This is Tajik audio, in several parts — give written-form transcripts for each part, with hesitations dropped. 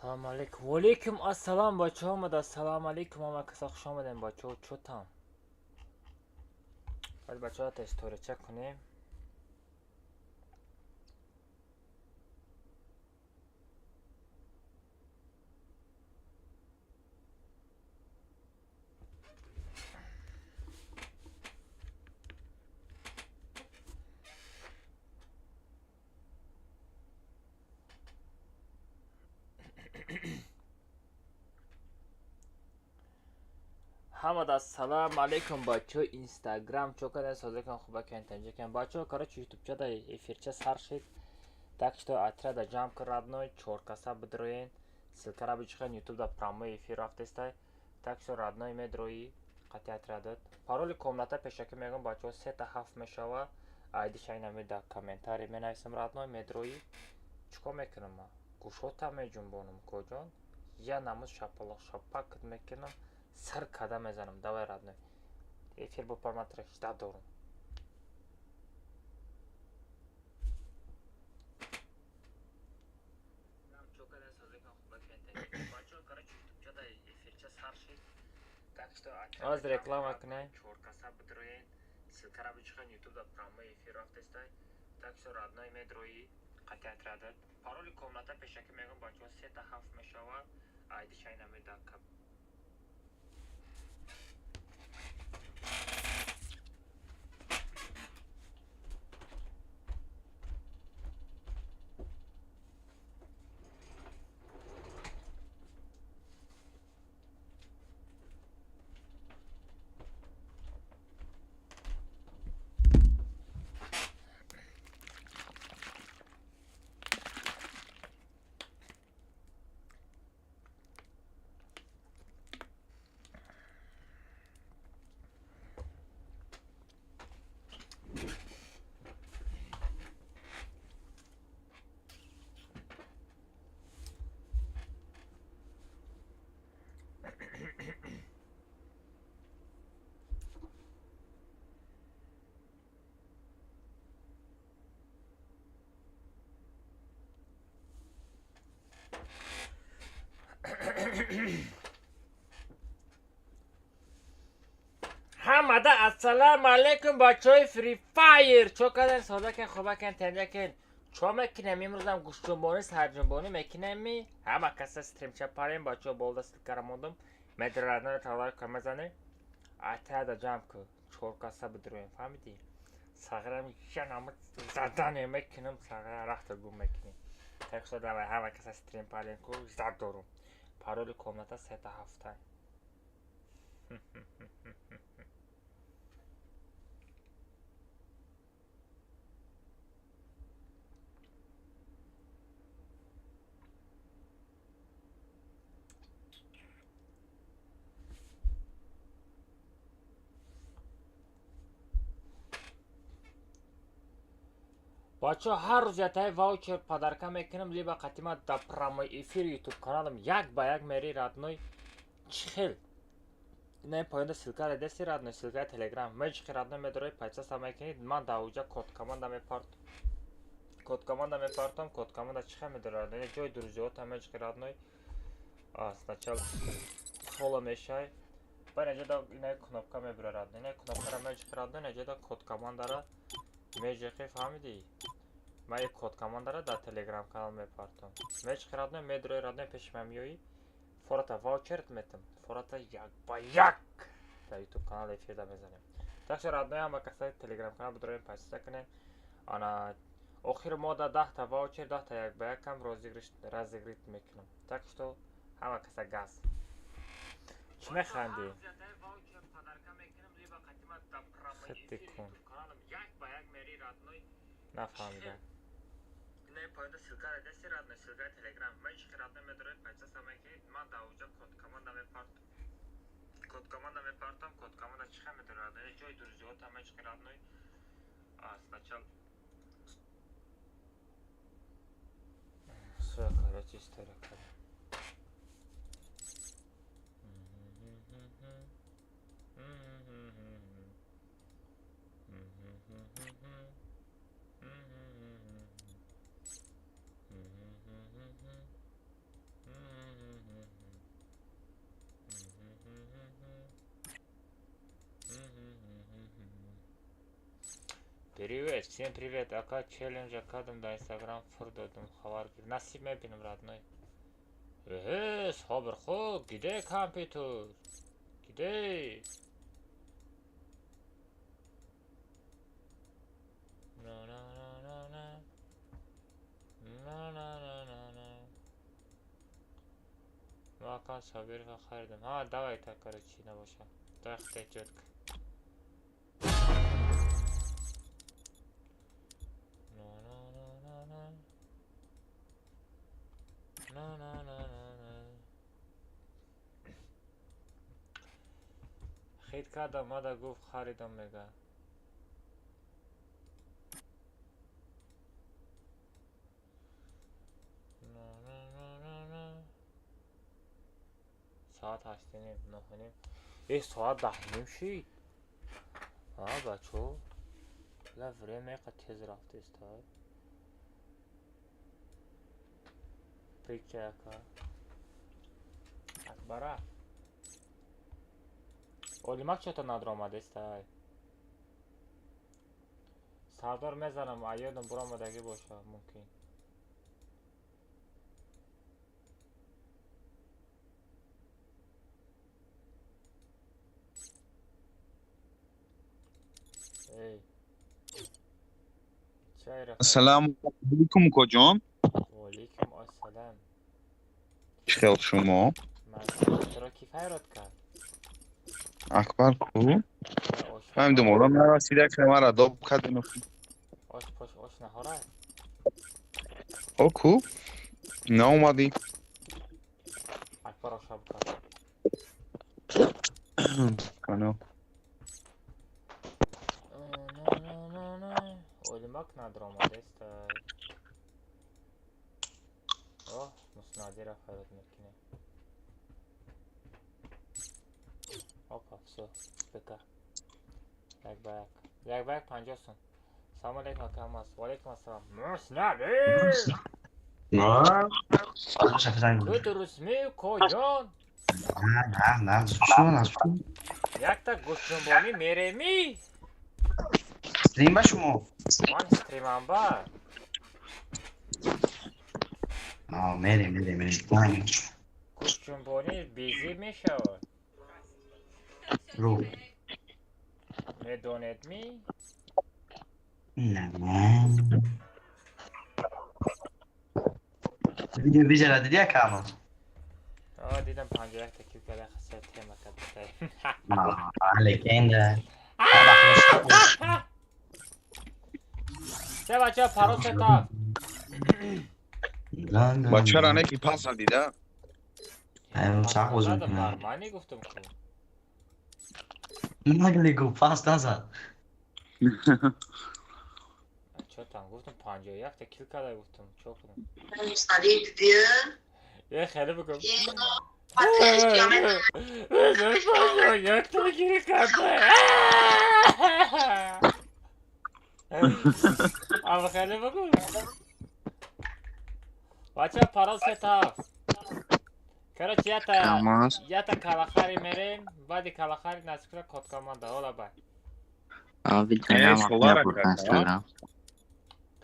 Салом алейкум. Валейкум ассалом, бачаҳо омада. Салом алейкум, ҳама каса хуш омадем, бачаҳо, чо там? Баъд бачаҳо та историча кунем. Ҳамада салом алейкум, бачаҳо Инстаграм чо кадан, созакан, хубакан, танҷакан. Бачаҳо, короче, ютубчада эфирча сар шид. Так что отряда ҷамъ кун, родной, чор каса бидроен. Ссылкара бичихен, ютубда прямой эфир рафтестай. Так что, родной, медрои қати отрядат. Пароли комната пешакӣ мегӯям, бачаҳо, сета ҳафт мешава. Айдиша инами дар комментарий менависам, родной, медрои. Чӣ кор мекунам ман? Гӯшота меҷунбонам, коҷон. Я намуз шапалоқ шапак мекунам. Сар када мезанам. Давай, родной. Эфир бо парматра ждать дорум. Аз реклама кунем. Чор каса бидроен. Ссылкара бичихен, ютубда прямой эфир рафтестай. Так что, родной, медрои қати отрядат. Пароли комната пешакӣ мегӯям, бачаҳо, сета ҳафт мешава. Айдиша инами дар ҳамада ассалому алайкум, бачаҳои Фри Файр, чо кадан, созакен, хубакен, танҷакен? Чо мекунем имрӯзам? Гӯштҷунбонӣ, сарҷунбонӣ мекунем. Ҳама каса стримча парем, бачаҳо, болда ссылкара мондум, медранаро талайка мезанем. Отряда ҷамъ ку, чор каса бидроем, фаҳмидӣ? Сағирам янама задане мекунам, сағира рахта гум мекунем. Так что давай, ҳама каса стрим парем ку, зад дорум. Пароли комната сета ҳафта. Бачаҳо, ҳар рӯз ятаи ваучер подарка мекунам, либо қатима дар прямой эфири ютуб каналам як ба як мери, родной. Чӣ хел? Ина поёнда ссылкара деси, родной, ссылкаи телеграм меҷиқи, родной, медорои, подписаться мекунед. Ман дар уҷа код команда мепарт, код команда мепартам. Код команда чӣ хел медори, родной? Ҷои друзьёта меҷиқи, родной, сначала фолло мешай, баъд инаҷода ина кнопка мебура, родной, ина кнопкара меҷиқи, родной, инаҷода код командара меҷиқи, фаҳмидӣ? Ман як код командара дар телеграм канал мепартам. Меҷиқи, родной, медрои, родной, пеши ман меоӣ, фората ваучерт метам, фората як ба як дар ютуб канал эфирда мезанем. Так что, родной, ҳама касаи телеграм канал бидроем, подписаться кунем. Ана охири моҳ 10 та ваучер, 10 та як ба якам разыграть мекунам. Так что ҳама каса газ. Чӣ механдӣ? Хитти кун. Нафаҳмидам. Поёнда ссылкара деси, родной, ссылкаи телеграм меҷиқи, родной, медорои, подписаться мекунед. Ман дар уҷа код команда мепарт, код команда мепартам. Код команда чӣ хел медори, родной? Ҷои друзьёта меҷиқи, родной, сначала. Всё, короче, история кардем. Привет, всем привет. Ака, челлендж кардам, дар Инстаграм фур додум, хабар гир. Насиб, мебинам, родной. Эҳе, Собир, хуб, где компьютер? Где? На на на на на. На на на на на. Ма ака Собирова харидам. Ҳа, давай так, короче, набоша. Давай хитай ҷотка. На на на на на. На на на на на. Хит кардам, мада гуфт харидам мега. На на на на на. Соат 8:30, 9:30. Э, соат 10:30 шид. А, бачо. Ла время қа тез рафтеста. Прикча ака. Акбара. Олимак чото надромадеста. Сардор мезанам, аёдам буромадагӣ боша мумкин. Эй. Чай рафт. Ассалому алайкум, укоҷон. Ва алайкум ассалом. Чӣ хел шумо? Ман туро ки файрод кард? Акбар ку? Фаҳмидум, одам нарасида, ки мара доб кардем. Ош пош, ош наҳора? О ку? Наомадӣ. Акбар оша букард. Кано. Олимак надромадеста. Оҳ, Муснадира файрод мекунем. Опа, всё, бека. Як ба як. Як ба як 50 сум. Салом алейкум, ака Алмаз. Ва алейкум ассалом. Муснадир! Ту дурустми, коҷон? На, на, шумо, на, шумо. Якта гӯшҷунбонӣ меремӣ? Стрим ба шумо? Ман стримам ба. А, мерем, мерем, мерем. Гӯшҷунбонӣ безеб мешавад. Ру. Медонед ми? Не. Видео вижера дидӣ, ака Алмаз? О, дидам, 51 та кил карда, хаса тема карда. Легенда. Се бача, парол сета. Бачара не ки пас надида? Сақ бозӣ мекунад. Нормально гуфтам ку. Нагли гуфт, пас назад. Чо там гуфтам, 51 та кил карда гуфтам, чо кунам? Муснадир дидӣ? Е, хеле бигӯ. Қиёмат. 51 та кил карда. Ама хеле бигӯ. Бача, парол сета. Короче, ята Алмаз. ята калахари мерем, баъди калахари насиб код команда. Ола бай. А видео Э, на Солара бурд карда, а? Инстаграм.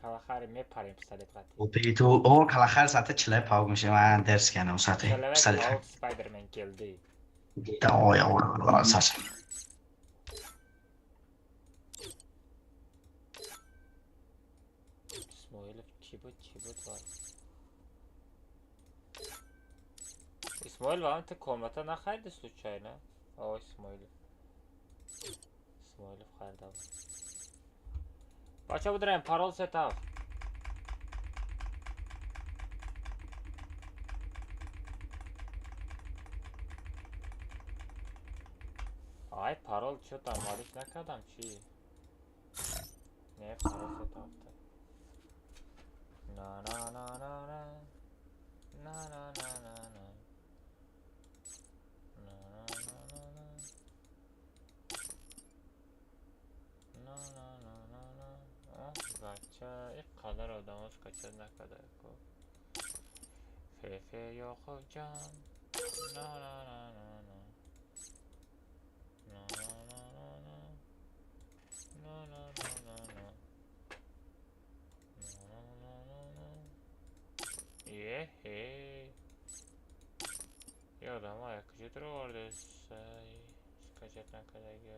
Калахари мепарем пистолет қати. Опи ту, о, калахар сате чилай паук меша, ман дарс кардам сате. Человек Пистолет. паук Спайдермен келди. Ой, ой, ой, саса. Исмоилов чӣ буд, чӣ буд вай? Исмоил, вам ты комната нахариди случайно? О, Исмоилов. Исмоилов харида буд. Бача, будраем, парол сетав. Ай, парол чё там, малиш накардам, чӣ? Не, парол сетавта. На на на на на. На на на на на. На на на на на. На на на на на. Оҳ, бача, ин қадар одамош кача накарда ку. Фефе Ёқубҷон. На на на на на. На на на на на. На на на на на. Э-э. Ёдам, ая куҷо даровардесай? Скачать накардаги.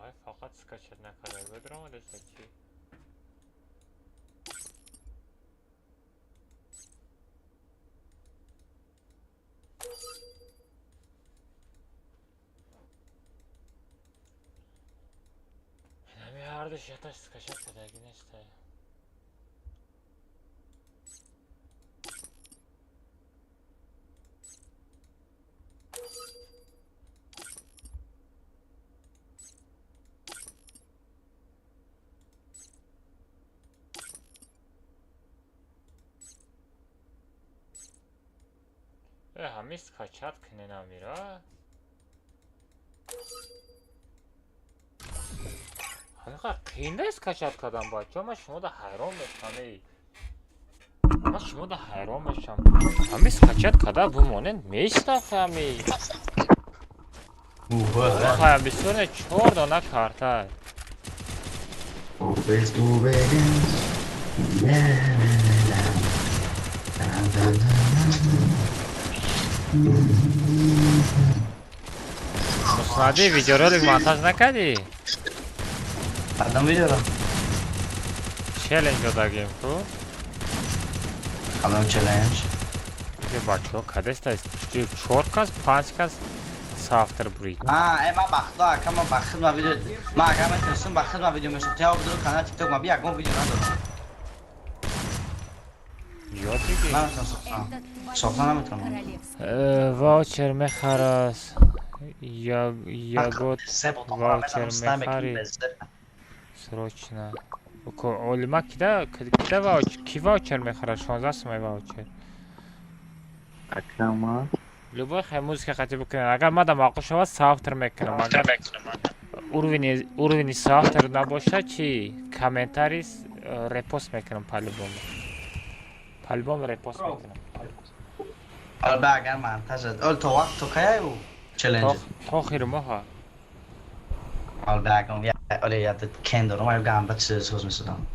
Ай, фақат скачать накардаги даромадесай чӣ? Инами ҳардуш яташ скачать кардаги нестай. Э, ҳами скачать кунен амира? Ҳамиқа қиин нест скачать кардан, бачаҳо, ман шумода ҳайрон мешавам, эй. Ман шумода ҳайрон мешавам. Ҳами скачать карда бимонед, меистад ҳами. Хая бисёр не, чор дона карта. Муснади, видеоролик монтаж накардӣ? Кадом видеоро? Челлендж додагем ку? Кадом челлендж? Е, бачаҳо, кадеста чор кас, панҷ кас соавтор бурид. А, э, ман ба худо, ака, ман ба худ ма видео, ман агар метонистам, ба худ ма видео месохтам. Я обдуру канал TikTok ма би ягон видео надорам. Ёд бигир. Наметонам сохтан. Сохта наметонам. Ваучер мехарас. Ягод Се ботон ваучер мезанам, снай мекунем мехарӣ. без зер. Срочно. Олима кида кида вауч ки ваучер мехарад 16 сомаи ваучер. Акама. Любой хай музыка қати бикунед. Агар мада маъқул шавад, соавтор мекунам. Агар уровни соавтор набошад, чи комментарий репост мекунам по-любому. По-любому репост мекунам. Албе агар монтажат. Ол то вақт то кая ю челлендж. То охири моҳа. Албе агар я оле я кен дорам, аю ганда чиз соз месудам.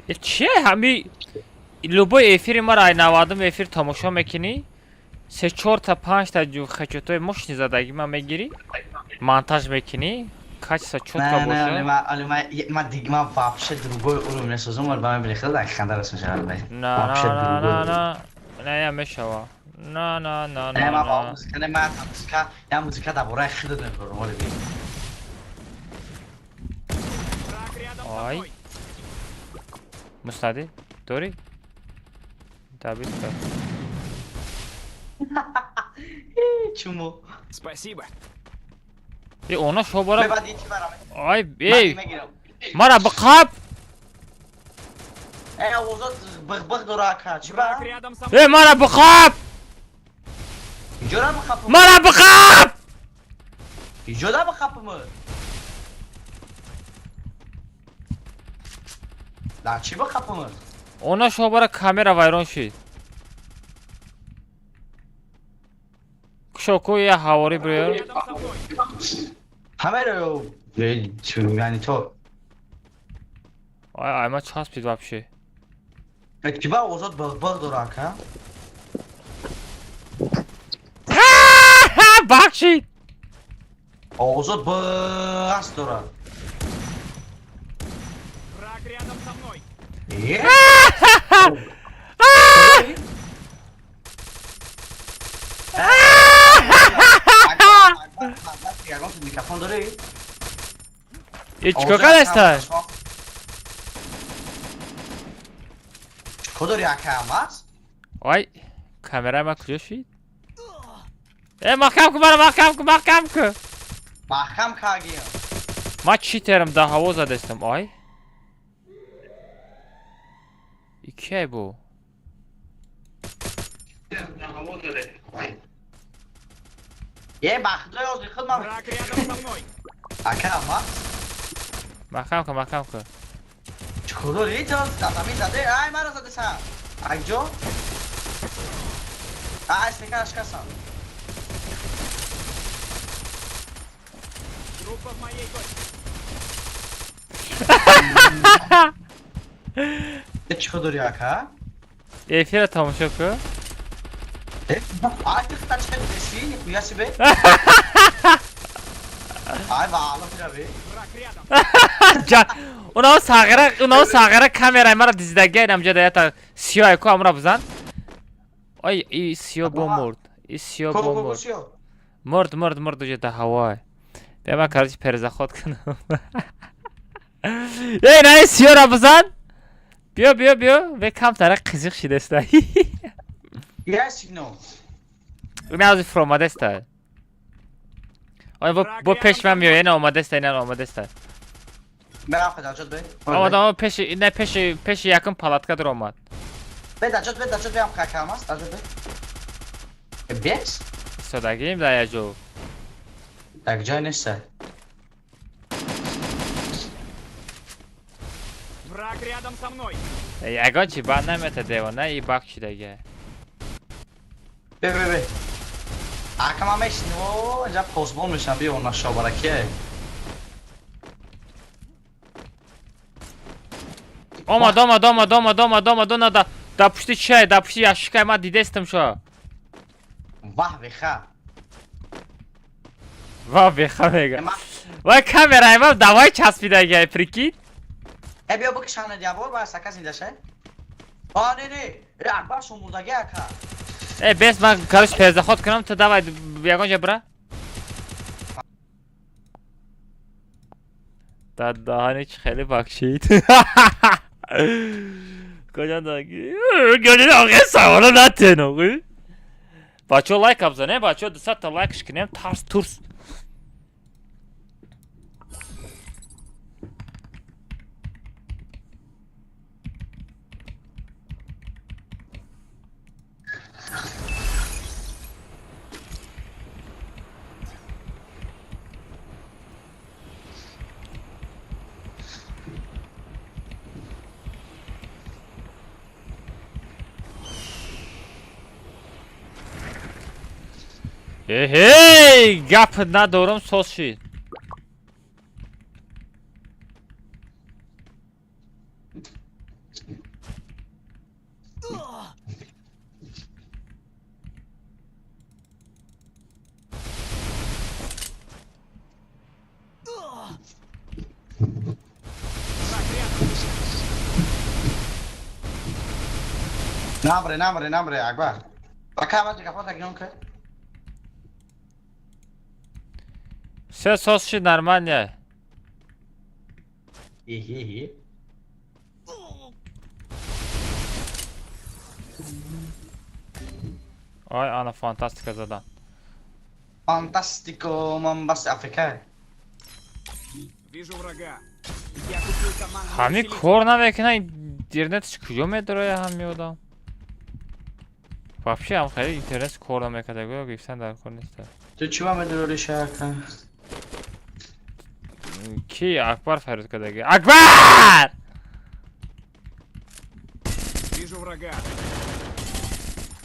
Э, чие ҳами любой эфири мара ай навадум эфир тамошо мекунӣ, се чорта панҷта хачотои мошини задагӣ ман мегирӣ, монтаж мекунӣ, качество чётко Не, не, оле боша. ма оле ма ма диг ма вообще другой уровень месозам, оле ба ман били хеле ханда рас мешавад албе. На, Вообще на, на, другой на, уровень. на, на, я мешава. На, на, на, Не, на, ма ба на. музыка, не, ма музыка, я музыка дар бораи худат мебарам, оле би. Ай. Мустади, дорӣ? Добить кар. Чумо. Спасибо. Э, она шобара. Бе баъд ити барам. Ай, эй, мегирам. мара биқаб. Э, овозот биғ-биғ дора ака, чӣ ба? Враг рядом со мной. Э, мара биқаб. Иҷора бихапам. Мара биқаб. Иҷора бихапам. Да чӣ бихапам? Она шобара камера вайрон шид. Кушоку я ҳаворӣ биёр. Рядом со мной. Ҳамаро яъни то Ай, ай, ма часпид вообще. чӣ ба овозот биғ-биғ дора ака? Бахшид. Овозот биғ аст дора. Враг рядом со мной. Е? Ягон ту микрофон дорӣ? Э, чикор кардастай? Чикор дорӣ ака ҳамас? Ай, камераи ман куҷо шид? Э, маҳкам кун мара, маҳкам кун, маҳкам кун. Маҳкам кагиям. Ман чӣ терам дар ҳаво задастам, ай? И кияй бу? Е, бахтои озди худ ман. Враг рядом со мной. Ака ҳамас? Маҳкам кун, маҳкам кун. Чикор дорӣ? То замин заде? Ай, мара задесам. Айҷо? Ай, стекара шикастам. Группа в моей точке. Чӣ дори, ака? Эфира тамошо кун. Ай, ты хта чӣ деси, нихуя себе. Ай, ваала фираби. Враг рядом. Унао сағира, унао сағира камераи мара дизидагия, инамҷа ята сиёҳе ку, амра бизан. Ой, и сиё бо мурд. И сиё бо мурд. Мурд, мурд, мурд, уҷа да ҳавой. Бия, ман, короче, перезаход кунам. Эй, на, и сиёра бизан. Биё, биё, биё, ве камтара қизиқ шидаста. Я сигнал. Ина аз фуромадаста. Ой, бо пеш ман меоя, ина омадаста, ина омадаста. Мерам даҷот бе. Омад, омад, пеши, ина пеши, пеши якум палатка дуромад. Бе даҷот, бе даҷот, беам какам аст, даҷот бе. Бес? Истодагим дар як ҷо. Так ҷой нест. Враг рядом со мной. Ягон чи банд намета, девона, и бак шидага. Бе, бе, бе. Ака, ман мешинем, о, инҷа посбон мешам, биё нашобараке. Омад, омад, омад, омад, омад, омад, она да пушти чай, да пушти ящикай ман дидестам шо. Ваҳ, беха. Ва беха мега. Вай, камераи ман давай часпидагай, прикинь. Э, биё бикшана диабор, ба сака зиндаша. А, не, не. Э, Акбар шумурдаги, ака. Э, бес, ман, короче, перезаход кунам, ту давай ягон ҷо бира. Дар даҳани чи хеле бахшид. Куҷо даги? Гӯҷа оғе саволо натен оғи. Бачаҳо, лайк абзанем, бачаҳо, 200 та лайкш кунем, тарс турс. Эй, гап надорам, соз шид. Враг рядом. Намре, намре, намре, Акбар. Ака, ман гапа тагиён ка. Всё, соз шид, нормально. Ихи. Ой, ана фантастика задан. Фантастико, ман бас Африка. Вижу врага. Я купил команду. Ҳами кор намекунад, интернетш куҷо медарояд ҳами одам? Вообще ҳам хеле интернет кор намекард, гӯё гирифтан дар кор нест. Ту чӣ ва медорӣ, ака? Ки Акбар фарёд кардаги? Акбар! Вижу врага.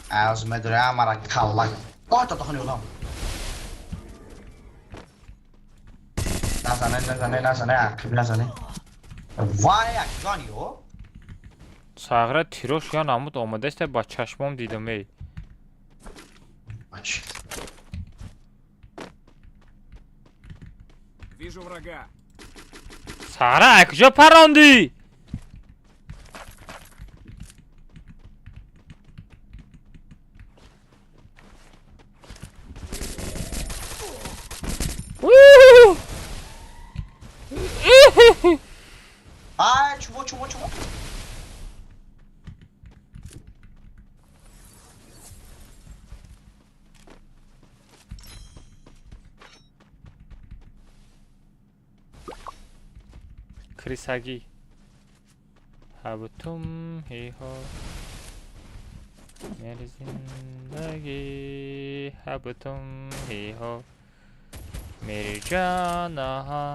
Аз медорӣ амара калла. Ой, та тохни одам. Назане, назане, назане, акиб назане. Вай, акҷони, о? Сағра тирош я намуд омадаста, ба чашмом дидам, эй. Бач. Вижу врага. Сағра, ай куҷо парондӣ? Уу! Ай, чуво, чуво, чуво. Крисагӣ. Ҳаб тум ҳи ҳо. Мери зиндагӣ ҳаб тум ҳи ҳо. Мери ҷанаҳа.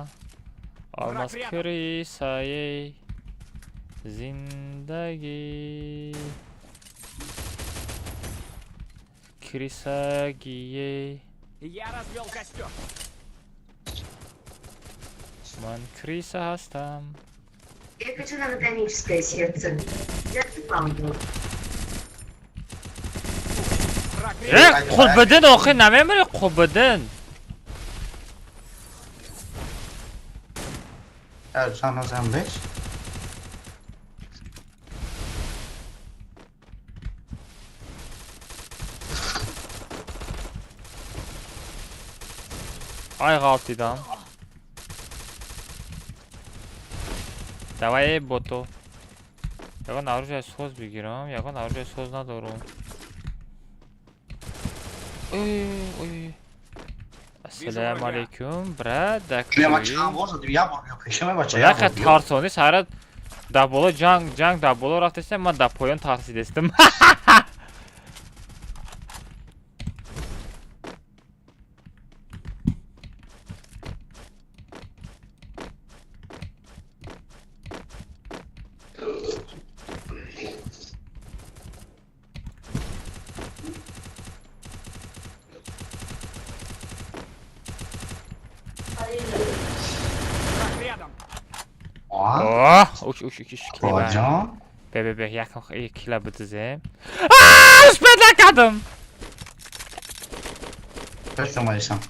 Алмаз Враг рядом. крисае зиндагӣ. Крисагие. Я развел костер. Ман крыса ҳастам. Я хочу на ботаническое сердце. Я паузу. Враг рядом. Э, Қутбиддин охи намемири, Қутбиддин. Чанд назам беш? Ай, ғалтидам. Давай, бото. Ягон оружие соз бигирам, ягон оружие соз надорам. Ой, ой. Ассалому алайкум, брат. Ма чанд бор задим, як бор биё пешам, бача. Яка тарсони сарат дар боло ҷанг, ҷанг дар боло рафтестем, ман дар поён тарсидестем. Враг рядом. Оҳ, уч уч уч кила. Ҷон. Бе бе бе, якам кила бидизем. Успеть накардам. Пеш омадисам.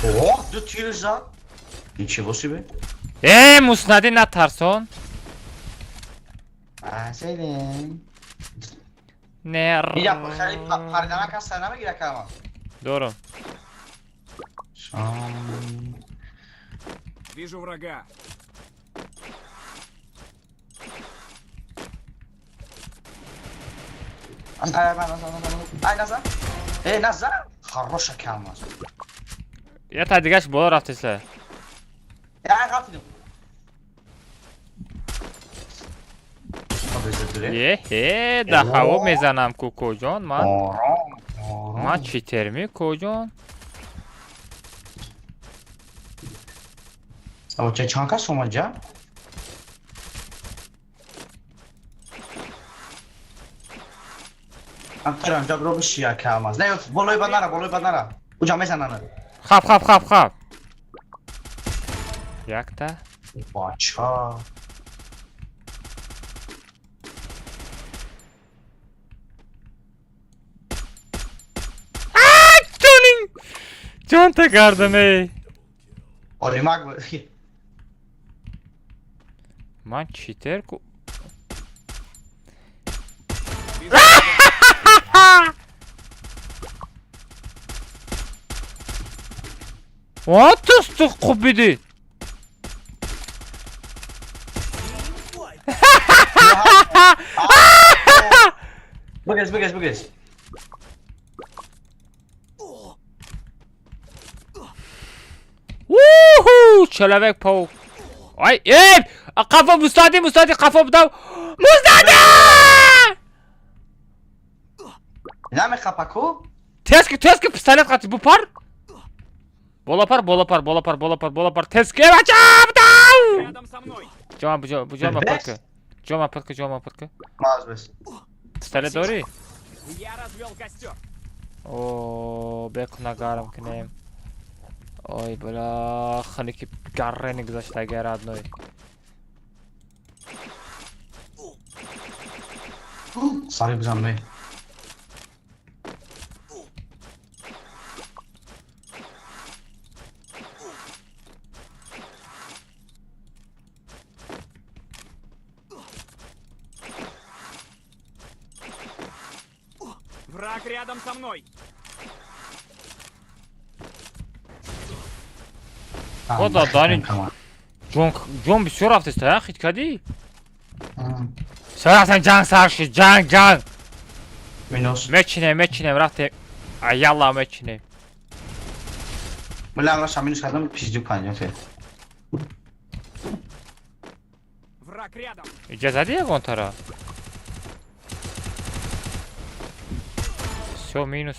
О, ду тир зад. Ничего себе. Э, муснади натарсон. Аселен. Не. Инҷа хеле пардана кас намегира кама. Дорам. Шам. Вижу врага. Ай, ай, назад. Эй, назад. Хороша кама. Я та дигаш боло рафтеса. Я ғалтидим. Е, е, да ҳаво мезанам ку коҷон ман. Ором, ором. Ман читерми коҷон? Ча чанд кас омад ҷа? Ам ҷа бро биши як калмаз. Не, болои бад нара, болои бад нара. Уҷа мезананд. Хап, хап, хап, хап. Якта. Бача. Ҷонин! Ҷонта кардам, эй. Олимак. Ман читер ку. Вижу врага. О, ту қубиди. Бигез, бигез, бигез. Уху, человек паук. Ай, эй, қафо мустади, мустади қафо будам. Мустади! Намехапа ку? Тески, тески пистолет қати бупар. Боло пар, боло пар, боло пар, боло пар, боло пар. Тески, бача, будам! Рядом со мной. Ҷома, буҷо, буҷома Бес? пырка. Ҷома пырка, ҷома пырка. Маз бес. Пистолет дорӣ? Я развел костер. О, бекуна гарм кунем. Ой, бля, ханики гаррени гузаштаги родной. Сари бизан ме. Враг рядом со мной. Худо, Дани. Ҷон, ҷон бисёр рафтеста, а, хит кардӣ? Бисёр рафтем, ҷанг сар шуд, ҷанг, ҷанг. Минус. Мечинем, мечинем, рафтем. А, ялла, мечинем. Мила раша минус кардам пизду панҷ фе. Враг рядом. Иҷа задӣ ягонтара? Всё, минус.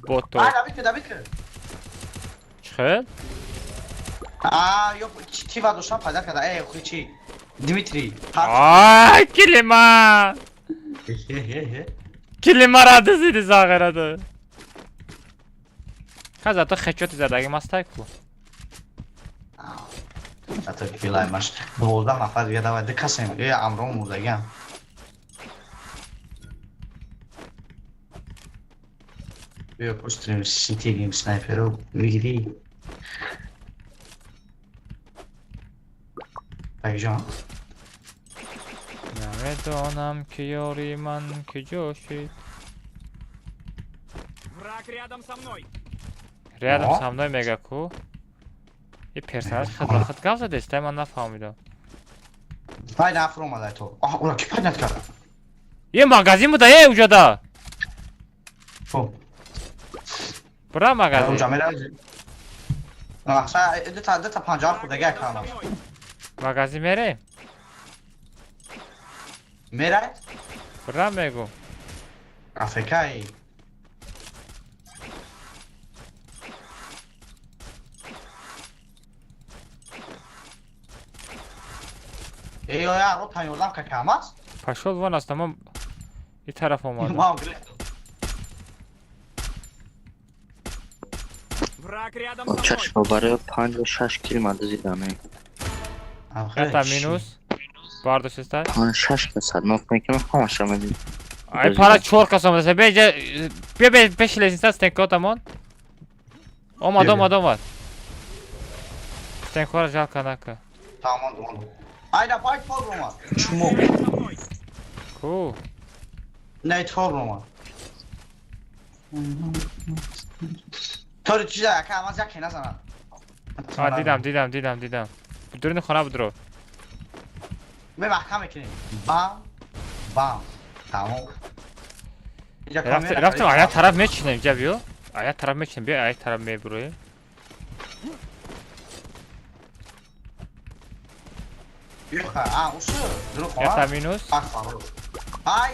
Бото. Ай, давид ки, давид ки. Чӣ хел? А, ё ти ва доштам пайда карда. Эй, хуи чи? Дмитрий. Ай, килима! Кили мара дизиди зағираду. Ха зато хечоти задаги мастай ку. Зато килай маш. 12 нафар дига давай ду касем. Э амрон мурдагиам. Биё пуштрим ситигим снайперу бигирӣ. Бегҷон. Намедонам ки ёри ман куҷо шуд. Враг рядом со мной. Рядом О. со мной мега ку. И персонаж худ ба худ гап задест, ман нафаҳмидам. Пай нафар омадай то. Аҳа, ура ки поднять кард? Е магазин буда, е уҷода. Хуб. Бура магазин. Уҷа меравӣ. Мақсад дута панҷоҳ хурдага Рядом со кардам. мной. Магазин мерем? Мерай? Бура мегу. Африкаи. Эй, оя, ротан ёрдам ка кам аст? Пошёл вон аст, ман и тараф омадам. Ман гирифтам. Враг рядом со мной. Чашма барои панҷу шаш кил ма дузидам. Ята минус. Бардошеста. Панҷ шаш касад нок мекунам ҳамаша медид. Ай пара чор кас омадааст. Бе ҷа бе бе пеши лестница стенкотамон. Омад, Бе, бе. омад, омад. Стенкора жалко нака. Тамом, тамом. Айда пай тор омад. Чумо. Рядом со мной. Ку. Не тор омад. Тори чиза яка амаз яке назанад. А дидам, дидам, дидам, дидам. Дуруни хона будро. Ме маҳкам мекунем. Бам, бам. Тамом. Инҷа Рафтем, камера рафтем, харид. ая тараф мечинем, ҷа биё. Ая тараф мечинем, биё, ая тараф мебуроем. Биё ха, а, усу, дуру хона. Ята минус. Ах, фарор. Ай!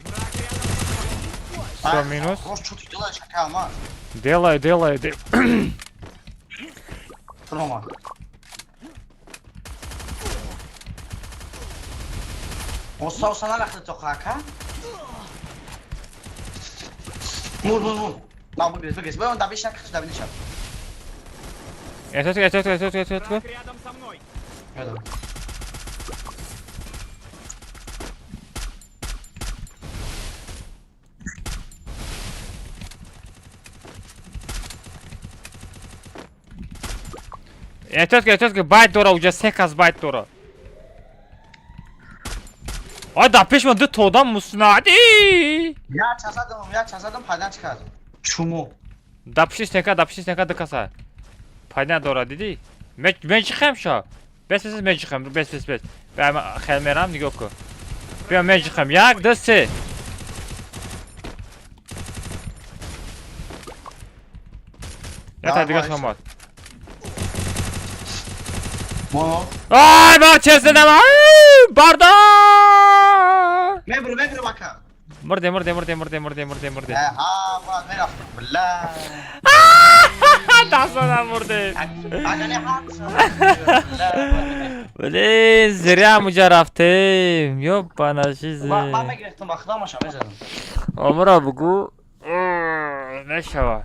Враг рядом со мной. Всё, минус. Рост чути делаешь, какая алмаз. Делаю, делаю, делаю. Рома. Оса, оса нарахта то хака. Мур, мур, мур. На, бигрез, бигрез. Бе, он да биш накаш, да бинишам. Эҳтиёт, эҳтиёт, эҳтиёт, эҳтиёт. Враг рядом со мной. Ёдам. Эҳтиёт, эҳтиёт, байт дора, уҷа се кас байт дора. Ай дар пеш ман ду то одам муснади. Я часадам, я часадам, пайдан чикар. Чумо. Дар пушти стенка, дар пушти стенка ду каса. Пайда дора, дидӣ? Меҷихем ша. Бес, бес, меҷихем, бес, бес, бес. Бя ман хел мерам, нигоҳ кун. Бیا меҷихем. Як, ду, се. Ята Давай, дигаш давай. омад. Мо. Ай, ман чез задам. Ай, бардор! Мебру, мебру бака. Мурде, мурде, мурде, мурде, мурде, мурде, мурде. Ҳа, бояд мерафтам. Бля. Даст задам, мурде. Ага не ҳар. Блин, зря муҷа рафтем. Ёбана жизнь. Ман мегирифтам, ба худо маша мезадам. Омра бугу. Мешава.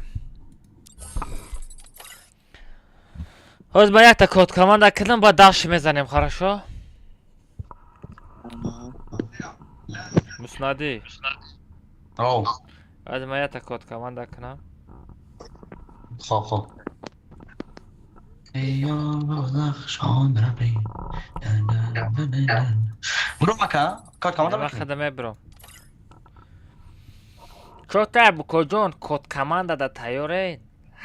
Ҳоз ба якта код команда кардам, баъд дашт мезанем, хорошо? Муснадӣ. О, Баъд ман якта код команда кунам. хоб, хоб. Буру мака, код команда Ман мекунӣ? хада мебирам. Чота букоҷон, код команда да тайёре?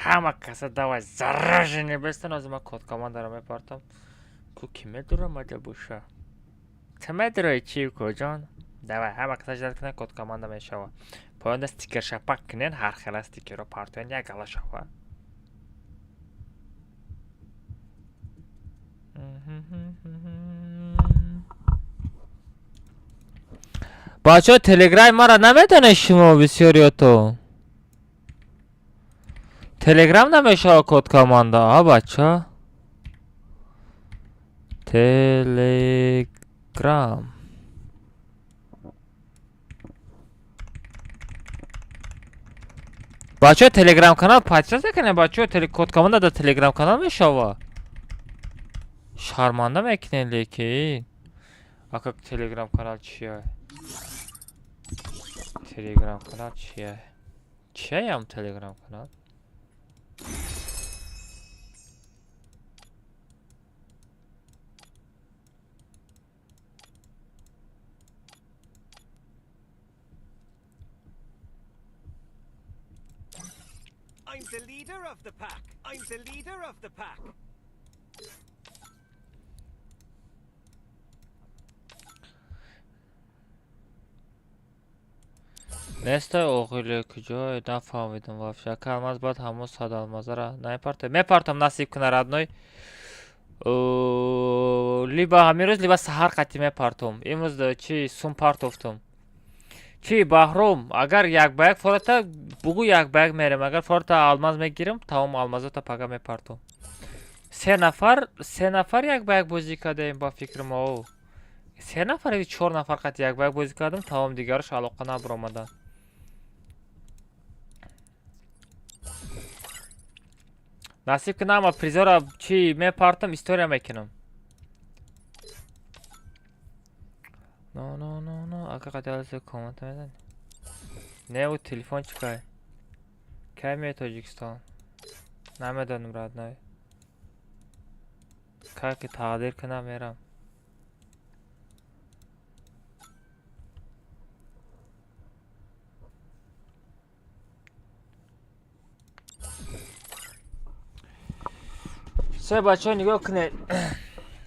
Ҳама каса давай заражени бестан, ҳозир ман код командаро мепартам. Ку ки медурам ада боша? Ту медурои чи, укоҷон? Давай, ҳама каса ждать кунан, код команда мешава. Поёнда стикер шапак кунен, ҳар хела стикерро партоен, як гала шава. Бачаҳо, телеграми маро наметонед шумо бисёриёто. Телеграм намешава код команда, а бача? Телеграм. Бачаҳо, телеграм канал подписаться кунед, бачаҳо, код команда дар телеграм канал мешава. Шарманда мекунед лекин. Ака, телеграм канал чия? Телеграм канал чия? Чияям телеграм канал? I'm the leader of the pack. I'm the leader of the pack. Нестай оғиле куҷое, нафаҳмидам вообще. Ака, алмаз бояд ҳамон сад алмазара намепартам. Мепартам, насиб куна, родной. Либо ҳамин рӯз, либо саҳар қатӣ мепартом. Имрӯз чи сум партофтум. Чи Баҳром, агар як ба як фората бугӯ, як ба як мерем. Агар фората алмаз мегирам, тамом алмазота пага мепартом. Се нафар, се нафар як ба як бозӣ кардаем ба фикри мо. Се нафар ё чор нафар қати як ба як бозӣ кардам, тамом, дигараш алоқа набаромаданд. Насиб кунам, ама призора чи мепартам, история мекунам. Но, но, но, но, ака, қати коммента мезани? Не, ӯ телефон чӣ кай? Кай меои Тоҷикистон? Намедонам, родной. Кай ки тақдир кунам, мерам. Се бачаҳо, нигоҳ кунед.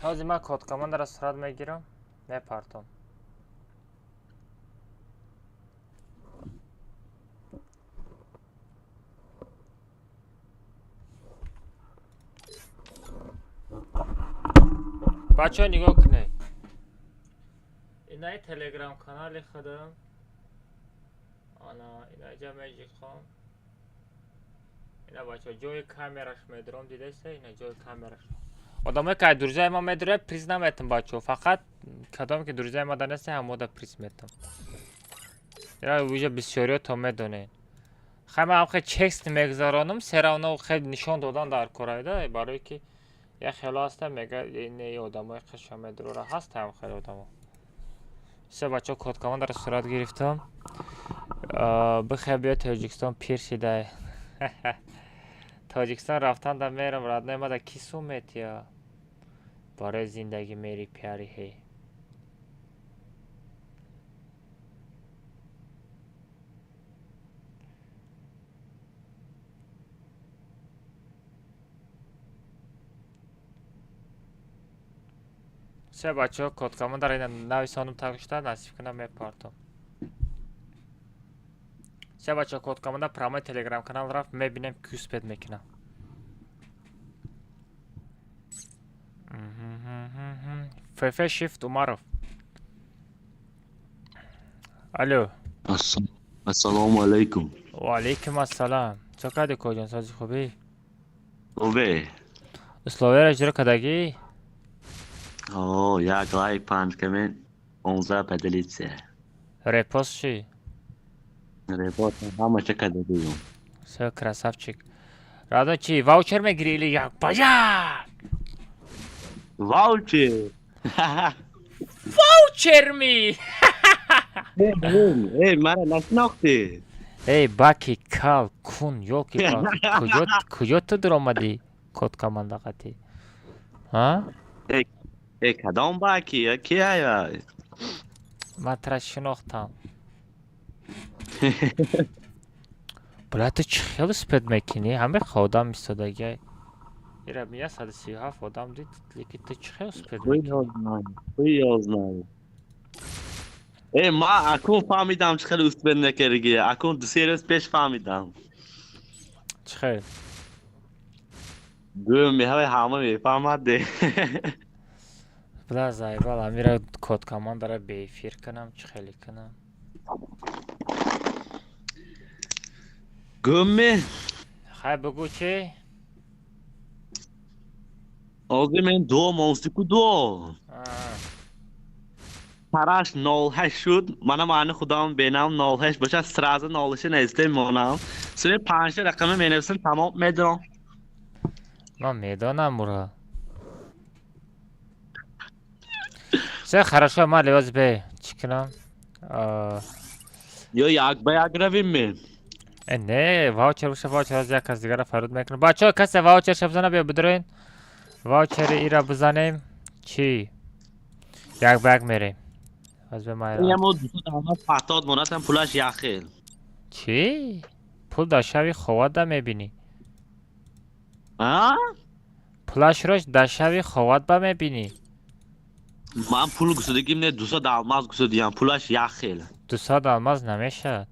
Ҳозир ман код командаро сурат мегирам, мепартом. Бачаҳо, нигоҳ кунед. Инаи телеграм канали худам. Ана, инаҷа меҷиқам. Ина бачаҳо, ҷои камераш медурам, дидаста, ина ҷои камераш. Одамое ки аз друзьяи ма медурад, приз наметам, бачаҳо. Фақат кадоме ки друзьяи ма дар неста, ҳамода приз метам. Ира уже бисёриё то медонед. Хай, ман ҳам хел чест мегузаронам, всё равно хел нишон додан дар корайда, барое ки як хело ҳаста, мега не, одамои қиша медурора, ҳаста ҳам хеле одамо. Всё, бачаҳо, код командаро сурат гирифтам. Бихе биё Тоҷикистон, пир шидай. Тоҷикистон рафтан да мерам, родной, ма да ки сум метия? Барои зиндагӣ мери пиари ҳе. Всё, бачаҳо, код командаро ина нависонам тагишта, насиб кунам, мепартом. Всё, бачаҳо, код команда прямой телеграм канал рафт, мебинем, ки успеть мекунам. Фф Shift Умаров. Алло. Ассалому алайкум. Ва алайкум ассалам. Чо кардӣ, коҷон, сози, хубӣ? Хубе. Условияро иҷро кардагӣ? О, як лайк, панҷ коммент, 15 поделиться. Репост чӣ? Репост ҳамаша кардагиюм. Всё, красавчик. Родной, чӣ, ваучер мегирӣ или як ба як? Ваучер! Ваучер ми! Эй, мара нашинохтӣ? Эй, баки кал, кун, ёлки палки, куҷо куҷо ту дуромадӣ код команда қатӣ? А? Э, кадом баки? Ки ай? Ман тра шинохтам. Бля, ту чӣ хеле успеть мекунӣ? Ҳамин одам истодагиай. Ира 137 одам дид, лекин ту чӣ хеле успеть Хуй мекунӣ? его знаю. Хуй его знаю. Э, ма акун фаҳмидам, чӣ хеле успеть накардагӣ. Акун 2-се рӯз пеш фаҳмидам. Чӣ хел? Гӯм меҳавай, ҳама мефаҳмад де. Бля, заебал, амира код командара беэфир кунам, чӣ хеле кунам? Гӯм ме? Хай бугӯ чӣ? Ҳозир мен дуо монстику дуо. Тараш 08 шуд. Мана маъни худам бенам 08 бошад, сразу 08 нависте монам. Суни 5 рақами менависам, тамом медонам. Ман медонам ура. Все хорошо, ман либос бе. Чӣ кунам? Ё як ба як равим ме? Не, ваучер боша, ваучер аз як кас дигара фарёд мекунам. Бачаҳо, касе ваучерша бизана, биё бидроен. Ваучери ира бизанем. Чӣ? Як ба як мерем. Аз бе майра. Ямо 270 монатам пулаш як хел. Чӣ? Пул дар шави ховат да мебинӣ. А? Пулашро дар шави ховат ба мебинӣ. Ман пул гусудагим не, 200 алмаз гусудиям, пулаш як хел. 200 алмаз намешавад.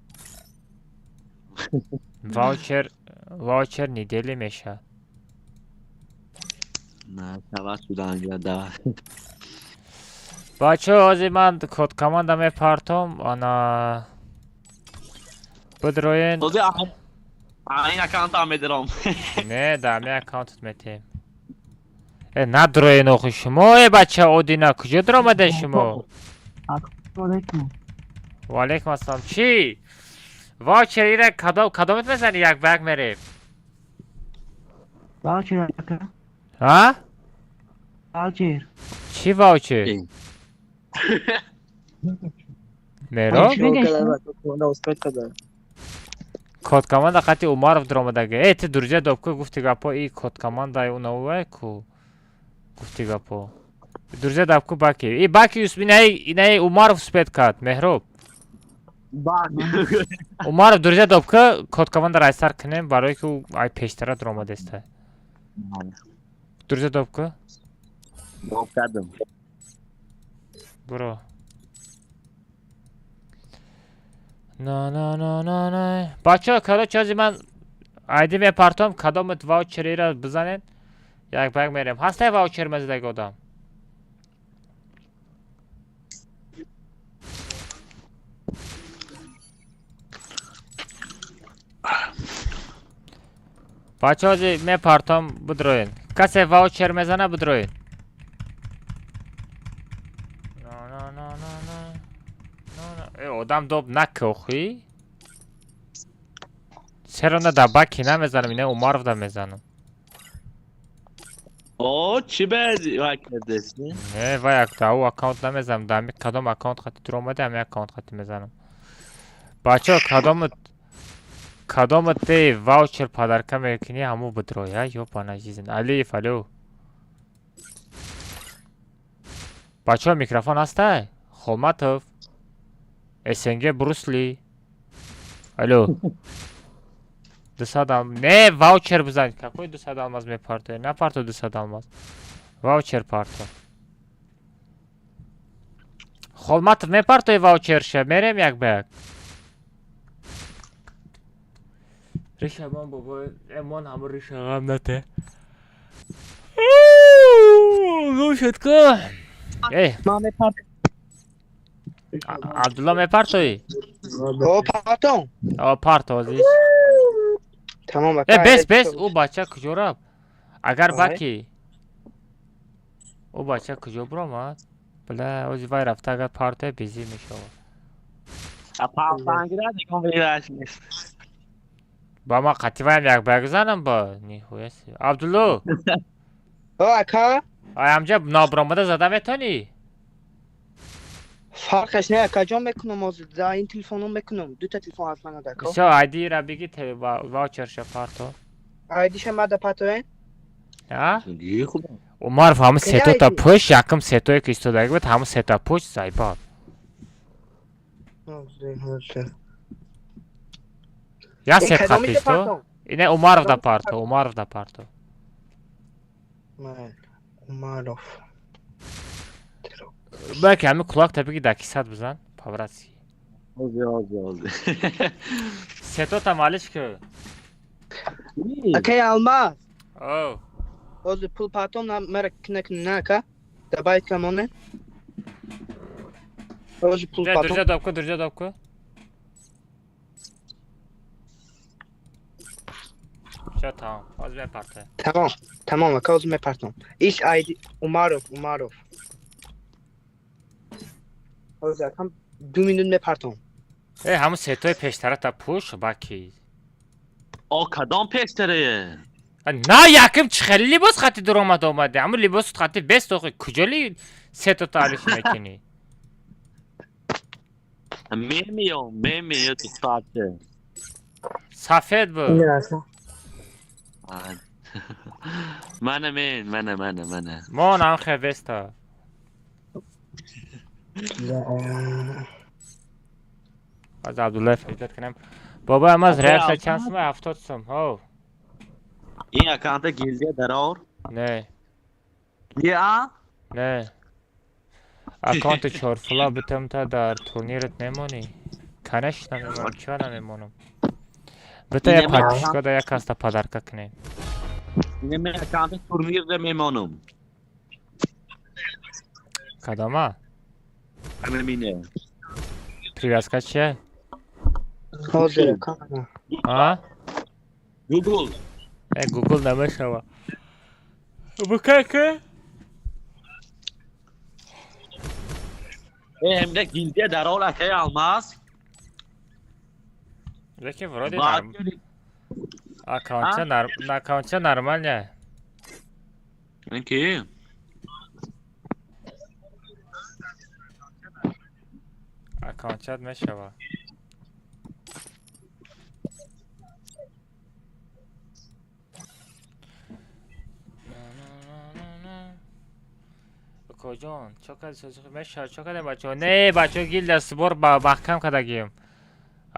Ваучер, ваучер недели мешавад. На, шавад шудан гада. Бачаҳо, ҳозир ман код команда мепартом, ана бидроен. Ҳозир ин аккаунтам медирам. Не, дар ҳамин аккаунтат метем. Э, надроен охи шумо, э бача одина, куҷо даромаден шумо? Алейкум. Ва алейкум ассалом. Чӣ? Ваучер ира кадомет мезанӣ, як ба як мерем? Ваучер ака. А? Ваучер. Чӣ ваучер? Меро? Код команда қати Умаров даромадаги. Э, ту друзья допку гуфти гапо, и код команда унавай ку. Гуфти гапо. Друзья допку баки. И баки инаи инаи Умаров успеть кард, Меҳроб. Умаров друзья допку код команда райсар кунем барои ки ӯ ай пештара даромадеста. Друзья допку. Доп кардам. Буро. На на на на на. Бачаҳо, короче, ҳозир ман айди мепартом, кадомат ваучерира бизанед, як ба як мерем. Ҳастай ваучер мезадаги одам? Бачаҳо, ҳозир мепартом, бидроен. Касе ваучер мезана, бидроен. На на на на на. На на. Э, одам доб накохи? Чаро на дар баки намезанам, ина Умаров да мезанам. О, чӣ бе вай кардеси? Не, вай як да ӯ аккаунт намезанам, дар ҳами кадом аккаунт хати дуромада, ҳами аккаунт хати мезанам. Бачаҳо, кадомат те ваучер подарка мекунӣ, ҳамун бидрой, а? Ёбана жизнь. Алиев, алё. Бачаҳо, микрофон ҳастай? Холматов. СНГ Брусли. Алло. 200 ал... Не, ваучер бизан. Какой 200 алмаз мепартои? Напарто 200 алмаз. Ваучер парто. Холматов мепартои ваучерша. Мерем як ба як. Риша мон бобо, эмон ҳамон риша ғам нате. Гӯшат ку. Эй, Ман мепартам. Абдулло мепартои? О, партом. О, парто ҳозир. Тамом ака. Э, бес, бес, ӯ бача куҷо рафт? Агар Ай. баки. Ӯ бача куҷо биромад? Бля, ози вай рафта агар партоя безӣ мешавад. А палтангира дигон вейраш нест. Ба ман қатъи ваям як ба як занам ба. Нихуя си. Абдулло, О, ака. ай ҳамҷа нобиромада зада метонӣ? Фарқаш не ака ҷон, мекунам ҳозир. Да ин телефоном мекунам. Ду та телефон ҳаст ман ака. Всё, айдира биги те ваучерша парто. Айдиша мада патоен. А? Ги хуб. Умаров ҳамун Куҷа сетота айди? пӯш, якум сетое ки истодаги буд, ҳамун сета пӯш зайбад. Ҳозир, ҳозир. Як Э, сет кадомиша хати исто? партом? Ине Умаров да Кадомиша парто, Умаров да парто. Ман Умаров. Баки ҳамин кулак та биги да кисат бизан, по-братски. Ҳозир, ҳозир, ҳозир. Сетота малиш ку. Акай Алмаз. О, Ҳозир пул партом на мара накунӣ на ака. Добавить камоне. Ҳозир пул Де, партом. друзья допку, друзья допку. Всё, тамом. Ҳозир мепартоем. Тамом, тамом, ака, ҳозир мепартом. Иш айди Умаров, Умаров. Ҳозир акам 2 минут мепартом. Э, ҳамун сетои пештарата пӯш, баки. О, кадом пештарае? На, яким чӣ хеле либос хати дуромад омади? Ҳамун либосут хати бест охи. Куҷо ли сетота алиш мекунӣ? Мемиём, мемиё, духтарча. Сафед буд. Не, ака. Мана мен, мана, мана, мана. Мон ам хе беста. Аз Абдуллаев ҳиҷрат кунем. Бобои аз реаксия чанд сум? 70 сум. Ҳов. Ин аккаунта гилдия дарор? Не. Не, а? Не. Аккаунти чорфула битам та дар турнират мемонӣ? Конечно мемонам, чива намемонам? Бита я подписка да як каста подарка кунем. Инаме аккаунта турнирда мемонам. Кадома? Анамине. Привязка чия? Ҳозир, ака. А? Google. Э, Google намешава. Букака? Э, ҳамда гилдия дарор, акаи Алмаз. Лекин вроде аккаунтча нормально. Ки? Аккаунтчат мешава. Коҷон, чо кади созӣ мешава, чо кадем бачаҳо? Не, бачаҳо, гилда сбор ба маҳкам кардагим.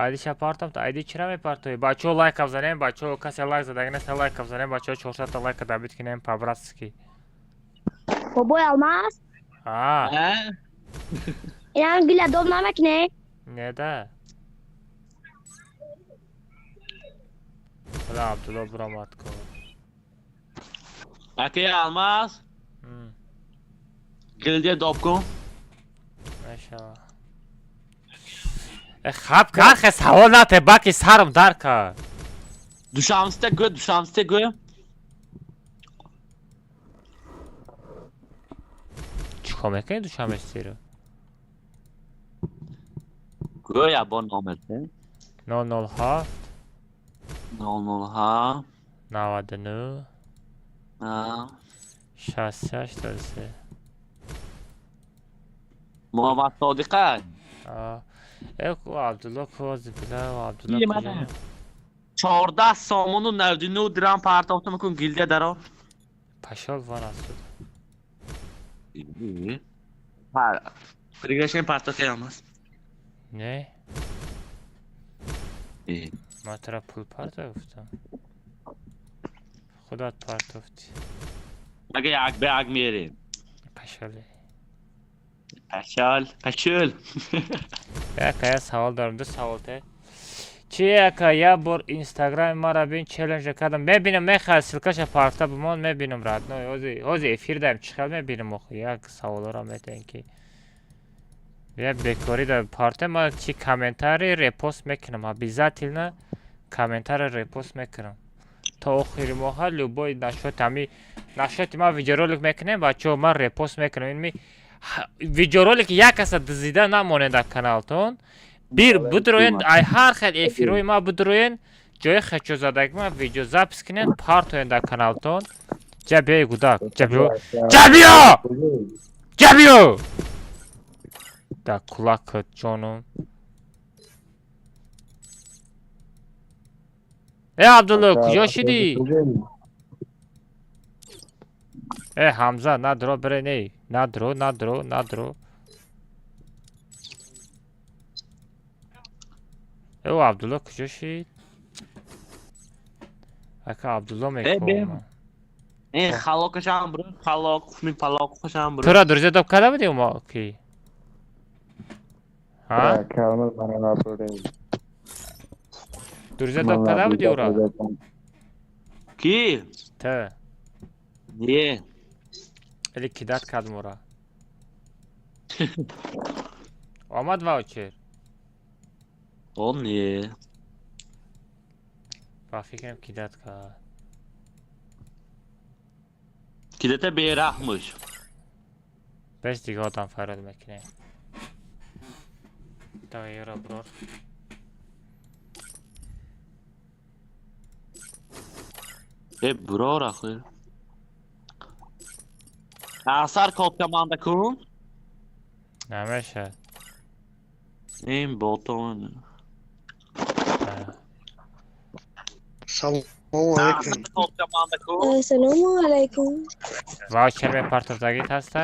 Айдиша партом, айди чира мепартоӣ? Бачаҳо, лайка бзанем, бачаҳо, касе лайк задаги нест, лайка бзанем, бачаҳо, 400 та лайка добить кунем по-братски. Бобои Алмаз. А? Инам гила доб намекунӣ? Не да. Ҳала Абдулло биромад ку. Акаи Алмаз. Гилдия доб кун. Мешава. Э, хаб кахе савол нате, баки сарм дар ка. Душанбеста гӯ, душанбеста гӯ. Чӣ кор мекунӣ душанбестиро? Гӯ ябон номет. 007. 007. 99. 66 03. Муҳаммад Содиқа. Э, ку Абдулло ку била, Абдулло куҷо? 14 сомону 99 дирам партофта мекун, гилдия дарор. Пошёл вон отсюда. Приглашение партофта Алмаз. Не. Ман тура пул партофтам. Худат партофтӣ. Ага як ба як мерем. Пошёли. Пашал, пашул. Яка я савол дорам, ду савол те. Чи яка я бор инстаграми мара бин, челлендж кардам. Мебинам, мехоҳад ссылкаша парта бимон, мебинам, родной. Ҳози ҳози эфир даем, чӣ хел мебинам охи. Як саволоро метаем ки. Я бекорӣ да парта ма чи комментарий репост мекунам, обязательно комментарий репост мекунам. То охири моҳа любой нашоти ҳами нашоти ма видеоролик мекунем, бачаҳо, ман репост мекунам. Ин ми видеоролики як каса дизида намонед дар каналтон. Бир бидроен, ай ҳар хел эфирҳои ма бидроен, ҷои хечозадаги ма видеозапись кунен, партоен дар каналтон. Ҷа биёи гудак, ҷа биё, ҷа биё, ҷа биё! Да кулакат ҷонум. Э, Абдулло, куҷо шидӣ? Э, Ҳамза, надро бире, не, надро, надро, надро. Э, Абдулло куҷо шид? Ака Абдулло мекунам. Э, халокашам бро, халок, ми палокашам бро. Тура друзья доб карда будӣ мо ки? Ҳа? Друзья доб карда будӣ ӯро? Ки? Та. Не. Или кидать кардм ӯро. Омад ваучер? О, не. Ба фикрам кидать кард. Кидете бераҳмуш. Бес дига одам фарёд мекунем. Давай, ёра брор. Э брор ахир. Асар код команда кун. Намешад. Ин ботон. Салому алейкум. Код команда кун. Салому алейкум. Ваучер мепартовдагит ҳаста?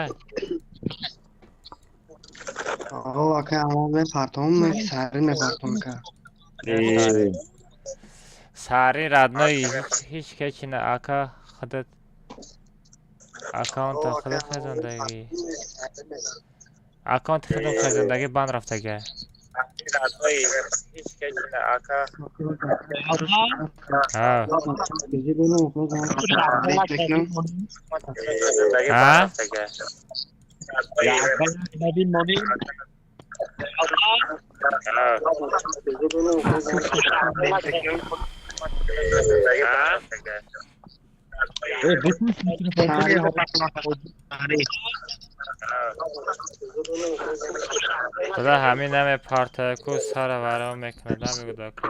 О, ака, амал мепартом, сари мепартом ка. Сари родной ҳеҷ кечи на ака худат аккаунта худат хезондагӣ. Аккаунти худам хезондагӣ банд рафтага. Ҳа. Ҳа? Худо ҳамин намепартаяку сара варом мекунад намегӯдаку.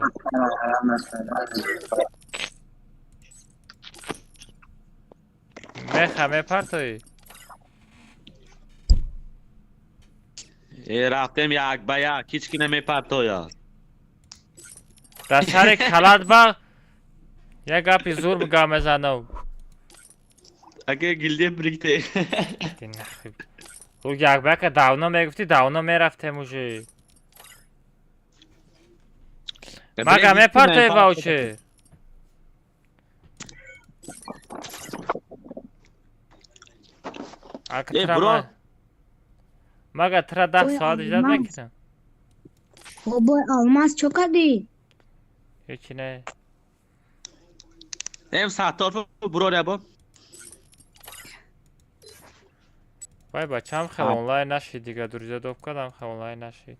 Меха мепартоӣ? Э рафтем як ба як, ҳеҷ ки намепартояд. Дар сари калат ба як гапи зур гап мезанам. Ака гилдия брикте. Ӯ як ба яка давно мегуфтӣ, давно мерафтем уже. Мага мепартои ваучер? Ака Э, тра бро. Мага тра 10 Ой, соат иҷозат Алмаз. мекунам. Бобой Алмаз чо кардӣ? Ҳечи не. Эм саттор бро рабо. Вай бачаам хел онлайн нашид дига друзья доб кардам хел онлайн нашид.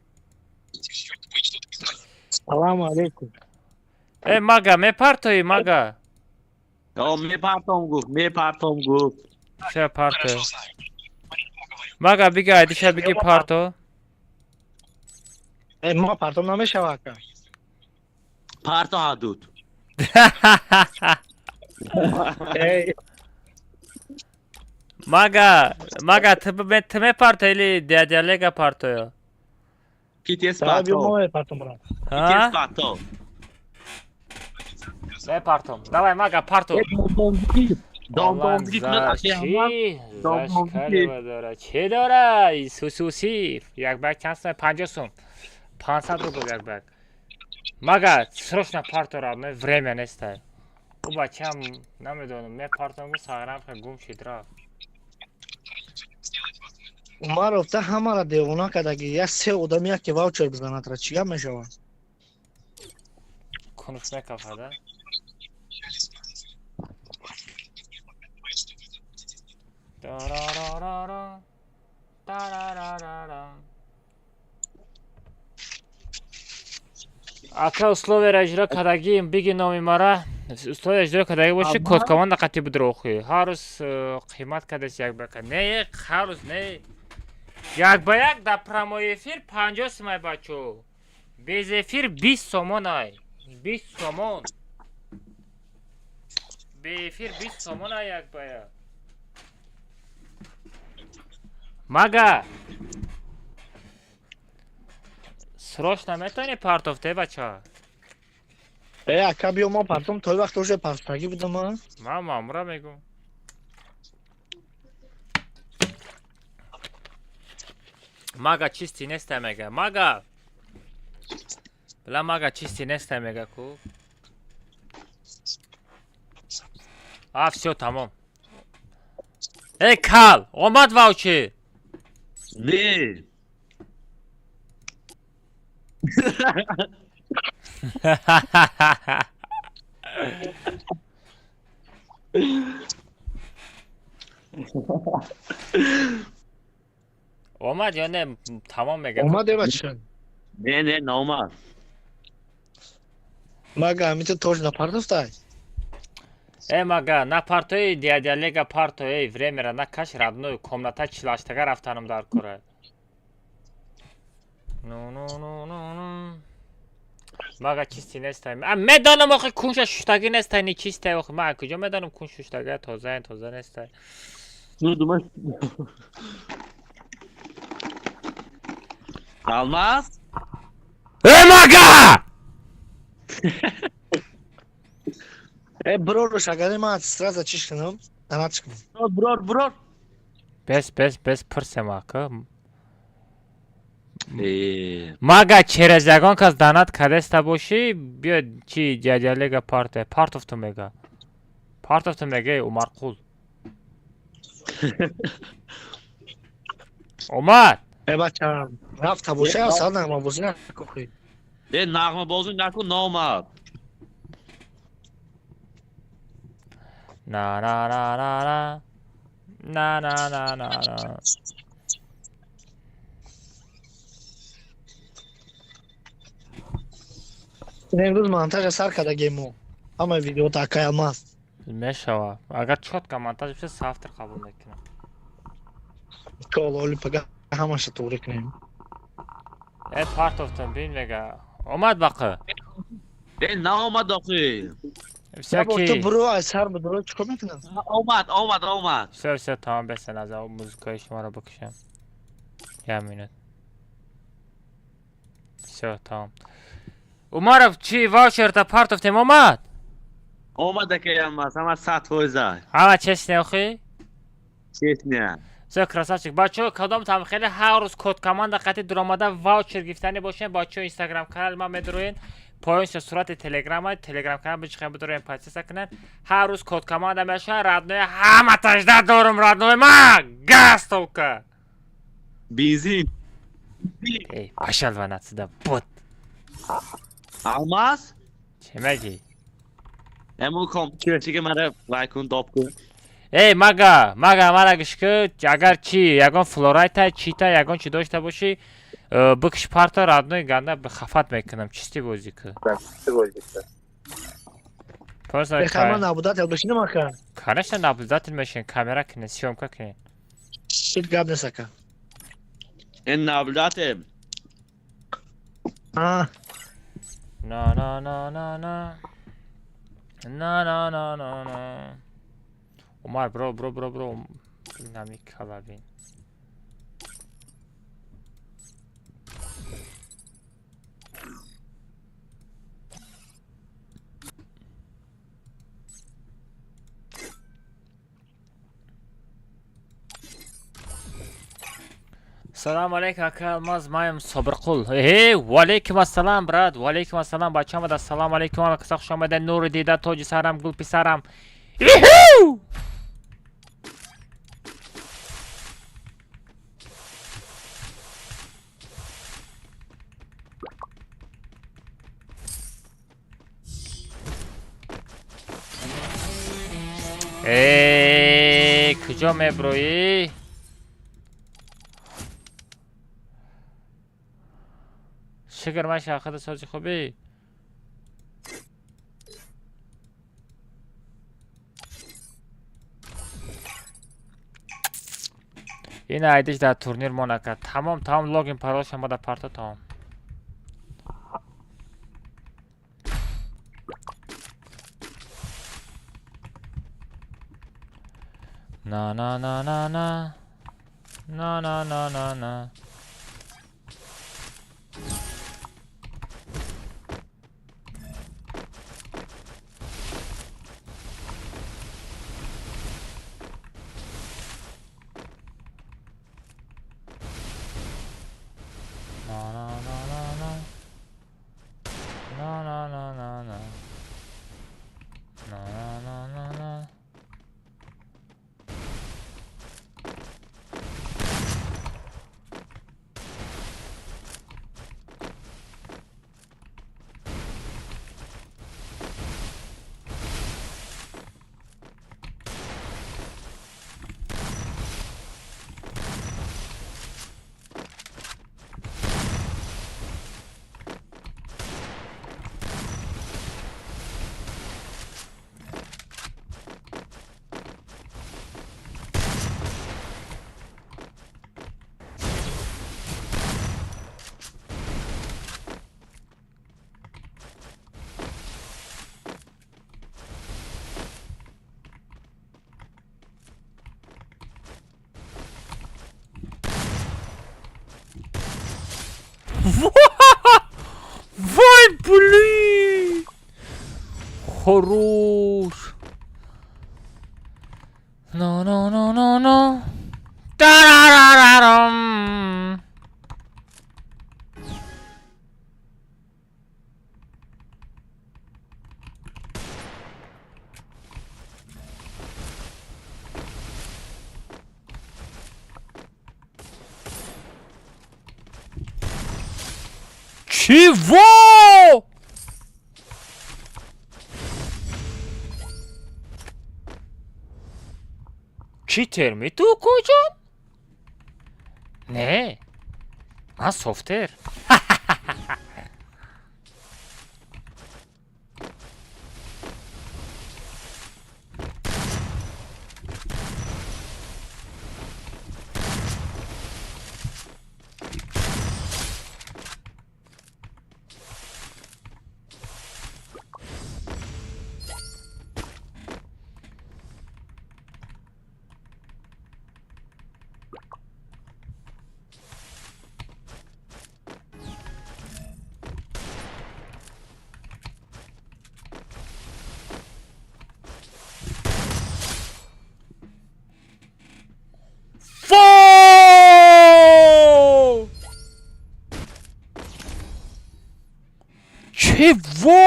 Салому алейкум. Э мага мепартоӣ мага? О мепартом гуфт, мепартом гуфт. Ча парто? Мага бига айдиша биги парто. Э, ма партом намешава ака. Парто ҳадуд. Эй, Мага, мага ты мепарто или дядя Лега партоё? Китес давай биё парто. мо мепартом брат. Китес Ҳа? парто. Мепартом. Давай мага парто. Домдомдиги кунад аки ҳама. Чӣ? Домдомдиги. Зашкалива дора. Чӣ дора? Сусусиф. Як бак чанд сум? 50 сум. 500 рубл як бак. Мага, срочно парто родной, время нестай. Ӯ бачаам намедонам, мепартом гу сағрам ха гум шид рафт. Умаров та ҳамара девона кардаги, як се одам яке ваучер бизанад ра чӣ гап мешавад? Кунуш мекафада. Тарарарара, тарарарара. Ака условияро иҷро кардагием, биги номи мара. Условия иҷро кардагӣ боши, Ама? код команда қатъи будро охи. Ҳар рӯз қимат кардест як ба як. Не, ҳар рӯз не. Як ба як дар прямой эфир 50 сумай бачо. Без эфир 20 сомон ай. 20 сомон. Бе эфир 20 сомон ай як ба як. Мага! Срочно метавонӣ партофте бача? Э, ака биё мо партом, той вақт уже партагӣ будам а. Ман мамура мегӯм. Мага чисти неста мега. Мага! Била мага чисти неста мега ку. А, всё, тамом. Эй, кал! Омад ваучер! Не. Омад ё не? Тамом мега. Омаде бача. Не, не, наомад. Мага ҳамита тоҷ напардофтай. Э мага, на партои дядя партои времера на каш родной комната чилаштага рафтанам дар кора. Ну ну ну ну ну. Мага чисти нестай. А медонам охи кунша шуштаги нестай, ни чистай охи. Ма куҷо медонам кун шуштага тоза тоза нестай. Ну думаешь. Алмаз? Э мага! Э броруш агар ма сразу чиш кунам, данат кунам. Брор, брор. Бес бес бес пурсема ка. Мага через ягон кас данат кадеста бошӣ, биё чи дядя Лега парте, партовту мега. Партовту мега Умарқул. Омад. Э бача, рафта боша, сад нағмабозӣ накун. Э нағмабозӣ накун, номад. На на на на на. На на на на на. Имрӯз монтажа сар кардагем мо. Ҳамаи видеота акай Алмаз. Мешава. Агар чётко монтаж бишад, сафтр қабул мекунам. Иншоалло, оли пага ҳамаша туғри кунем. Э партовтон бин мега. Омад бақы. Э наомад охи. Всякий. Ту бро аз сар бро чикор мекунам? Омад, омад, омад. Всё, всё, тамом бесен аз музыкаи шуморо бикушам. Як минут. Всё, тамом. Умаров чи ваучерта партовтем омад? Омад акай Алмаз, ҳама 100%. Ҳама честне охи? Честне. Всё, красавчик. Бачаҳо, кадом там хеле ҳар рӯз код команда қати дуромада ваучер гирифтани бошен, бачаҳо инстаграм канали ман медуроен. Поён шо сурати телеграма, телеграм канал бичихем бидуроен подписка кунен. Ҳар рӯз код команда мешавад, родной ҳама тажда дорум, родной ма! Газ толка. Бензин. Эй, пошел вон отсюда, бот. Алмаз? Чӣ мегӣ? Эму компютерчиги мара вай кун, доп кун. Эй, мага, мага, мара гӯш кун, агар чи ягон флорайта, чита, ягон чи дошта бошӣ, бикш парта родной ганда хафат мекунам, чисти бозӣ кун. Просто Бехама наблюдатель бошинам ака. Конечно, наблюдатель мешин, камера кунед, съёмка кунед. Ҳеҷ гап нест ака. Ин наблюдатель. А, На на на на на. На на на на на. Умар, бро, бро, бро, бро. Нами калабин. Салам алейкум, ака Алмаз, маем Собирқул. Э, валейкум ассалам, брат, валейкум ассалам, бачам, ассалам алейкум, ама каса хуш омадед, нури дида, тоҷи сарам, гул писарам. Иху! Э, куҷо меброӣ? Шукр маша, худа сози хубӣ? Ин айдиш дар турнир мо накард. Тамом, тамом, логин паролш омада парто тамом. На на на на на. На на на на на. На на на на на. На на на на на. На на на на на. Хорош. No, no, no, no, no. Тарарарарам. Чего? Читер ми ту куҷон? Не, ман софтер. Фу! Чего?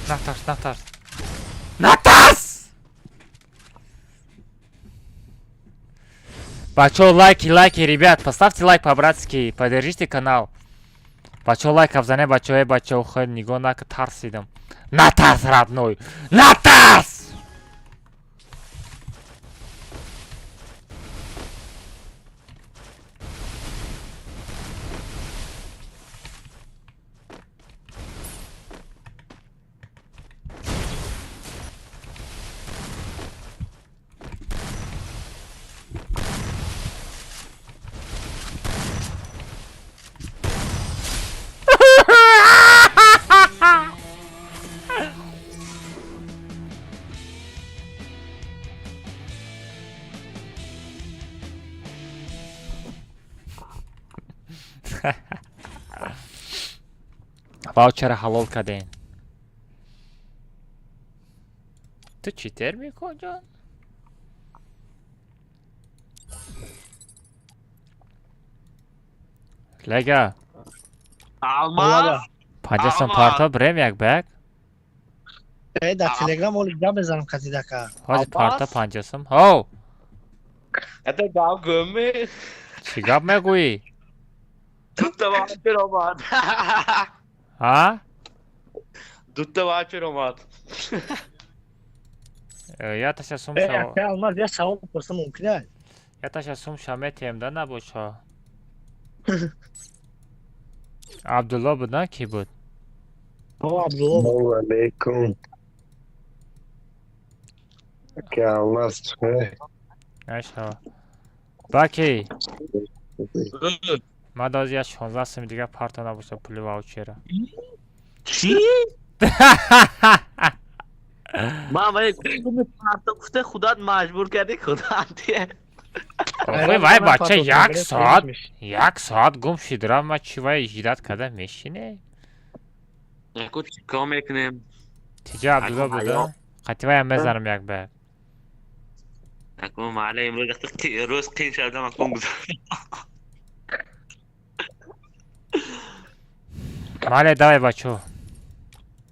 Натарс, натарс. Натарс! Бачо, лайки, лайки, ребят, поставьте лайк по-братски, поддержите канал. Бачо, лайк абзане, бачо, эй, бачо, хэ, нигоҳ нака, тарсидам. Натарс, родной! Натарс! Ваучера ҳалол кардем. Ту читер мекун, ҷон? Лега, Алмаз. 50 сом Алмаз. парто брем як ба як? Э, дар телеграм оли гап мезанам катидака. Ҳозир Алмаз. парто 50 сом. Ҳов! Это гап гӯми. Чӣ гап мегӯӣ? Дутта ваучер омад. Ҳа? Дутта ваучер омад. Э, я таша сум Э, ша ака Алмаз, я савол пурсам мумкин аст? Я таша сум ша метиҳем да набошо. Абдулло буд, на кӣ буд? О, Абдулло буд. Салом алейкум. Ака Алмаз, чӣ? Нашава. Баки, ман дози я 16 суми дига парто набошо пули ваучера. Чӣ? Ман вале гуми парто гуфта худат маҷбур кардӣ худат. Охи вай бача як соат, як соат гум шид рафт, ман чӣ вай жидат карда мешине? Яку чикор мекунем? Тиҷа Абдулло Аку буд, ҳаё. а? Қатӣ ваям мезанам як ба як. Яку маҳалла имрӯз вақти рӯз қин шудам акун гузар. Мале, давай, бачо.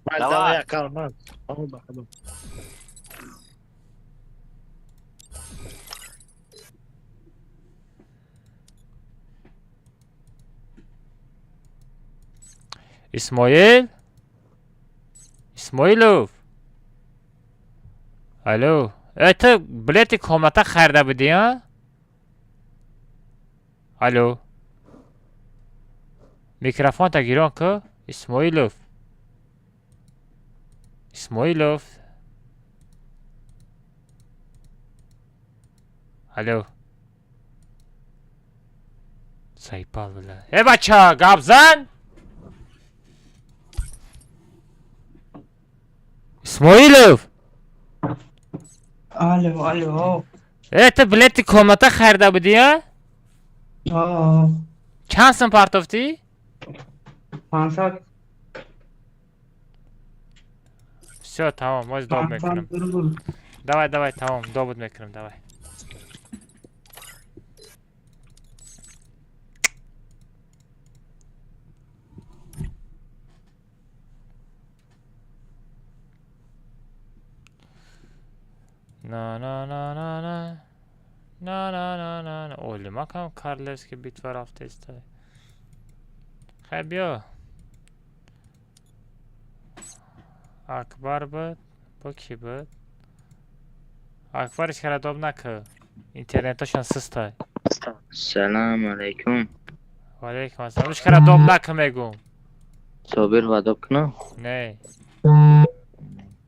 Давай, Давай. ака Алмаз. О, ба худо. Исмоил? Исмоилов? Алло. Э, ту билети комната харида будӣ, а? Алло. Микрофонта гирон ку? Исмоилов. Исмоилов. Алло. Заебал, бля. Э, бача, гап зан! Исмоилов! Алло, алло. Это, блядь, ты комната харида будӣ, а? Аа. Чанд сум партофтӣ? 500. Всё, тамом, моз доб мекунам. 500 рубл. Давай, давай, тамом, добуд мекунам, давай. На на на на на. На на на на на. Олимакам Карлевский битва рафтеста. Хай биё. Акбар буд, бо кӣ буд? Акбар ҳеч доб накӯ. Интернетошон систай. Салам алейкум. Ва алейкум ассалом. Ҳеч кара доб накӯ мегум. Собир вадоб кунам? Не.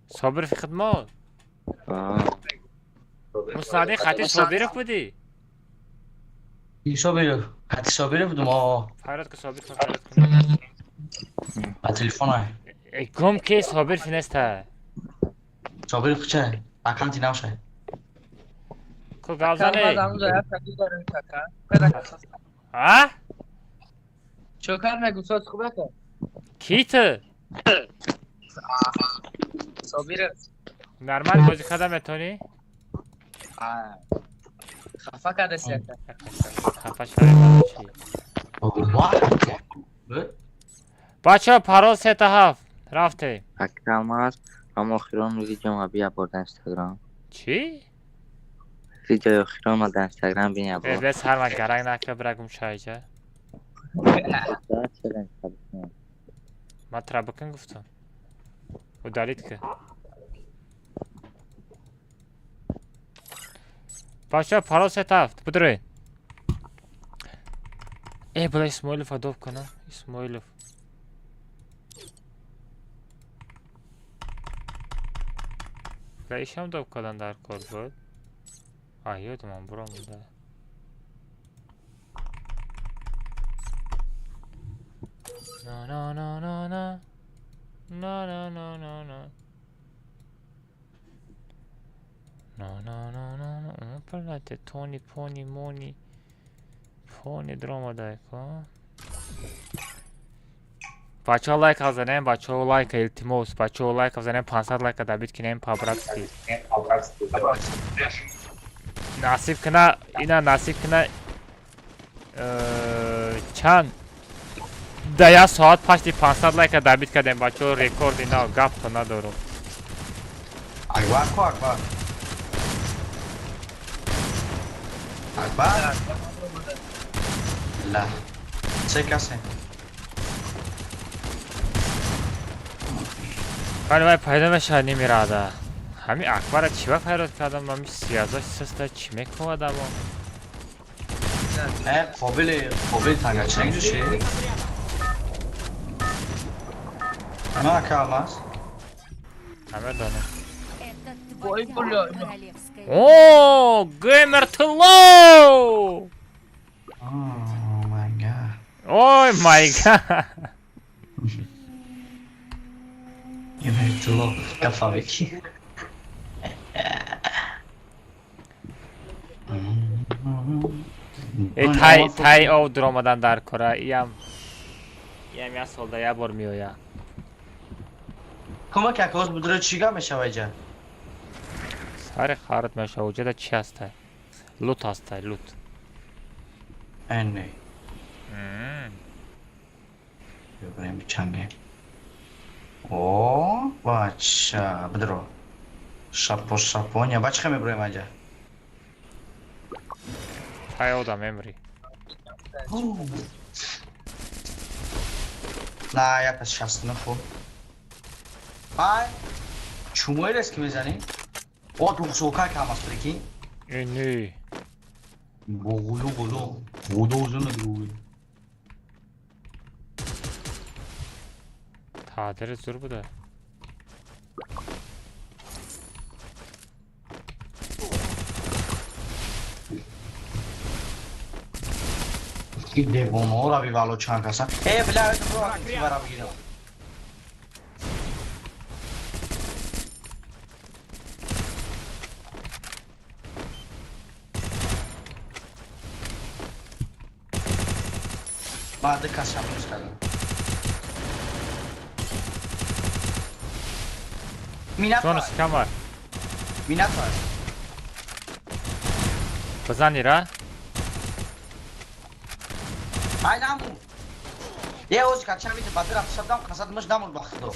Собир хидмат. Аа. Муснади хати Собиров будӣ? Собиров. Хати Собиров будум, аа. Фарёд ку Собир, фарёд кун. Ба телефон. Э, гум ки Собир финеста. Собиров ча? Аккаунти навша. Ку гап зане? А? Чокар мегу соз хуб ака? Ки ту? Собир. Нормал бозӣ карда метавонӣ? Хафа кардаси ака. Хафа шавӣ чӣ? Бачаҳо, парол сета ҳафт. Рафтем. Ака алмаз, ам охирон видеома бия бор дар Инстаграм. Чӣ? Видеои охиронма дар Инстаграм биня бор. Э, бес ҳар ма гаранг накар, бира гум шайҷа. Ман тра бикун гуфтам. Удалить ка. Бачаҳо, парол сета ҳафт. Бидуред. Э, била Исмоилов адоб кунам. Исмоилов. Била ишам доб кардан дар кор буд. А, ёдамам буромуда. На на на на на. На на на на на. На на на на на. Блядь, Тони, Пони, Мони. Пони дромадай-ко. Бачаҳо, лайка занем, бачаҳо, лайка, илтимос, бачаҳо, лайка занем, 500 лайка добить кинем по-братски. Насиб кина, ина насиб кина чанд да як соат пашти 500 лайка добить кардем, бачаҳо, рекорди нав, гапто надорум. Акбар ку Акбар. Акбар? Ла. Че касе? Вале вай пайдо мешавад немирада. Ҳами Акбара чӣ ба файрод кардам, ҳами сиязош систа чӣ мекунад амо? Э, қобили, қобили танга ченг души? На ака алмаз. Намедонам. Ой, бля. О, геймер тлоу! Oh my God. Ой my God. Геймер тлоу. Кафавики. Э, тай тай ов дуромадан дар кора, иям як солда як бор меояд. Кумак як оз будро чӣ гап мешава иҷа? Сари харат мешава, уҷада чӣ ҳастай? Лут ҳастай, лут. Эне. Бибарем бичанге. О, бача, бидро. Шапо шапоня, ба чӣ меброем аҷа? Тай одам эмри. На, як аз 69 хуб. Ай, чумои рес ки мезанӣ? О, духсока кам аст, прикинь. Э, не. Гулу гулу. Гулу узуну гулу. Таъдири зур буда. Ин девонаҳоро бивало чанд каса. Э, бля, это бро, тивара бигирам. Баъд кас шамус кардам. Ҷонаш камар. Минато. Бизани ра? Ай намур. Е, ози кача мите бадир афшадам, қасад мыш намур ба худо.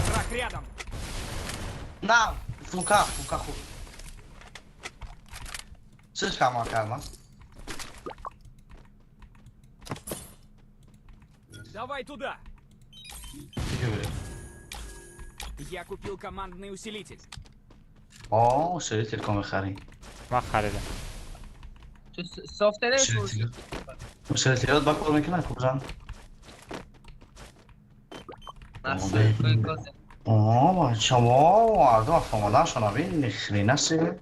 Враг рядом. На, фука, фука хуб. Чӣ камар кардам? Давай туда. Я купил командный усилитель. О, усилитель ком хари. Ма харидам. Ту софтер Усилитель ба кор мекунад кузан. О, шумо мардум автомодан шуна бин, ни хрена себе.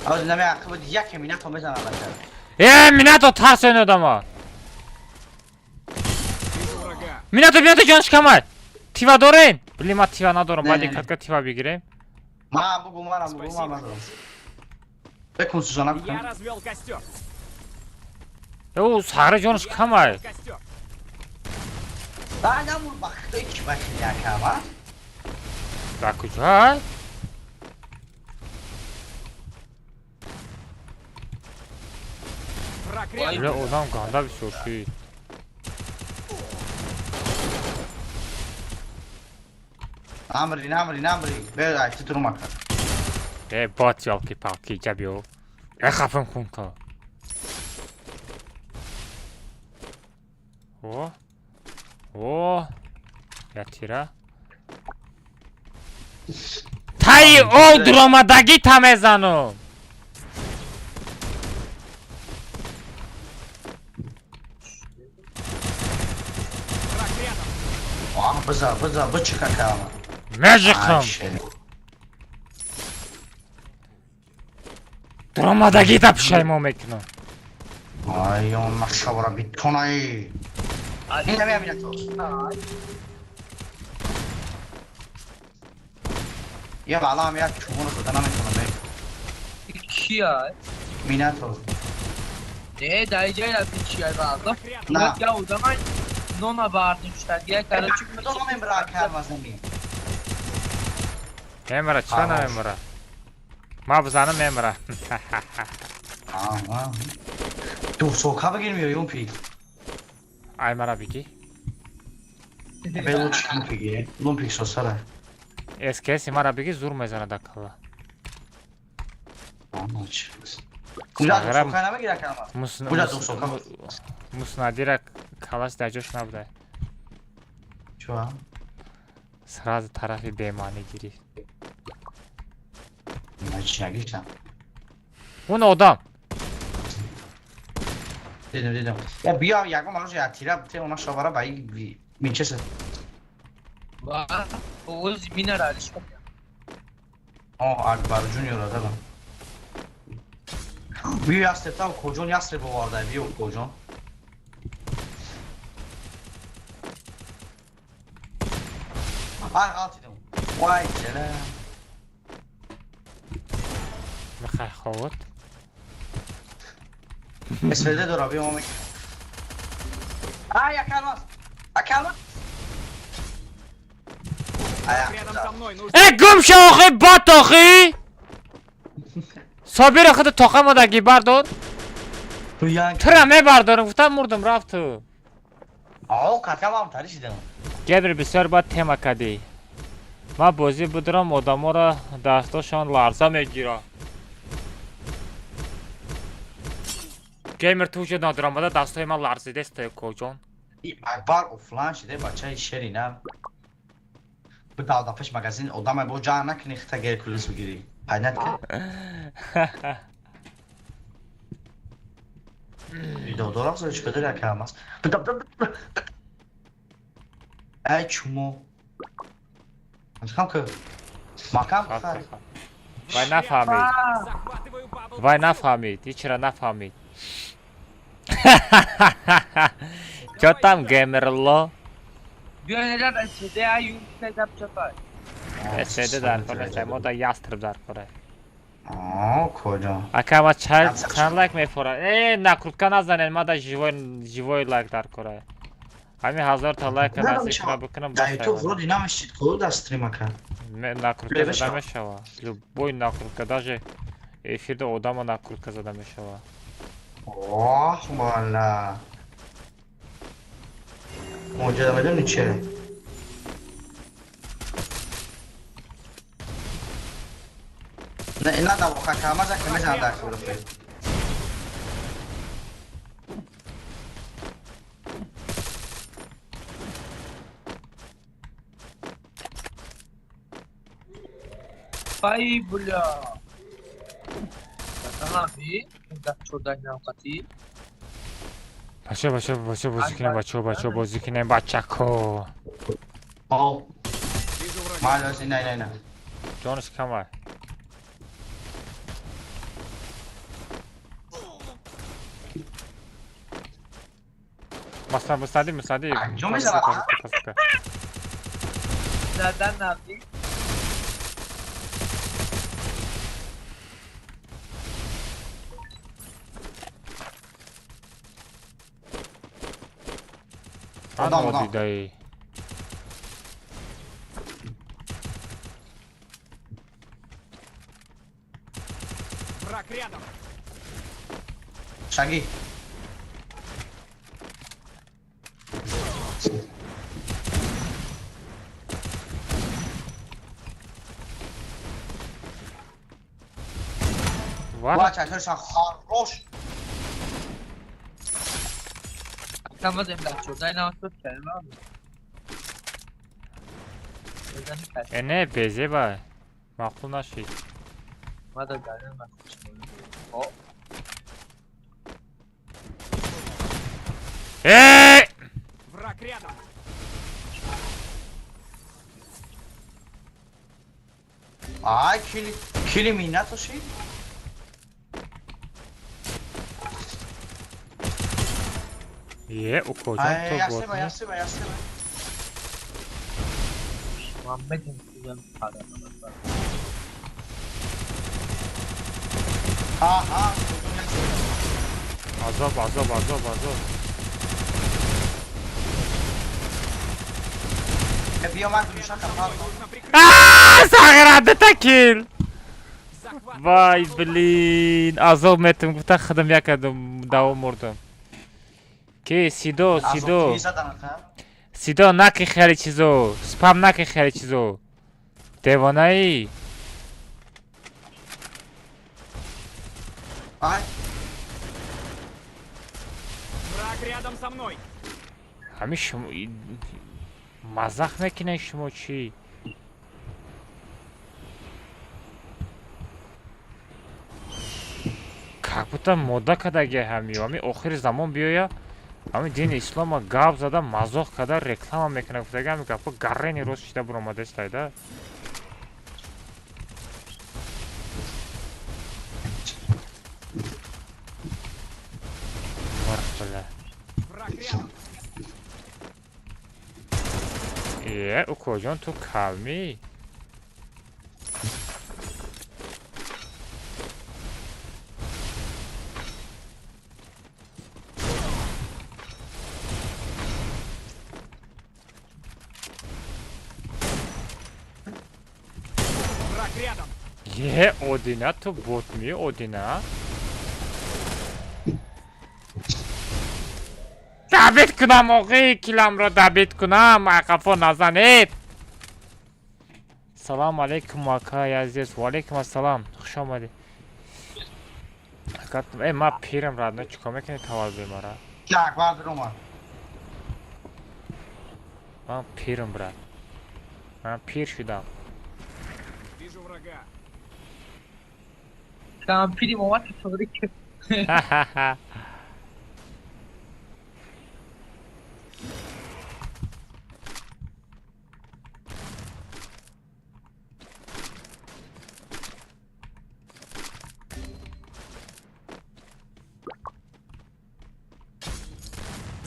Аз нами ақиб як минато мезанам бача. Э, минато тарсен одама. Минато, минато ҷонш камар. Тива дорен? Блин, ма тива надорам, баъди катка тива бигирем. Ма бугу марам, бугу ма надорам. Бекун Сузана. Я развел костер. Э, сара ҷонш камар. Да, намур бахто ич бахия кама. Да куҷа? Бля, одам ганда бисёр шуд. Намри, намри, намри. Бе, ай, ти туру мака. Э, бот ёлки-палки, ҷа биё. Э, хафам хун то. О. О. Я тира. Таи о дуромадагӣ та мезанам. Оҳ, биза, биза, бичика кама. Межиқам. Дуромадагӣ та пушаймо мекунам. Ай, он нашавара битонай. Ин нами аминато. Я балам я чуморо дода наметонам. Кия? Минато. Не, дай ҷай рафти чия балда. На. Я одамай нона бардошта. Я короче Худо мемра кармазами. Мемра, чӣ намемра? Ма бизанам мемра. Аа. Ту сока бигир миёй он пик. Ай мара бигӣ. Бе лучше лумпик, лумпик сосара. СКС мара бигӣ зур мезанад акала. Куҷа сока намегира карма? Куҷа сока? Муснадира калаш дар ҷош набуда. Чуа? Сразу тарафи бемаънӣ гирифт. Ман чӣ нагирифтам? Он одам. Дидам, дидам. Я биё ягон мароза я тира те она шавара ба и Винчестер. Ва, оз минералиш. О, Акбар Ҷуниор дадам. Биё ястреб там коҷон ястреб оварда, биё коҷон. Ай, ғалтидам. Вай, ҷала. Михай ховот. СВД дора, биё мо. Ай, акалмас. Акалмас. Э, гум шо охи, бат охи! Собир худ тоқа модаги бардор. Тура мебардорам, гуфтам мурдам рафту. О, катамам таришидам. Гебр бисёр бад тема кадӣ. Ман бозӣ будурам, одаморо дастошон ларза мегирад. Геймер ту вуҷуд надорамада дастои ман ларзидест коҷон. Акбар офлайн шиде бачаи шери на. Бидал да пеш магазин одаме бо ҷа накунӣ хита Геркулес бигирӣ. Понят ки? Видео дорам, чӣ бедор як калам аст. Ай чумо. Интихоб ки. Макам хари. Вай нафаҳмид. Вай нафаҳмид, ҳечра нафаҳмид. Чё там, геймерло? СД дар кор, мо да ястреб дар кор. Куҷо? Ака, ма чанд лайк мефорад? Э, накрутка назанед, ма да живой лайк дар кор. Ҳамин 1000 та лайка наздик бикунам. Дар ютуб вроде намешид ку дар стрим ака. Накрутка зада мешава. Любой накрутка, даже эфирда одама накрутка зада мешава. Ох, вала. Онҷо медони че? Не, на да хака, маза ки мезанад дар куруфе. Ай, бля. Бача, бача, бача, бозӣ кунем, бача, бача, бозӣ кунем, бачако. Малози, не, не, не. Ҷонаш камай. Масла, масади, масади. Задан наби. Одам, одам. Враг рядом. Шаги. Вача, слушай, хорош. Не, безеба. Мақул нашид. Эй! Враг рядом. Ай, кили меня туши. Е, укоҷон то бот. Азоб, азоб, азоб, азоб. Сағира, дута кил. Вай, блин, азоб метум гуфта худам якадум давом мурдам. Ки сидо, сидо. Сидо наки хеле чизо, спам наки хеле чизо. Девонаи. Враг рядом со мной. Ҳамин шумо мазах мекунед шумо чӣ? Как будто мода кадаги ҳами, ҳами охири замон биёя. Ҳамин дини ислома гап зада мазоқ карда реклама мекунад, гуфтага ҳамин гапҳо гаррени рост шида буромадестай да. Мархала. Е, укоҷон ту калмӣ? Е, Одина, ту бот ми, Одина. Дабит кунам, оғи, киламро дабит кунам, айқафо назанед. Салам алейкум, акай азиз. Ва алейкум ассалам. Хуш омадӣ. Э, ма пирам радно, чӣ кор мекунӣ таваллуди мара? Так, бардрума. Ман пирам, брат. Ман пир шудам. Вижу врага. Там пири омад тағри. Ха-ха-ха.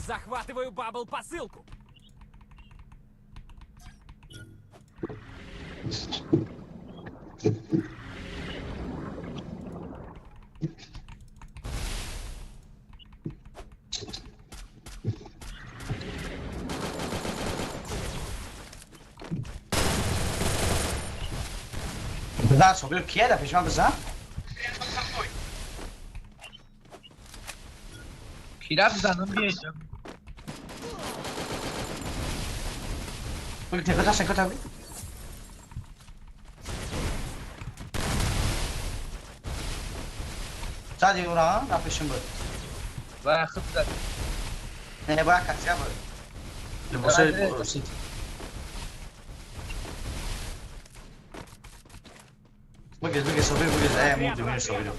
Захватываю бабл посылку. بزن صبیر کیه ده پیش من بزن؟ کی رفت زنم بیایید بگو تکو تا سکو تا زدی اونا رفت پیشون بود و خود زد نه باید کسی بود لباسای روسی بگیز بگیز صبیر بگیز ای مردی میره صبیر رو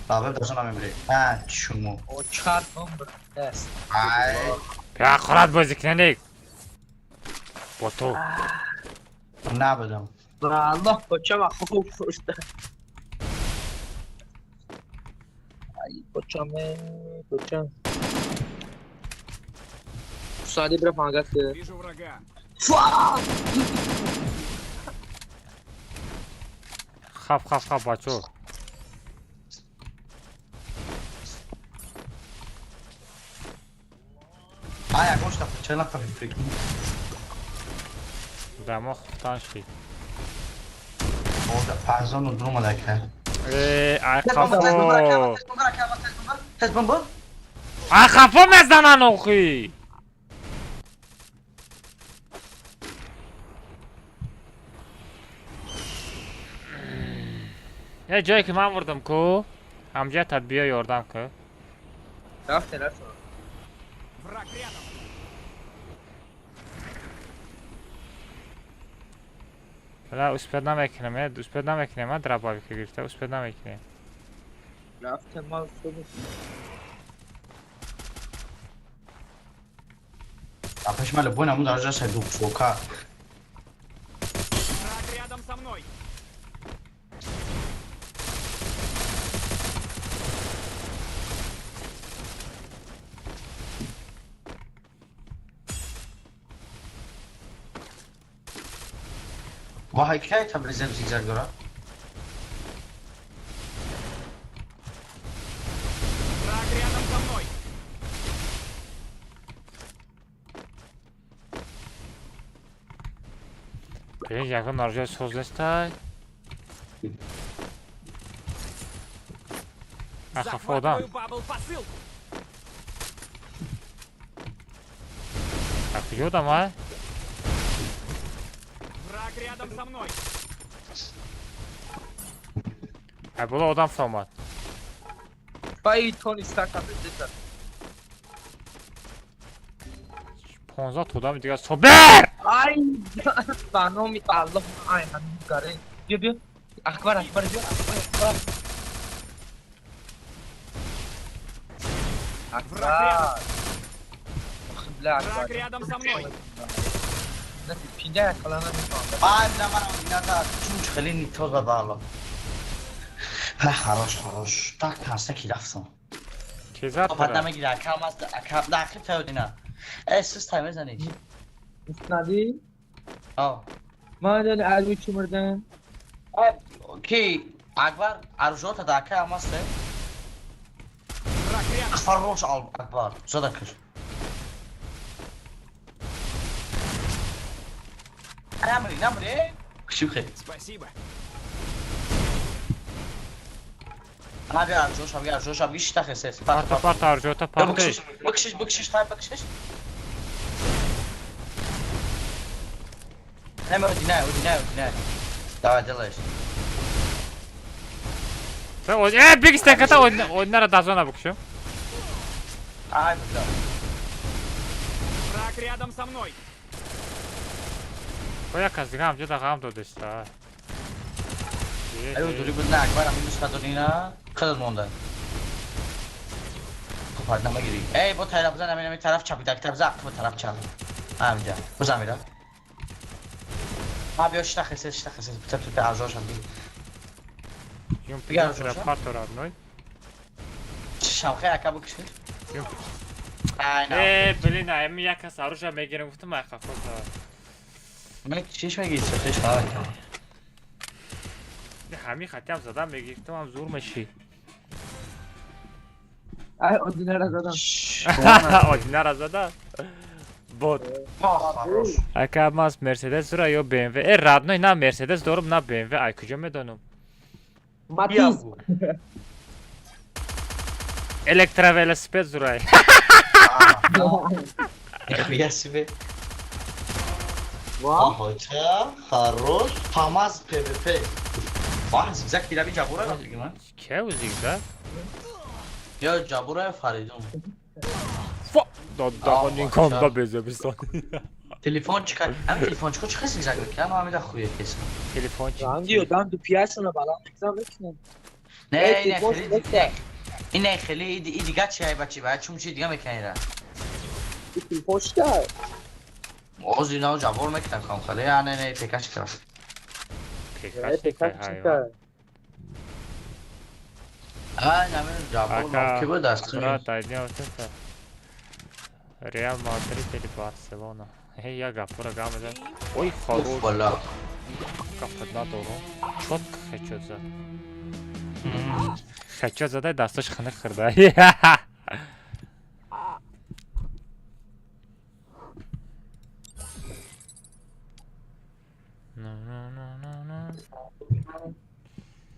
بابا داشتم هم میره ها چومو او چهار نمبر دست ای Аккурат бозӣ кунед. Бо ту. نبودم والله بچم خوب شد ای بچم بچم سادی برا فانگات Вижу врага. Хап хап хап бачо. آیا گوشت چه نفر فکر Дамо хуфтан шид. Orada پرزان رو درو مدکه Э, ай хафо. تست بمبر Ай хафо мезанан охи. Е ҷое ки ман бурдам ку, ҳамҷа та биё ёрдам ку. رفت رفت Враг рядом. Бала успед намекунем, э, успед намекунем, а дробовика гирифта, успед намекунем. رفت ما صبح پیش من لبون همون درجه سه دو سوکا Враг рядом со мной. وای کی تبریزم زیگزاگ داره Враг рядом со мной. Бин ягон нарҷои соз нестай. Ай хафо одам. Захватываю бабл посылку. Ай куҷо одам ай? Враг рядом со мной. Ай боло одам фаромад. بای تونی استاک بزن 15 تا одами дигар собир! ای بانومی الله ای همین کاره بیا بیا اکبر اکبر بیا اکبر اکبر لا Враг اکبر рядом со мной. نه پینده کلانه میکنم آی نه من نه نه چون خیلی نیتوز به بالا نه خراش خراش تک هسته کی رفتم Ки зад پد тара? نمیگیره اکم از اکم داخل تا دینا ای سیس تایم زنی ندی آه ما دل عروی چی مردن کی اکبر ارجو تا داخل هم هسته Враг рядом. خروش اکبر زدکر نمری نمری کشی خیلی Спасибо. انا بیا ارجو شم بیا ارجو شم بیش تخصص Парта парта арҷота парта. بکشش بکشش بکشش تای بکشش نه اودی نه اودی نه اودی نه давай делаешь Э, биг стеката однара дазона букшум. ай бля Враг рядом со мной. Бо як аз дига ҳамҷа да ғам додеста. ای دوری بود نه اکبر همین دوست داری نه خودت مونده خب پرد نمیگیری ای با طرف بزن همین همین طرف چپی تک طرف زق با طرف چپ همینجا بزن میرم ها بیا شتا خسه شتا خسه تپ تپ ارزاش هم بگیر Юм Биг арҷоша? парта родной. شمخه اکا بکشش Юм Э, блин, ай як кас оружие мегирам, гуфтам ай хафа. Мен чиш мегири, чиш хабар. Ҳамин хатиам задам мегирифтам, ҳам зур меши. Ай, одинара задам. Одинара зада? Бот. Ака мас Мерседес дура ё BMW? Э, родной, на Мерседес дорум, на BMW. Ай куҷо медонам? Матиз. Электровелосипед зурай. Нихуя себе. Ва, хорош. ФАМАС ПВП. Ва, зигзаг пираби Ҷабура мегӯям. Кев зигзаг? Ё Ҷабура ё Фаридун. Фа, додагон ком безобистон. Телефон чика, ҳам телефон чика чика зигзаг мекунам, ҳам ҳамида хуя кесам. Телефон чи? Ранги одам ду пиясона баланд зигзаг мекунам. Не, не, хеле. Ин хеле и дига чи ай бачи, ба чум чи дига мекунира. Телефон чика? Оз инао Ҷабур мекунам кам хеле, а не не, пекаш чика. Пекаш чика. А, намедонам Ҷабур ки буд аст. Брат, айдня вот это. Реал Мадрид или Барселона? Эй, я гапура гамеда. Ой, хорош. Гапад надорум. Чётко хечот зад. Хечот задай дасташ ханак хӯрда.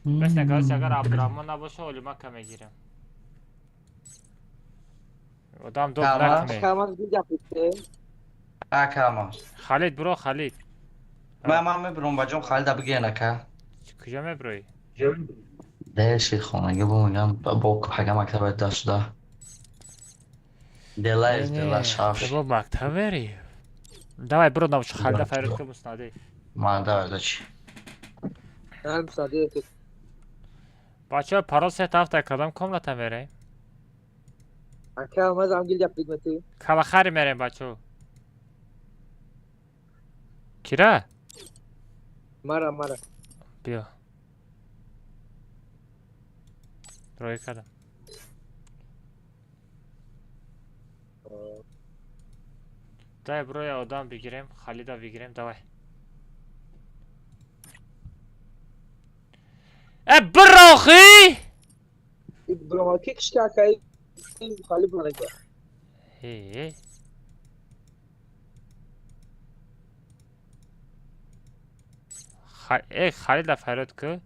Бес накард, агар Абдурахмон набоша, Олимака мегирам. Одам дод накунед. Халид бро, Халид. Ман мебурам баҷон Халида бигирен ака. Куҷо мебурӣ? Деши хонагӣ бо мегам бо пага мактаба даст шуда. Дела дела шаф. Бо мактаб мери? Давай бро, навш Халида файрод ки муснади. Ман давай дачи. Бачаҳо парол се ҳафта кадом комната мерем? Ака, маз ангил япигмати. Калахари мерем бачаҳо. Кира? Мара, мара. Биё. Рой кардам. Давай броя одам бигирем, Халида бигирем, давай. Э, бирохи! Бирохи кишка акай Халид манака. Э. Э, Халида фарёд ку.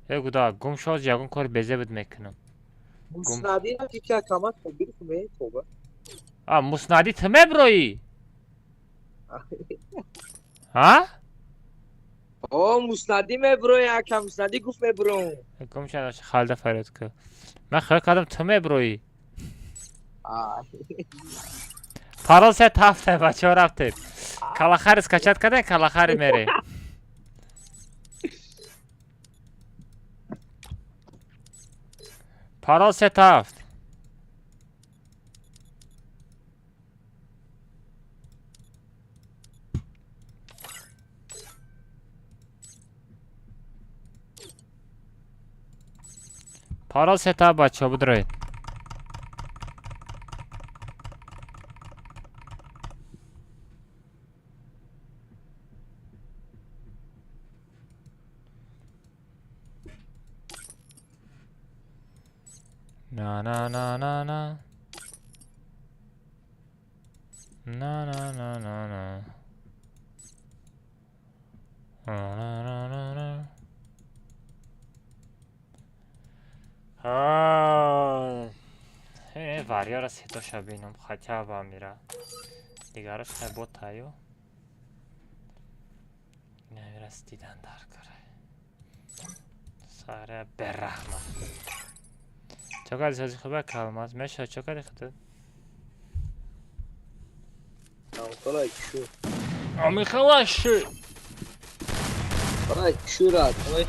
Э, гуда, гум шоз ягон кор безе буд мекунам. Муснади ки камат бир тоба. А, муснади ту меброӣ? Ҳа? О, муснади меброӣ, ака, муснади гуфт мебром. Гум шоз Халида фарёд ку. Ман хаёл кардам ту меброӣ. Парол се ҳафта бачаҳо рафтем. Калахари скачат кардем, калахари мерем. Парол се ҳафт. Парол се ҳафт бачаҳо бидроед. На на на на на. На на на на на. На на на на. Э, варьяра сетоша бинам, хотя бы амира. Дигараш хай ботаю. Намирас дидан дар кора. Сара бераҳмат. Чокади сози хуба калмаз меша чокади худат. Амихала шу. Амихала шу. Ай, шурат. Ой.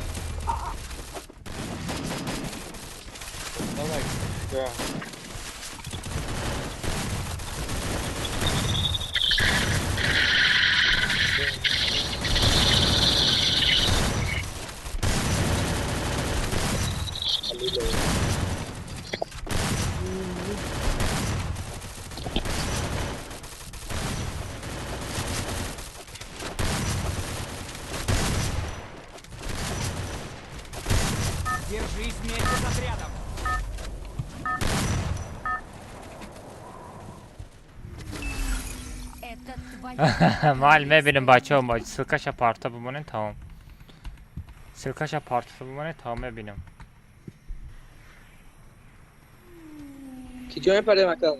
Давай. Майли мебинем бачаҳо, ссылкаша парта бимонем тамом. Ссылкаша парта бимонем тамом мебинем. Ки ҷо мепарем ака?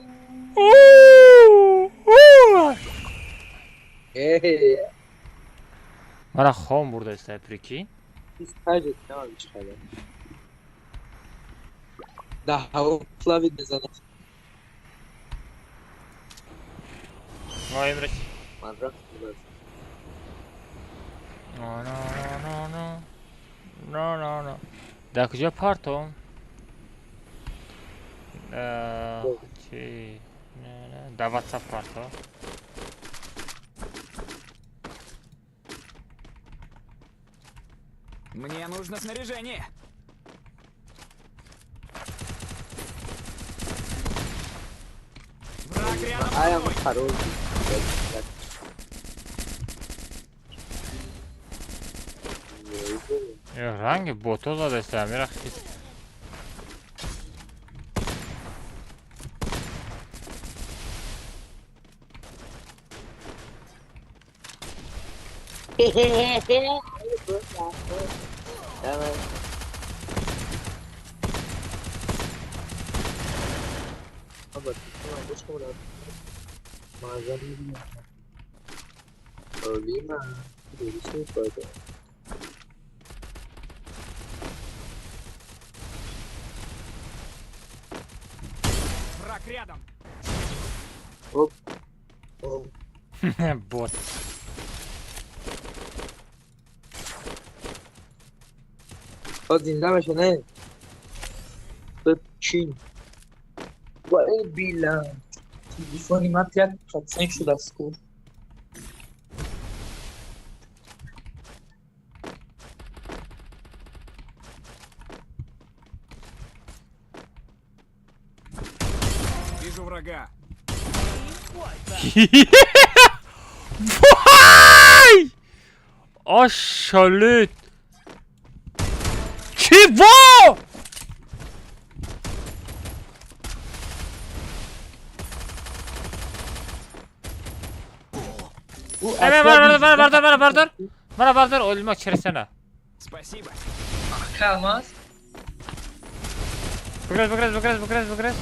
Мара хом бурда истай, прикинь. 25 намам чӣ хабар. Да ҳаво плавит мезанад. Но имрӯз Ман рафтам. Но но но но но но но. Дар куҷо партом? Чи? Дар WhatsApp парто. Мне нужно снаряжение. Враг рядом со мной. Ранги бото задеста, мера хис. Давай. Враг рядом. Оп. Оп. Бот. Зинда меша не? Чин. Вай била. Телефони ман 1% шудааст ку. Вижу врага. Вай! Ошалет! Чего? Бардор, мара бардор, олма чересена. Спасибо. Алмаз. Бигрез, бигрез, бигрез, бигрез, бигрез.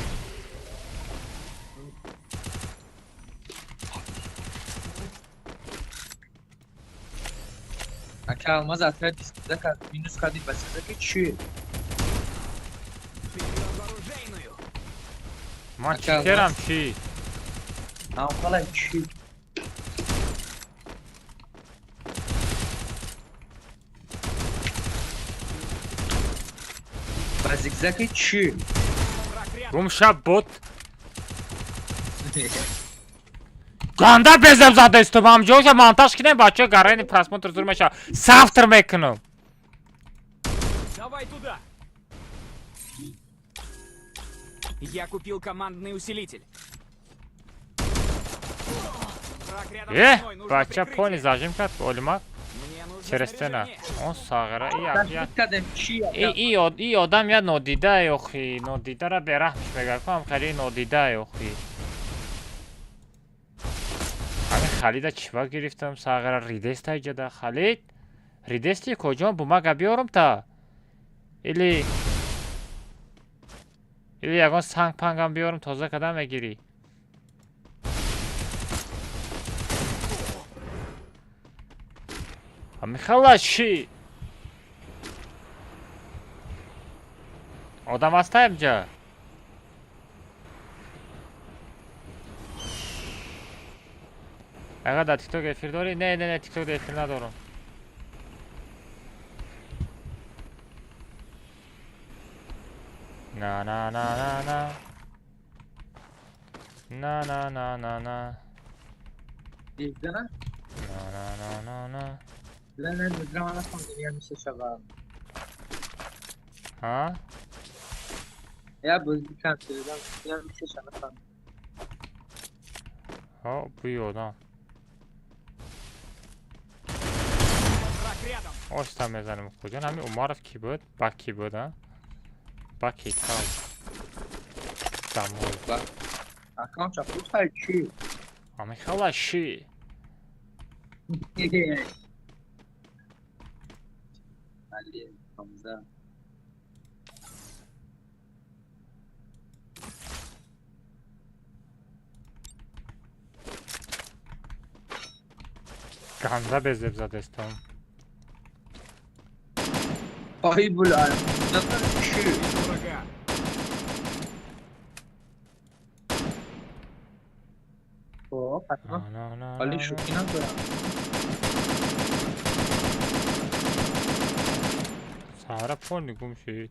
Ака Алмаз отряд 22 кард, минус карди ба 13 ки чӣ? Ман читерам чӣ? Амқала чӣ? Ба зигзаги чӣ? Гумша бот. Ганда безеб задастум, ҳамҷоша монтаж кинем, бачаҳо гарани просмотр зур мешава. Сафтр мекунам. Давай туда. Я купил командный усилитель. Бача пони зажим кард, олимак. Через стена. Он сағира и одам я нодида охи, нодидара бераҳмш мегар кам хеле нодида охи. Ҳамин Халида чива гирифтам, сағира ридеста иҷада Халид. Ридести куҷо бумага биёрам та? Или ягон санг пангам биёрам тоза када мегирӣ. Михала чӣ? Одам ҳаста инҷа? Агар дар тикток эфир дорӣ? Не, не, не, тикток эфир надорам. На на на на на. На на на на на. На на на на на. Не, не, драма нафаҳмидам, я мешавам. Ҳа? Я бозӣ кам шудам, я мешавам нафаҳмидам. Ҳа, буи одам. Оста мезанем куҷо? Ҳамин Умаров ки буд? Баки буд, а? Баки кав. Дамой. Аккаунт чапу хай чӣ? Ами хела ши. Ганда безеб задестам. Ай, бля. Вале шӯхӣ надорам. Сара пони гум шуд.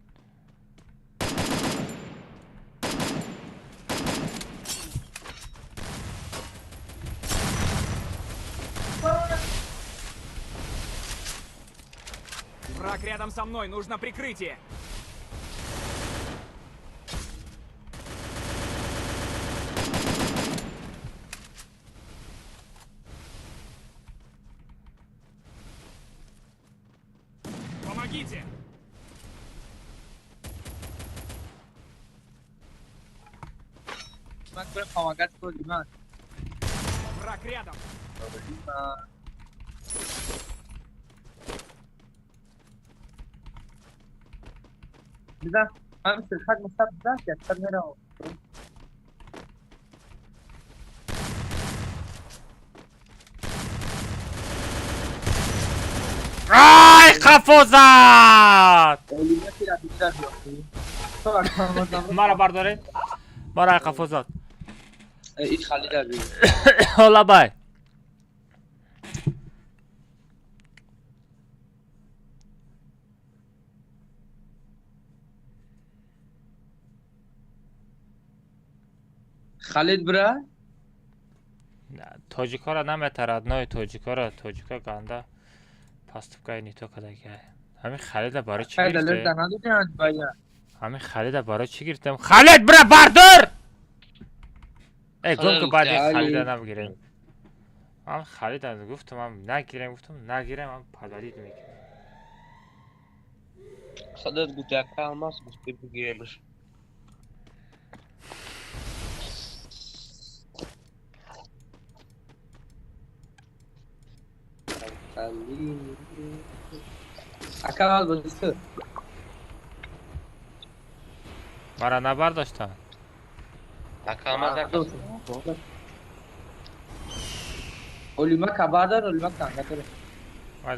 Враг рядом со мной, нужно прикрытие. Помогите! Враг рядом! Ай, қафо зад! Мара бардоред. Мара ай қафо зад. Ҳола бай. Халид бра? Тоҷикҳоро наметарад, ной тоҷикҳоро, тоҷикҳо ганда паступкаи нито кадаги. Ҳамин Халида барои чӣ гирифте? Ҳамин Халида барои чӣ гирифтем? Халид бра бардор! Э, гум ку баъди Халида набигирем. Ҳам Халида гуфтам, ҳам нагирем, гуфтам, нагирем, ҳам падалид мекунем. Халид гуфт, яка алмаз гуфт, бигиремш. Мара набардоштам. Аз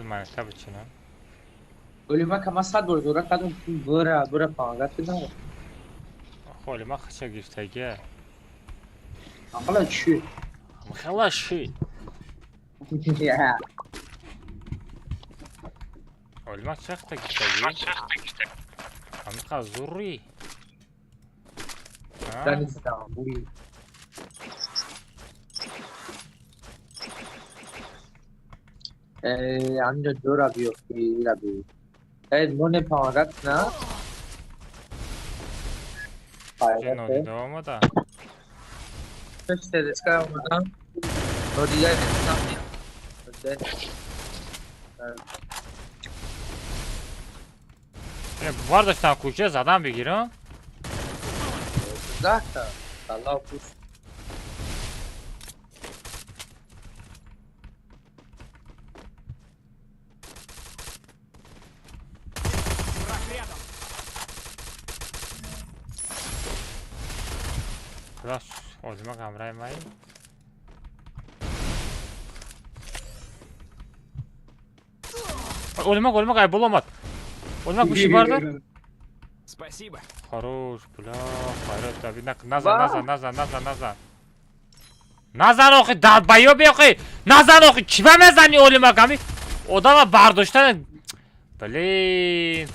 манета бичинам. Олима хача гирифтагия. Хела ши. Олима чахта гирифтагӣ? Ҳамиқа зурӣ. Нодида омада. Бардоштам кӯча задам бигирам. Худо озима ҳамраи май. Олимак, олимак, ай боло омад. Олимак гӯши бардор. Спасибо. Хорош, бля, хайрат, Давид, назан, назан, назан, назан, назан. Назан охи, долбоёби охи. Назан охи, чӣ ба мезани олимак ҳами? Одама бардоштан. Блин.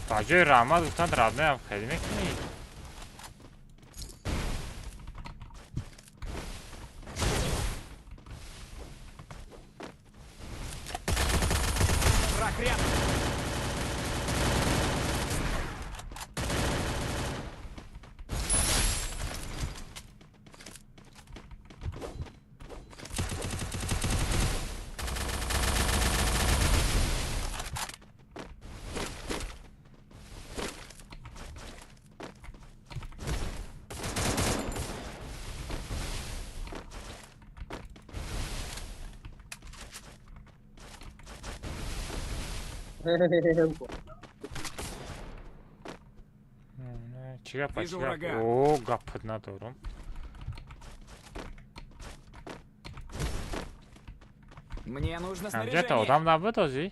Ба ҷои раҳмат гуфтан родноям хеле мекунӣ. Враг рядом. Чӣ гапа, чӣ Вижу гап? врага. О, гапат надорам. Мне нужно Ҳамҷата снаряжение. одам набуд озӣ?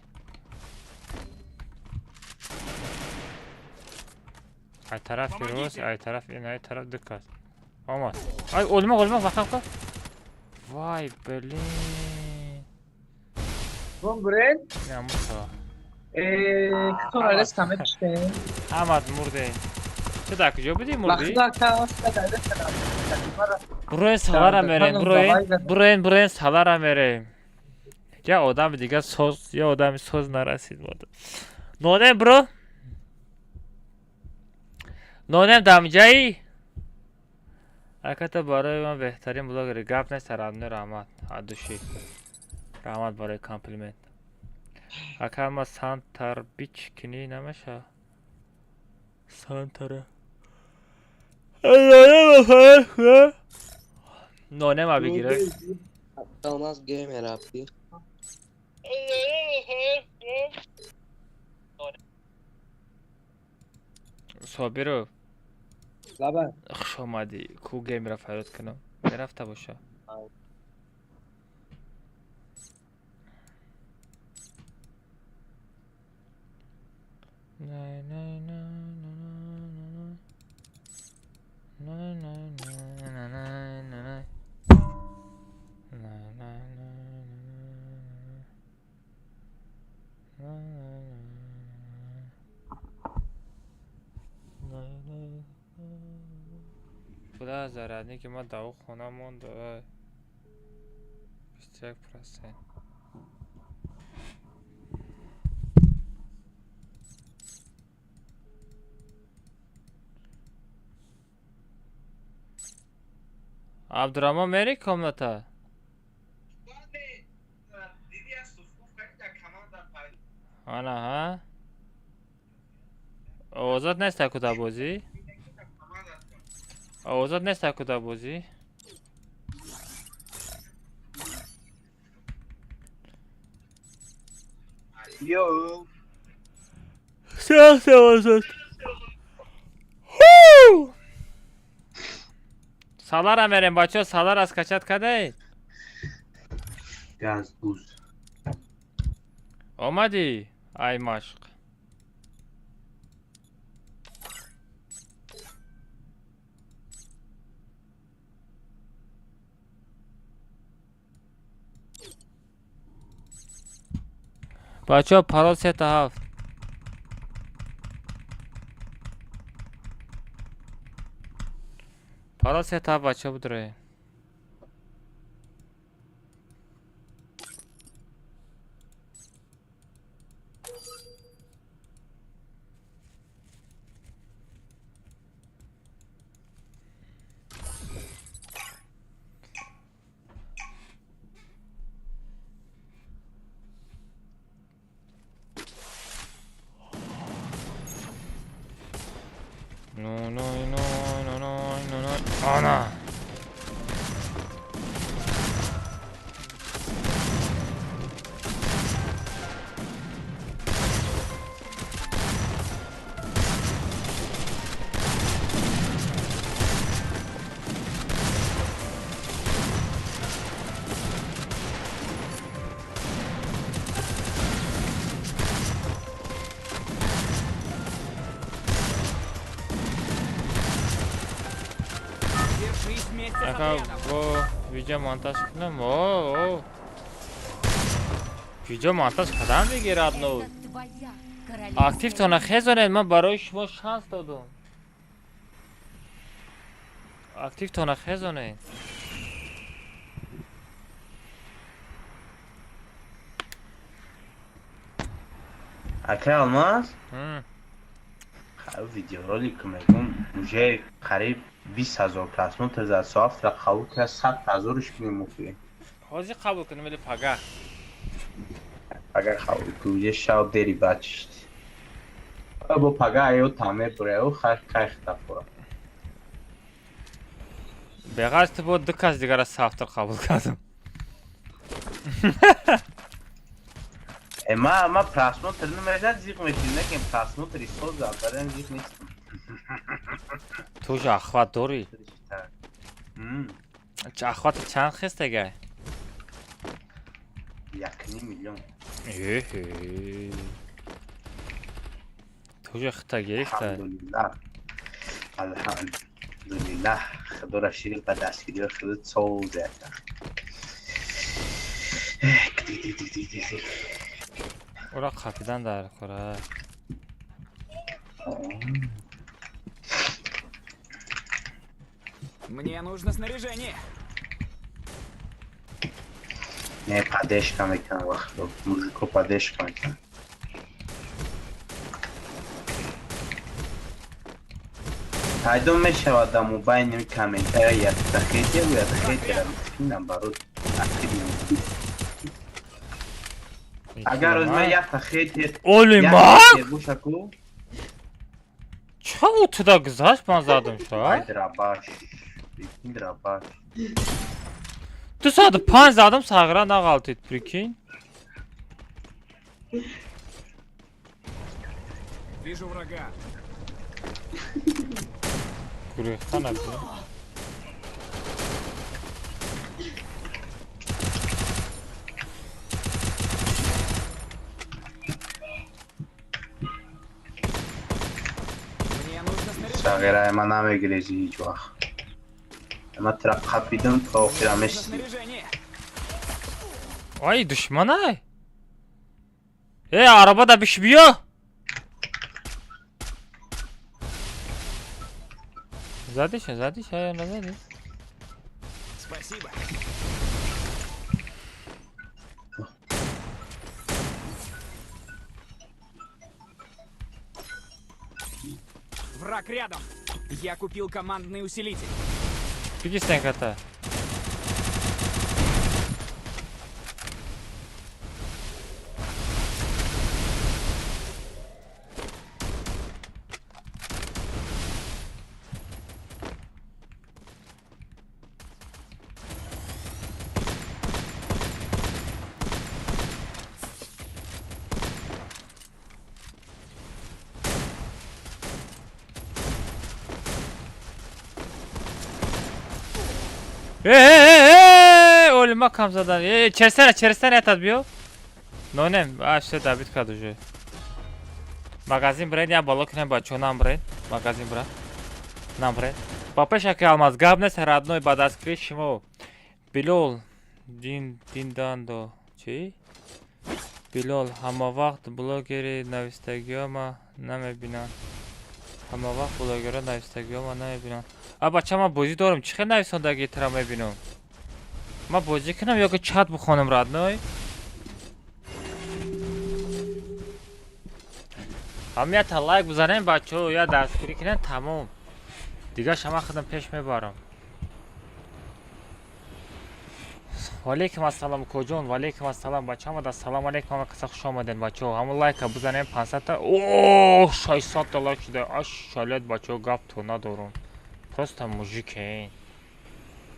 Ай тарафи рост, Помогите! ай тараф ин, ай тараф ду кас. Омад. Ай, олмоқ, олмоқ, вақам ка. Вай, блин. Бон бурен. Намуса. Кто арес каме пиште? Ҳамат мурде. Ту дар куҷо будӣ мурдӣ? Вақта ка арес каме. Буроен салара мерем, буроен, буроен, буроен салара мерем. Я одами дига соз, я одами соз нарасид мода. Нонем бро? Нонем дамҷаи? Аката барои ман беҳтарин блогери гап нест родной раҳмат. Адуши. Раҳмат барои комплимент. Ака ма сантар бич кунӣ намеша? Сантара. Нонема бигирак. Алмаз геймер апи. Собиров. Лаба. Хуш омадӣ. Ку геймера фарёд кунам. Мерафта боша. На, на, на, на, на, на. На, на, на, на, на, на, на. На, на, на, на, на, на, на, на. Буда зарядники ма даву хона монд. 21%. Абдураҳмон мери комната? Ана ҳа? Овозат нест аку дар бозӣ? Овозат нест аку дар бозӣ? Йо. Сахт овозат. Салара мерем бачаҳо, салара скачать кадаед? Газ буз. Омадӣ? Ай машқ. Бачаҳо парол 3 та 7. Парол 3 та 7 бачаҳо бидроед. Ну, ну, ну, ну, ну, ну, ну. Ана! Держись вместе с Ака отрядом. бо видео монтаж кунам. О, о. Видео монтаж кардам бигирад ну. Твоя Активтона хезонед, ман барои шумо шанс додум. Активтона хезонед. Акай Алмаз? М. Видеоролик мегум уже қариб 20 000 просмотр зад, соафтра қабул кард, 100 000-ш мемуфӣ. Ҳозир қабул кунем или пага? Пага қабул ки уже шав дери бачишт. Бо пага аё таме буреу хай кайх тафура. Беғарз ту бо ду кас дигара сафтар қабул кардам. Ма просмотр намешад зиқ мешид, накем просмотри соза, барои зиқ нестам. Ту же охват дорӣ? Охвати чанд хестагай? 1,5 миллион. Эҳе. Ту же хита гирифта. Алҳамдулиллаҳ. Алҳамдулиллаҳ. Худоро шукр ба дастгириҳои худат соза. Ура қапидан дар хӯра. Мне нужно снаряжение. Не, поддержка мекунам вақт. Мужико поддержка мекунам. Пайдо мешавад дар мобайни комментария якта хейтер ва якта хейтера мискинам барот актив. Агар аз ман якта хейтер Оли мак! Бошаку. Чаво туда гузашт ман задам ша? Ай драбаш. Драбаш. 205 задам сағира нағалтид, прикинь. Вижу врага. Гурехта набӣ. Мне нужно снаряжение. Сағираи ман намегирези ҳеҷ вақт. Ман тура қапидам то охира Нужно мешиди. снаряжение. Ай душманай. Э араба да биш биё. Задиш, задиш, ая назадиш. Спасибо. Враг рядом. Я купил командный усилитель. Бигистен ката. Э, олима кам задан. Э, черсена, черсена ятад биё. Нонем, а все добит кад уже. Магазин бред, я боло кунем бачо нам бред. Магазин бред. Нам бред. Ба пеша ки алмаз гап нест родной ба дастгирии шумо. Билол дин диндандо. Чӣ? Билол ҳама вақт блогери навистагиёма намебинанд. Ҳама вақт блогерро навистагиёма намебинанд. А бача ман бозӣ дорам, чӣ хел нависондагии тра мебинам? Ман бозӣ кунам ё ки чат бихонам родной? Ҳам якта лайк бизанем бачаҳо, я дастгирӣ кунем тамом. Дигарша ман худам пеш мебарам. Валейкум ассалом коҷон, валейкум ассалом бача, ҳамада салом алейкум, ҳама каса хуш омаден бачаҳо. Ҳамон лайка бизанем 500 та. О, 600 та лайк шуда. Аш шалет бачаҳо, гап то надорам. Просто мужики.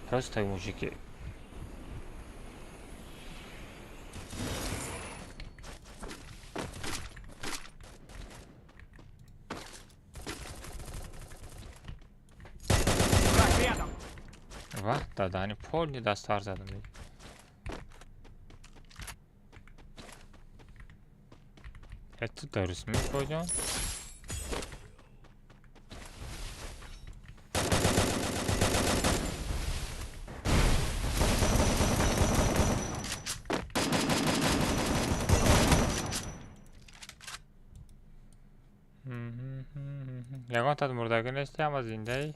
Просто мужики. Враг рядом. Вах, дадани полни дастар задам. Это дуруст мекоҷон? Ягон тад мурдагӣ нести, ҳама зиндаи?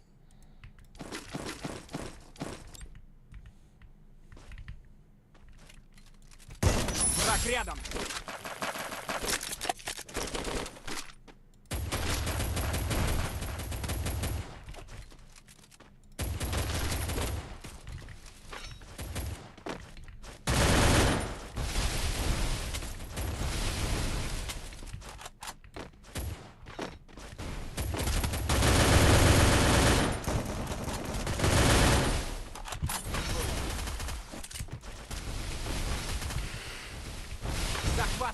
Враг рядом.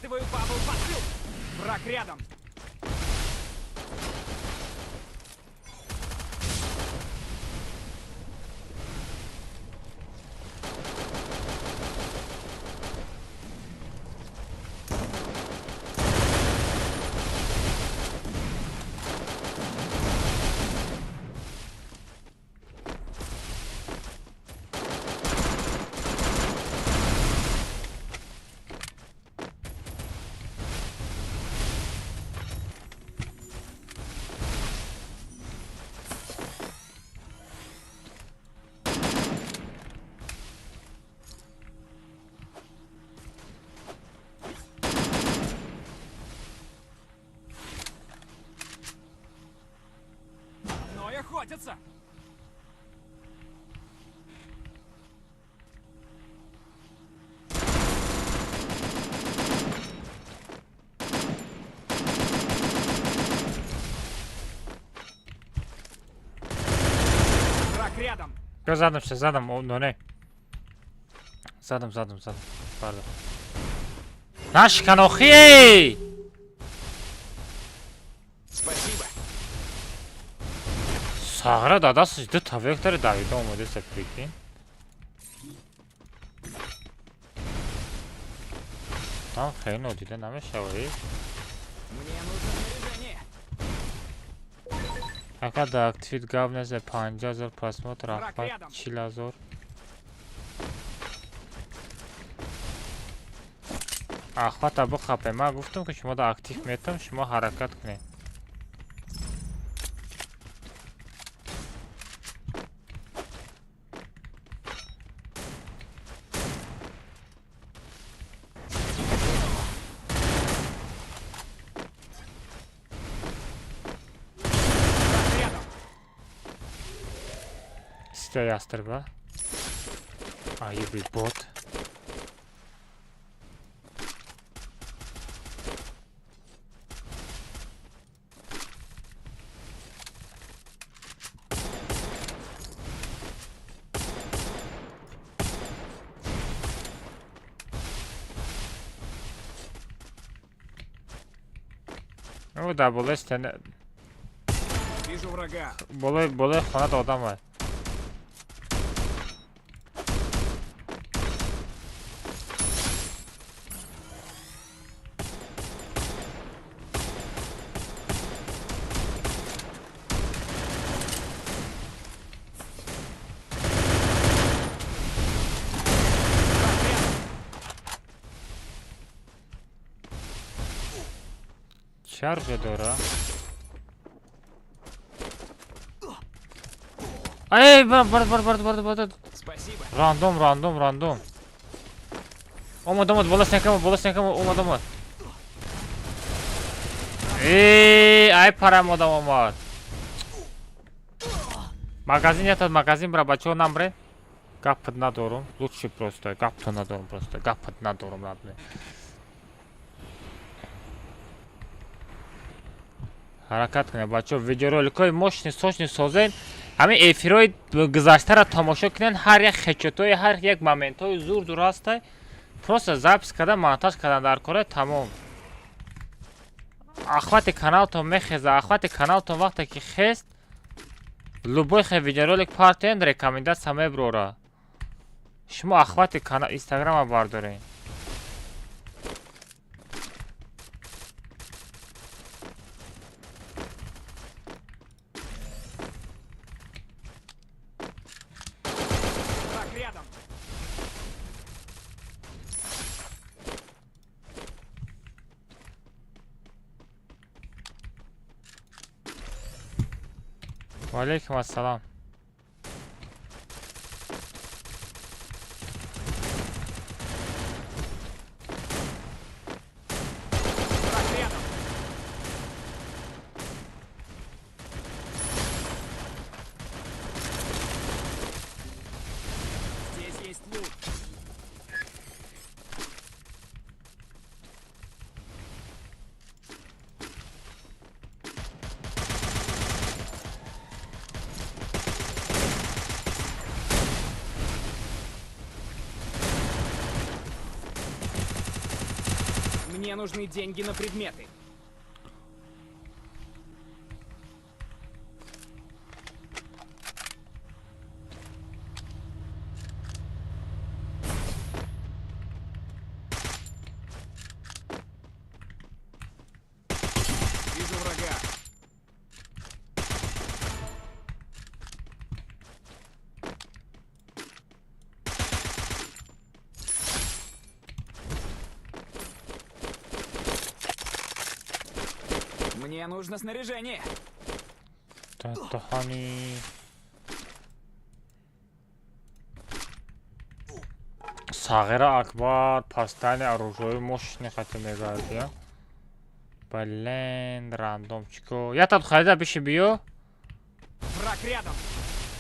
Срабатываю бабл-посыл. Враг рядом. Охотятся. Враг рядом. Я задом сейчас, задом, но не. Задом, задом, задом. Пардон. Наш канохи! Спасибо. Сағра дадасыз ду та вектори давида омодаста, прикинь. Там хеле нодида намешавад. Мне нужно снаряжение. Ака да активит гап незе 50 000 просмотр, Враг ахват рядом. 40 000. Ахвата бихапе. Ман гуфтам, ки шумо да актив метам, шумо ҳаракат кунед. Враг рядом. Сита ястырба. Аюби бот. О, да, болои стена. Вижу врага. Болои хона да одам ай. Враг рядом. Чӣ ҳарфе дора? Эй, бар бар бар бар бар бар. Спасибо. Рандом, рандом, рандом. Омад, омад, бола стенка, бола стенка, омад, омад. Эй, ай парам одам омад. Магазин ятад, магазин бра, бачаҳо намбре. Гапат надорум, лучше просто, гапто надорум просто, гапат надорум, родной. Ҳаракат кунед, бачаҳо, видеороликҳои мощный, сочный созен. Ҳамин эфирҳои гузаштаро тамошо кунед, ҳар як хечотҳои, ҳар як моментҳои зур зур ҳастай. Просто запись карда, монтаж кардан дар кора, тамом. Охвати каналтон мехеза, охвати каналтон вақте ки хест, любой хе видеоролик партоен, рекомендация меброра. Шумо охвати канал инстаграма бардоред. Враг рядом. Ва алейкум ассалом. Враг рядом. Здесь есть лут. Мне нужны деньги на предметы. Вижу врага. Мне нужно снаряжение. Тахани. Сағира Акбар пастани оружие мощный хати мегард, я. Блин, рандомчико. Я там хайда биши биё. Враг рядом.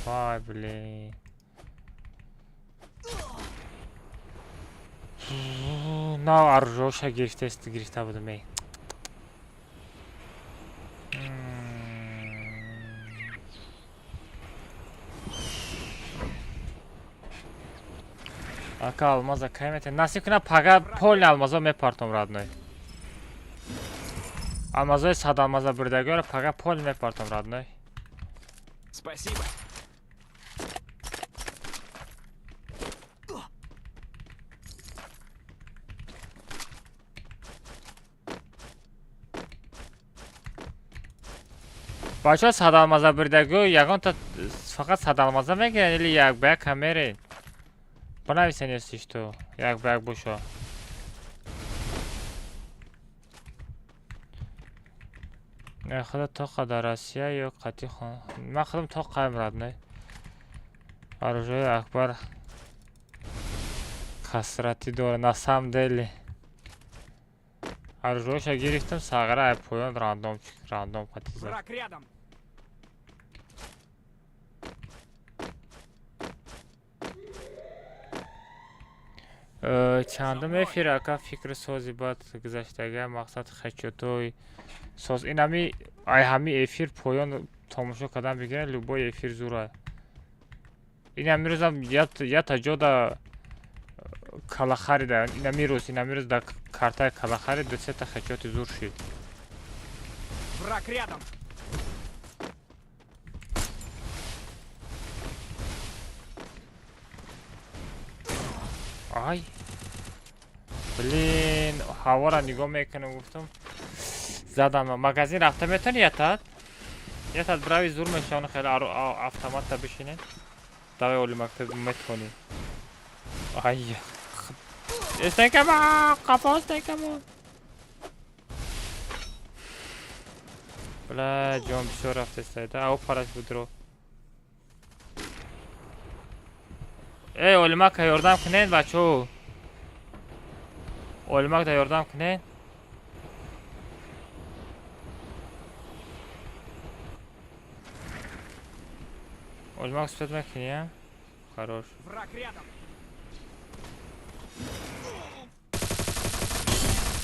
Ай, блин. На оружие гирифтест гирифта будам, эй. Ака алмаза кай метен? Насиб кунад пага полни алмазо мепартом, родной. Алмазои 100 алмаза бурдагиро пага пол мепартом, родной. Спасибо. Бачаҳо, 100 алмаза бурдагио ягонта фақат 100 алмаза мегиранд или як ба як камерен? Бинависен, если что, як ба як бошо. Худо тоқа дар Россия ё қатъи хон. Ман худам тоқаем, родной. Оружие Акбар касратӣ дора на самом деле. Оружие гирифтам, сағира ай поён рандом рандом қатъи зад. Враг рядом. Чандум эфир, ака, фикри сози баъд гузаштага мақсад хачотой соз ин ҳами ай ҳами эфир поён тамошо кардан бигирен, любой эфир зура. Ин ҳами рӯзам ята ҷода калахарида, ин ҳами рӯз дар картаи калахари ду сета хачоти зур шид. Враг рядом. Ай, блин, ҳавора нигоҳ мекунам, гуфтам, задам. Магазин рафта метавонӣ, ятад ятад бирави, зур мешавон хеле, автоматта бишинед. Давай, оли мактаб метавонӣ. Ай, истекама қафо, истекама. Бля, ҷон бисёр рафтестайда, ав параш будро. Эй, Олимака ёрдам кунед, бачаҳо. Олимакда ёрдам кунед. Олимак успеть мекунӣ, а? Хорош. Враг рядом.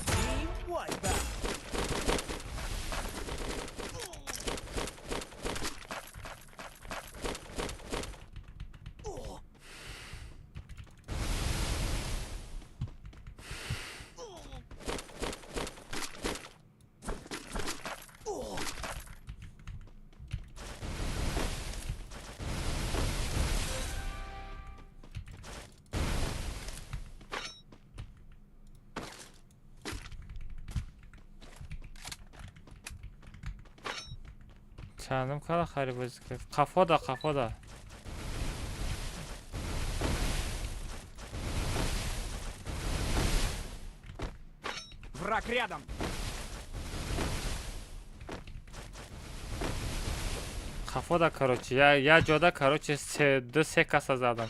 Team wipeout. Чандум кала хари бозӣ кард? Қафода, қафода. Враг рядом. Қафода, короче, я ҷода, короче, се ду се каса задам.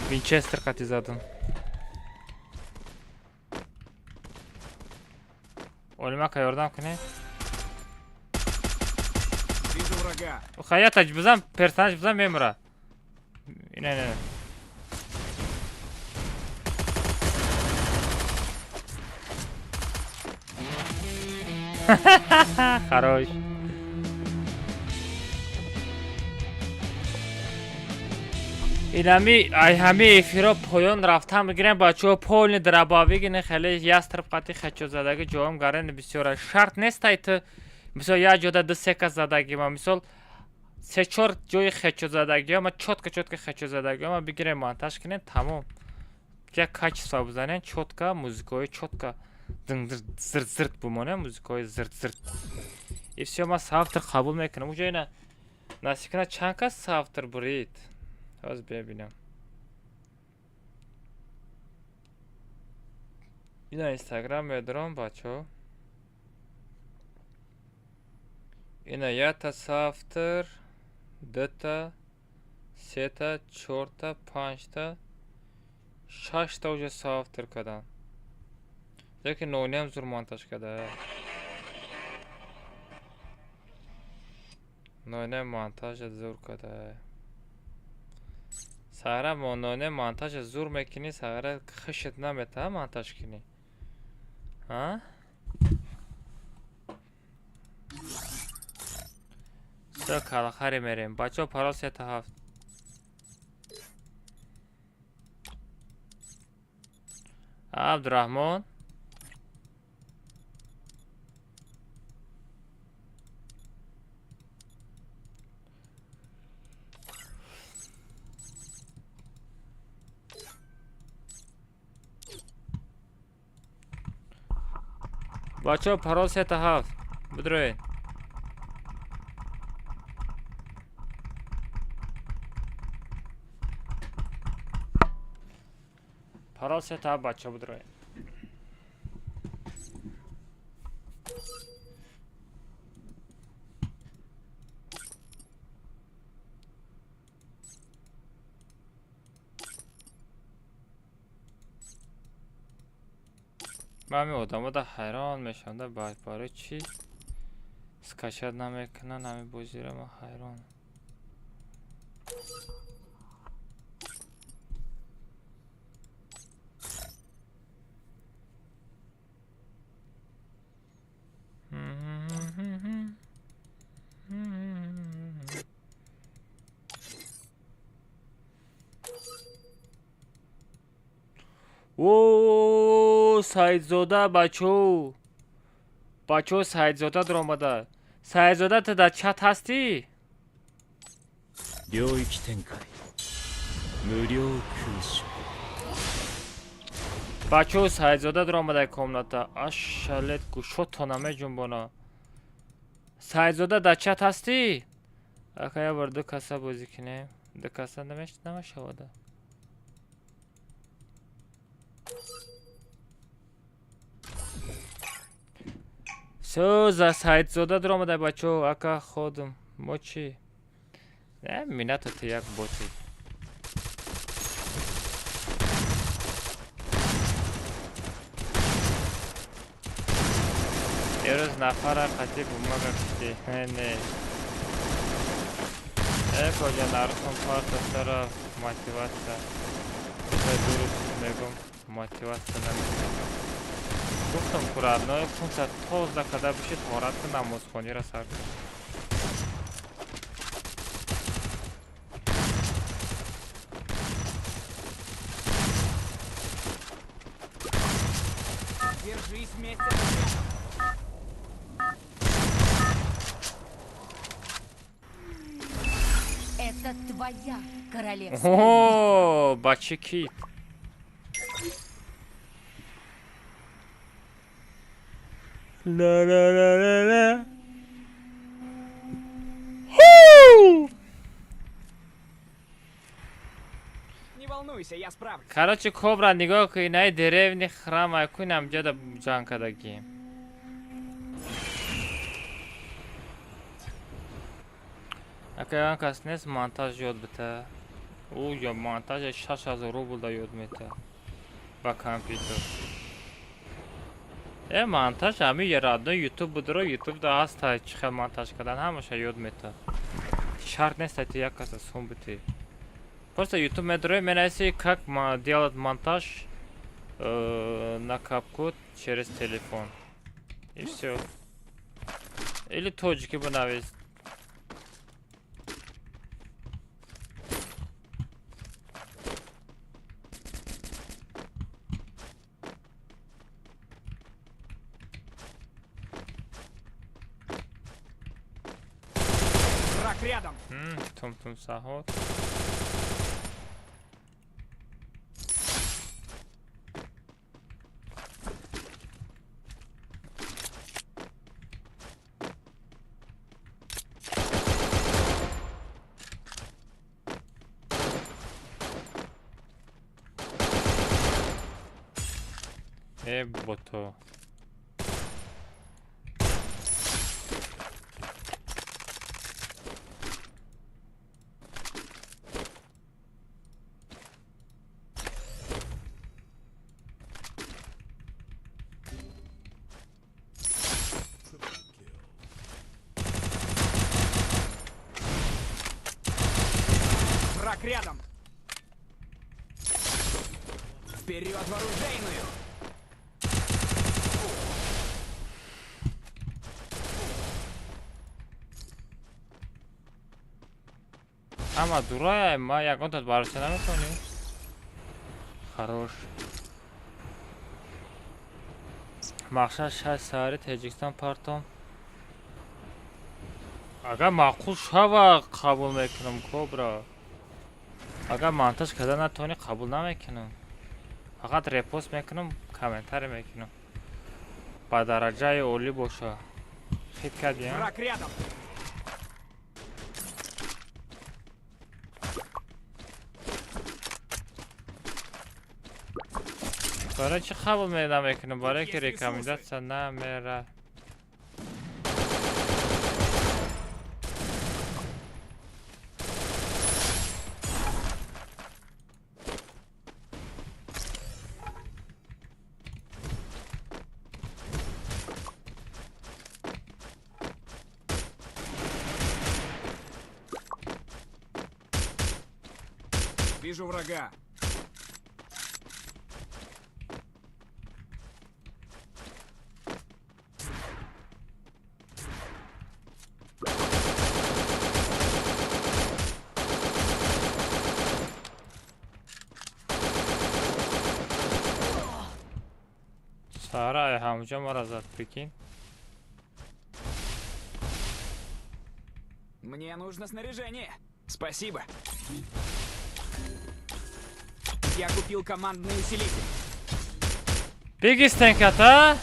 Винчестер қати задам. Олимака ёрдам кунед. Вижу врага. Хаята бизан, персонаж бизан, мемура. Ина, ина. Хорош. Инами ай ҳами эфиро поён рафтан бигирем, бачаҳо. Полный дробовик ини хеле ястреб қати хечозадаги ҷоам гарен бисёра. Шарт нест ай ту мисол як ҷода ду се кас задаги ма, мисол се чор ҷои хечозадагиҳо ма, чётко чётко хечозадагиҳо ма бигирем, монтаж кунем, тамом. Як качество бизанем, чётко музикаҳои чётко зирт зирт бимонем, музикаҳои зирт зирт и всё. Ма соавтор қабул мекунам. Уҷо ина насиб кунад, чанд кас соавтор бурид, ҳозир бибинам. Ина Инстаграм медорам, бачаҳо. Ина якта соавтор, дута, сета, чорта, панҷта, шашта уже соавтор кардам. Лекин нониам зур монтаж карда. Ноне монтажа зур карда. Сара ноне монтажа зур мекунӣ, сара хишт наметавон монтаж кунӣ. А? Всё, калахари мерем. Бачаҳо, парол 3 7. Абдураҳмон. Бачаҳо, парол 3 7. Бидроед. Парол 3 7, бачаҳо, бидроед. Ман ҳамин одамода ҳайрон мешавам да, барои чӣ скачать намекунанд ҳамин бозиро, ман ҳайронам. О, Саидзода, бачо. Бачо, Саидзода даромада. Саидзода, ту дар чат ҳастӣ? 領域展開無料空所 Бачо, Саидзода даромада комната. Ашалет гӯшото намеҷунбона. Саидзода, дар чат ҳастӣ? Ака, як бор ду каса бозӣ кунем. Ду каса намешавада. Всё, за Саидзода даромада, бачо, ака ходум. Мо чӣ? Не, минато ту як боти. Дирӯз нафара қатӣ бумага кушти. Не. Э, коҷа нархом партофтара мотиватсия. Дуруст мегум, мотиватсия намекунам. Гуфтам ку, родной, хунта тоза када биши, тоҳорат кун, намозхониро сар кун. Держись вместе с отрядом. Это твоя королевская. О, бачи кит. Ла ла ла ла ла. Ху! Не волнуйся, я справлюсь. Короче, кобра, нигоҳ кун, инаи деревни храм айкун амҷада ҷанг кардагим. Ака, ягон кас нест монтаж ёд бита? Ӯ ё монтажа 6000 рубл да ёд мета ба компютер. Э, монтаж ҳами родной ютуб будро, ютуб да ҳаста чӣ хел монтаж кардан, ҳамаша ёд мета. Шарт нест ай ту як каса сум битӣ. Просто ютуб медрои, менависи как делать монтаж на CapCut через телефон. И всё. Или тоҷикӣ бинавис. Враг рядом. Тум-тум сахур. Э, бото. Враг рядом. Вперед в оружейную! Ама дурая, ма ягон тат барша наметавонӣ. Хорош. Мақсад 6 саҳари Тоҷикистон партом. Агар маъқул шава, қабул мекунам, кобра. Агар монтаж карда натавонӣ, қабул намекунам. Фақат репост мекунам, комментарий мекунам. Ба дараҷаи олӣ боша. Хит кардиам? Враг рядом. Барои чӣ қабул намекунам? Барое ки рекомендация намера. Вижу врага. Сара, ай ҳамҷо мара зад, прикинь. Мне нужно снаряжение. Спасибо. Я купил командный усилитель. Бигистен ката?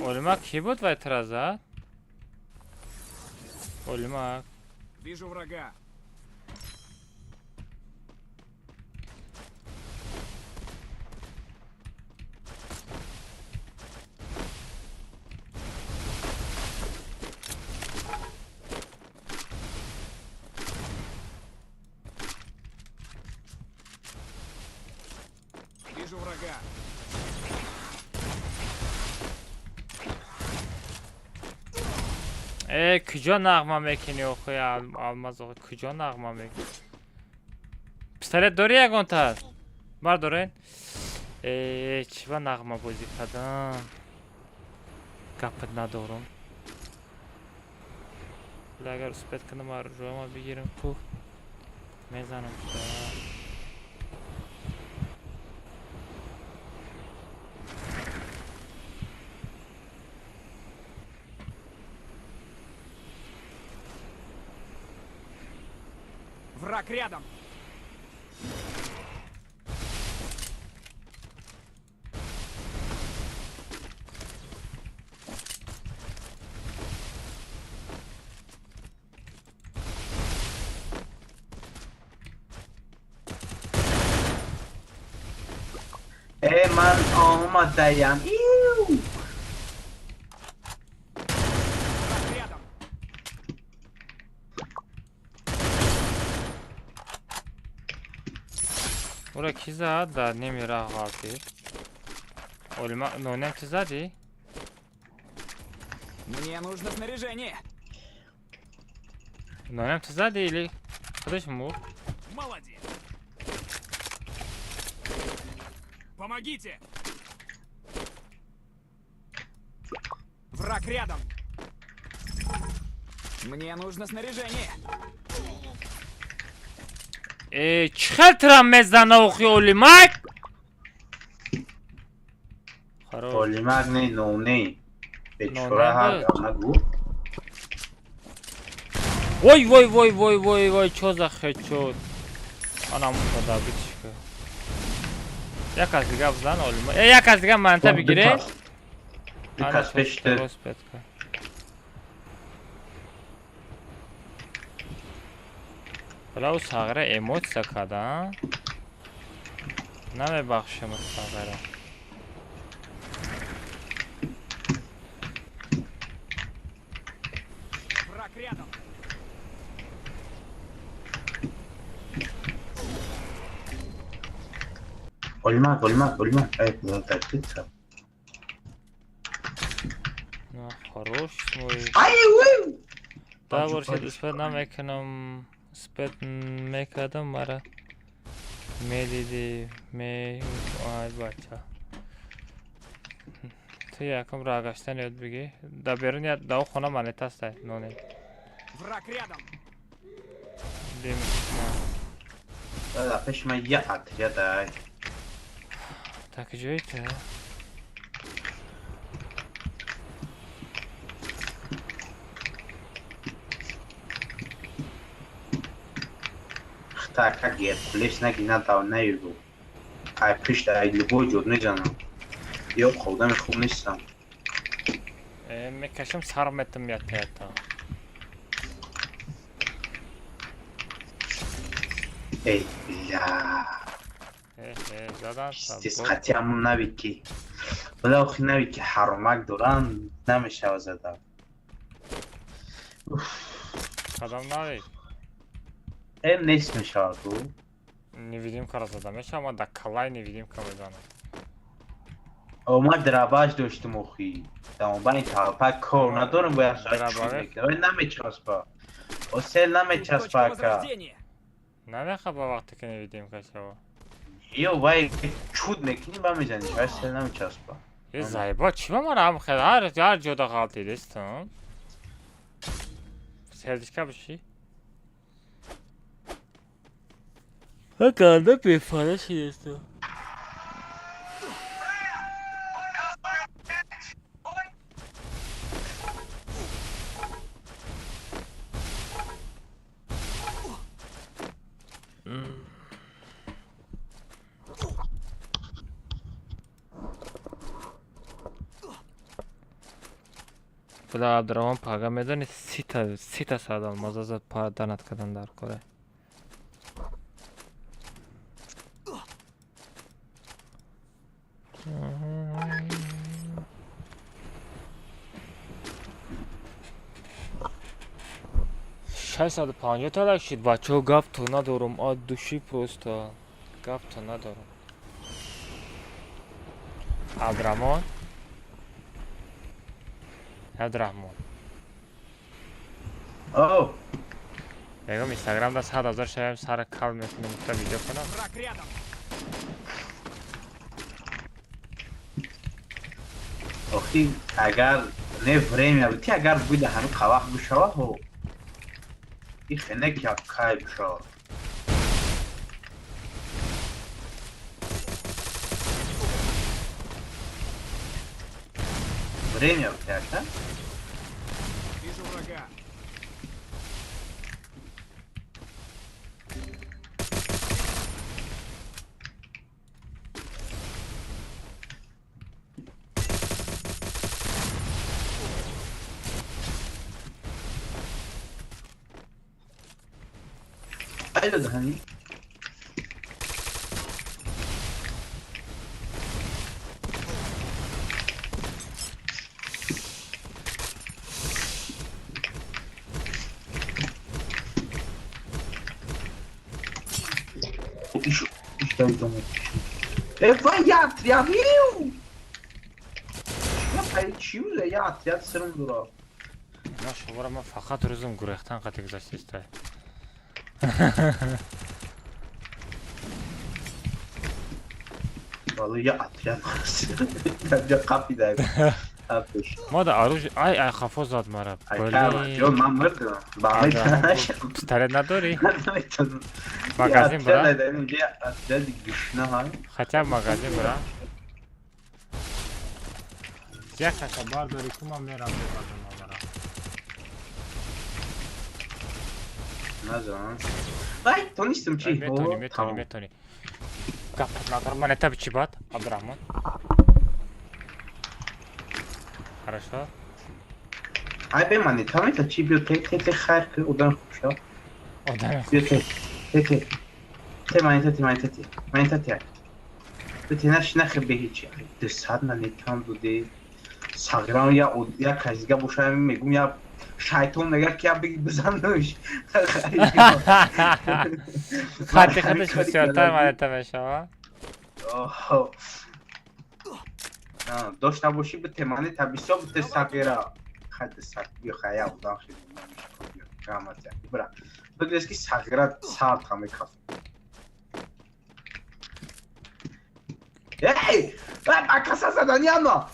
Олимак кӣ буд вай тра зад? Олимак. Вижу врага. Вижу врага. Э, куҷо нағма мекунӣ, охи Алмаз охи, куҷо нағма мекунӣ? Пистолет дорӣ ягонта? Бардорен? Э, чӣ ба нағма бозӣ кардам? Гапат надорам. Агар успеть кунам, оружиама бигирам, ку. Мезанам шуда. Враг рядом. Э, ман омадаям. Иу! Враг рядом. Ура кӣ зад? Дар ними раҳ ғалтид. Олима, нонем ту задӣ? Мне нужно снаряжение. Нонем ту задӣ или худаш мурд? Молодец. Помогите! Враг рядом. Мне нужно снаряжение. Э, чӣ хел тира мезана, охи Олимак? Олимак не, ноунейм. Бечора ҳар гап нагӯ. Вой, вой, вой, вой, вой, вой, чо за хедшот? Ана мута добитишка. Як аз дига бзан Олима. Э, як аз дига манта бигире. Ду кас пешта. Роспетка. Бля, ӯ сағира эмоция када. Намебахшем сағира. Враг рядом. Олимак, Олимак, Олимак. Ай, куда топиться? На, хорош мой. Ай, ой! Да, боршед, успеть намекунам. Успеть мекардам мара. Медиди, ме... Ай, бача. Ту якум роҳ гаштан ёд бигӣ. Да берун я да хона монета астай, ноне. Враг рядом. Дим. Да, пеш ма я отряд, ай. Так, ҷои ту? Хта как Геркулес наги надав наюгу. Ай пишт ай любой ҷо мезанам. Ё одами хуб нестам. Э, мекашам сар метам ята ята. Эй, бля. Э, э, задан Пиздец, хати ҳамун нави ки. Бля, охи нави ки ҳаромак доран, намешава зада. Кадом нави? Э, нест мешава ту. Невидимкаро зада мешава, ма да калай невидимка мезанам. О, ма драбаш доштум охи. Дамобани талпак кор надорам, бояд Драбаве? Ой, намечаспа. О, сел намечаспа Точка ака. возрождения. Намеха ба вақте ки невидимка шава. Ё, вай чуд мекунӣ, ба мезаниш, вай сел намечаспа. Е, заеба, чӣ ба мара ҳам хел ҳар ҷода ғалтидестам? Сердечка биши? Ҳа, ганда бефара шидестам. Бля, Абдурахмон пага медони 30 та сад алмаза зад данат кардан дар коре. 650 та лайк шид, бачаҳо, гапто надорум, от души просто гапто надорум. Абдурахмон, Абдурахмон. О, Мегӯям, Инстаграм да 100 000 шавем, сара кал мекунем, гуфта видео кунам. Враг рядом. Охи, агар не время бути, агар буда ҳамин қавақ бишава, ҳо. Ихе не ки кай бишава. Время бути, ака? Вижу врага. Айда даҳани. Иш, иш давидом. Э, вай, я отряд, иу! Я пайчиу, я отряд сырым дура. На шуморо ман фақат рӯзам гурехтан қати гузаштистай. Валло, я отряд. Я қапида. Қапиш. Ма да оружие, ай, ай, хафо зад мара. Ай, ҷон, ман мурдам. Ба метавонам. Пистолет надорӣ? Наметавонам. Магазин бра? Отряди гушна ҳай. Хотя б магазин бра. Якташа бардори ку ман мерам бебадам амара. Назан. Ай, тонистам чи? Метони, метони, метони. Гапат надорам. Монета бичи бад, Абдурахмон. Хорошо. Ай бе монета мета чи биё те те те хайр ки одам хуб шав. Одам Биё те. Те те. Те монета те монета те. Монета те. Те наш нахи бе ҳеч. 200 монетам доде. Сағирам я я казига бошам мегум я шайтон мега ки я беги бизануш. Хати хаташ бисёртар монета мешава. Дошта бошӣ бите монета бисёр бите сағира. Хати саг биё хая одам хеле грамат я. Бра. Бигрес ки сағира сар та мекаф. Эй! Ба каса задани ама.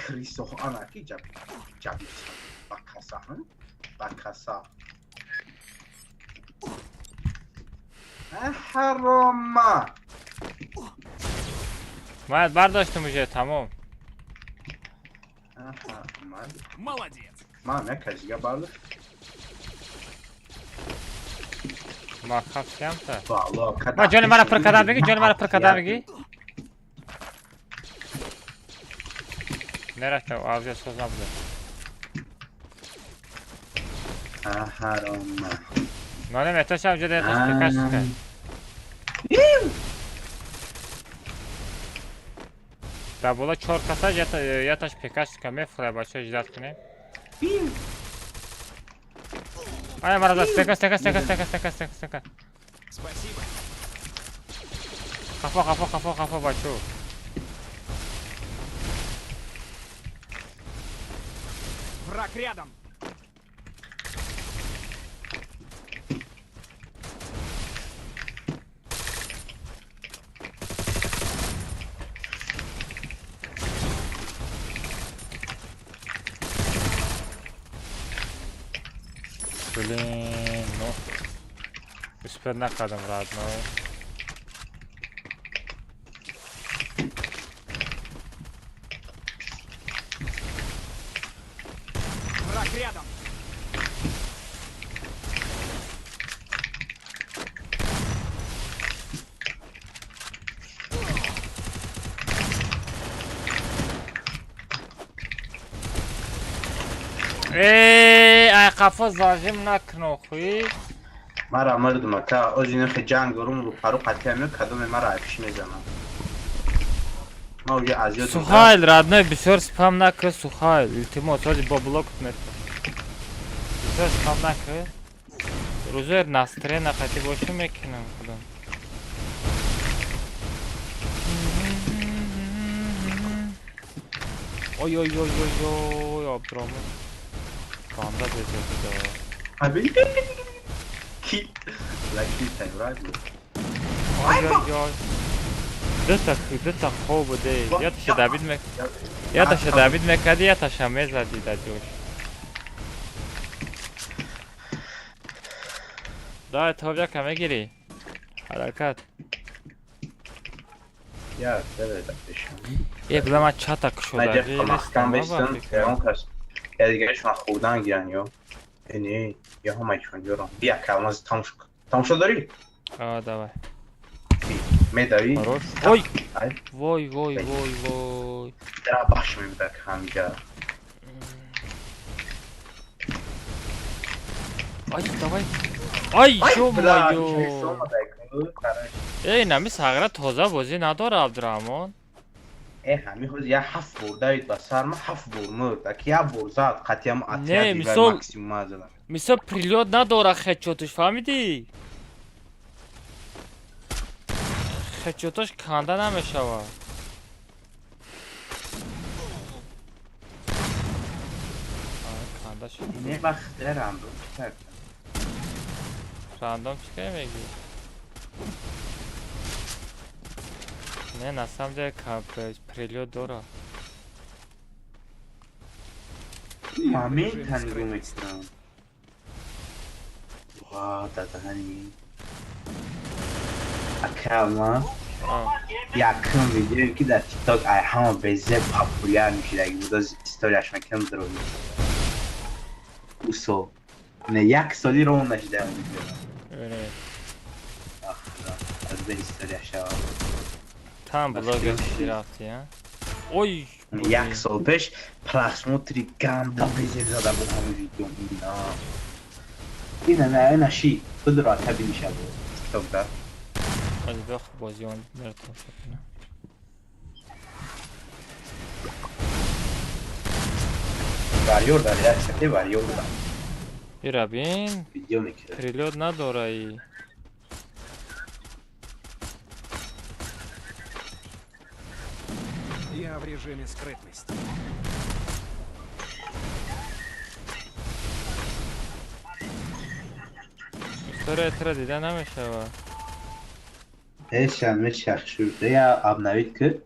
Крисо ана ки ҷаб ҷаб ба каса, ба каса. Ҳарома. Ман бардоштам уже тамом. Молодец. Ман як казига бардошт. Ма хафтиам та. Ма ҷони мара пур кардам бигӣ, ҷони мара пур кардам бигӣ. Нерафтам, авҷа соз набуда. Ҳарома. Мана метошам ҷо деташ пекаш кард. Дар боло чор каса яташ пекашка мефурад бачаҳо ждат кунем. Ая мара стека стека стека стека стека стека стека. Спасибо. Хафо хафо хафо хафо бачо. Враг рядом. Блин, ну. Успел накадам, родной. Враг рядом. Эй, ай қафо зажим накун хуи. Мара мардум ака, ози нахи ҷанг дорум ру пару қатия мео кадоме мара айпиш мезанам. Ма уже азиёт. Сухайл, родной, бисёр спам накун, Сухайл, илтимос, ози бо блок мет. Бисёр спам накун. Рӯзер настрена қати бошу мекунам худам. Ой ой ой ой ой, Абдураҳмон. Банда безебуда. Аби. Ки. Лаки тайвра буд. Ой ой ой. Дута хоб буде. Яташа Давид мек. Яташа Давид мекади, яташа мезади да ҷош. Давай тоб яка мегири. Ҳаракат. Я, давай да пешам. Е, била ман чата кушода. Маҳкам бестам, он кас. Я дигарашон хӯрдан гиран ё. Не, я ҳамаашон ёрам. Бия калмаз тамош. Тамошо дорӣ? А, давай. Медавӣ? Хорош. Ой! Вой, вой, вой, вой. Дара бахш мебудак ҳамиҷа. Ай, давай. Ай, ё-моё. Эй, нами сағира тоза бозӣ надора, Абдураҳмон. Э, ҳами ҳоз я ҳафт бор давид ба сар ма ҳафт бор мурд. Аки як бор зад, қатъиям Не, мисол максимум задам. Мисол прилёт надора хедшотуш, фаҳмидӣ? Хедшоташ канда намешавад. Канда шуд. Не вақт рандом кард. Рандом чӣ кар мегӣ? Не, на самом деле прилёт дора. Момента нигоҳ мекунам. Ва, дадаҳани. Акама. Якум видеое ки дар тикток ай ҳама безеб популяр мешидаги буд, аз историяш мекунам дроби. Усо. Не як соли ров нашида он видео. Аз бе история шава. Там блогер рафти, а? Ой, як сол пеш просмотри ганда безеб зада буд ҳамин видео. Ина. Ина на ина ши. Бидро таби мешавад тикток да. Аз бех бозиён меро тамошо кунам. Варьёр дар як сате варьёр да. Ира бин. Видео мекунад. Прилёт надораи. Я в режиме скрытности. История тра дида намешава. Эшан мечахшуд. Я обновить ки.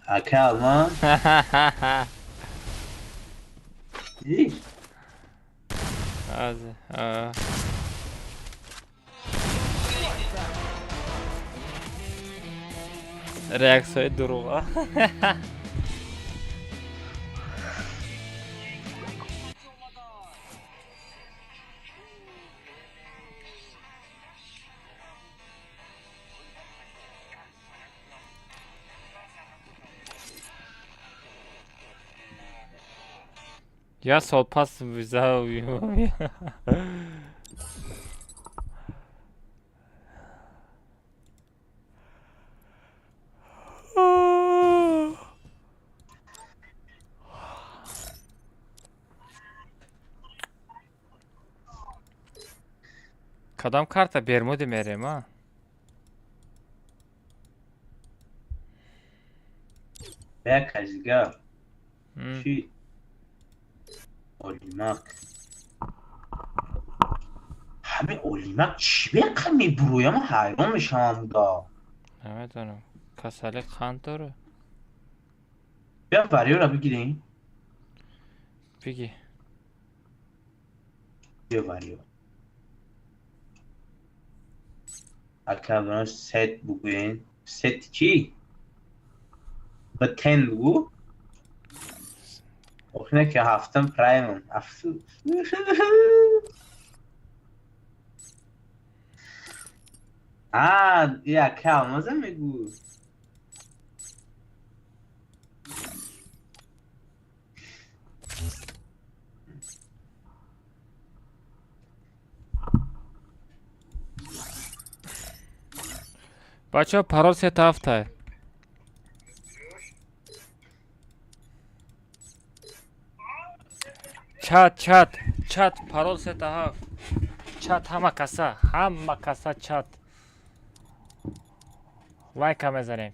Ака Алмаз. Дидиш? Аз реаксияи дурӯға. Як сол пас виза. Кадом карта Бермуди мерем, а? Як казига. Чи Олимак. Ҳамин Олимак чӣ беқа мебуроям, ҳайрон мешавам да. Намедонам. Касали қанд дора? Бия варёра бигирем. Биги. Бия варё. Ака сет бугӯен. Сет чӣ? Ба тен бугӯ. Охине ки ҳафтам праймам. Афсӯс. А, яка Алмаза мегӯ. Бачаҳо, парол сета ҳафтай. Чат, чат, чат, парол сета ҳафт. Чат ҳама каса, ҳама каса чат. Лайка мезанем.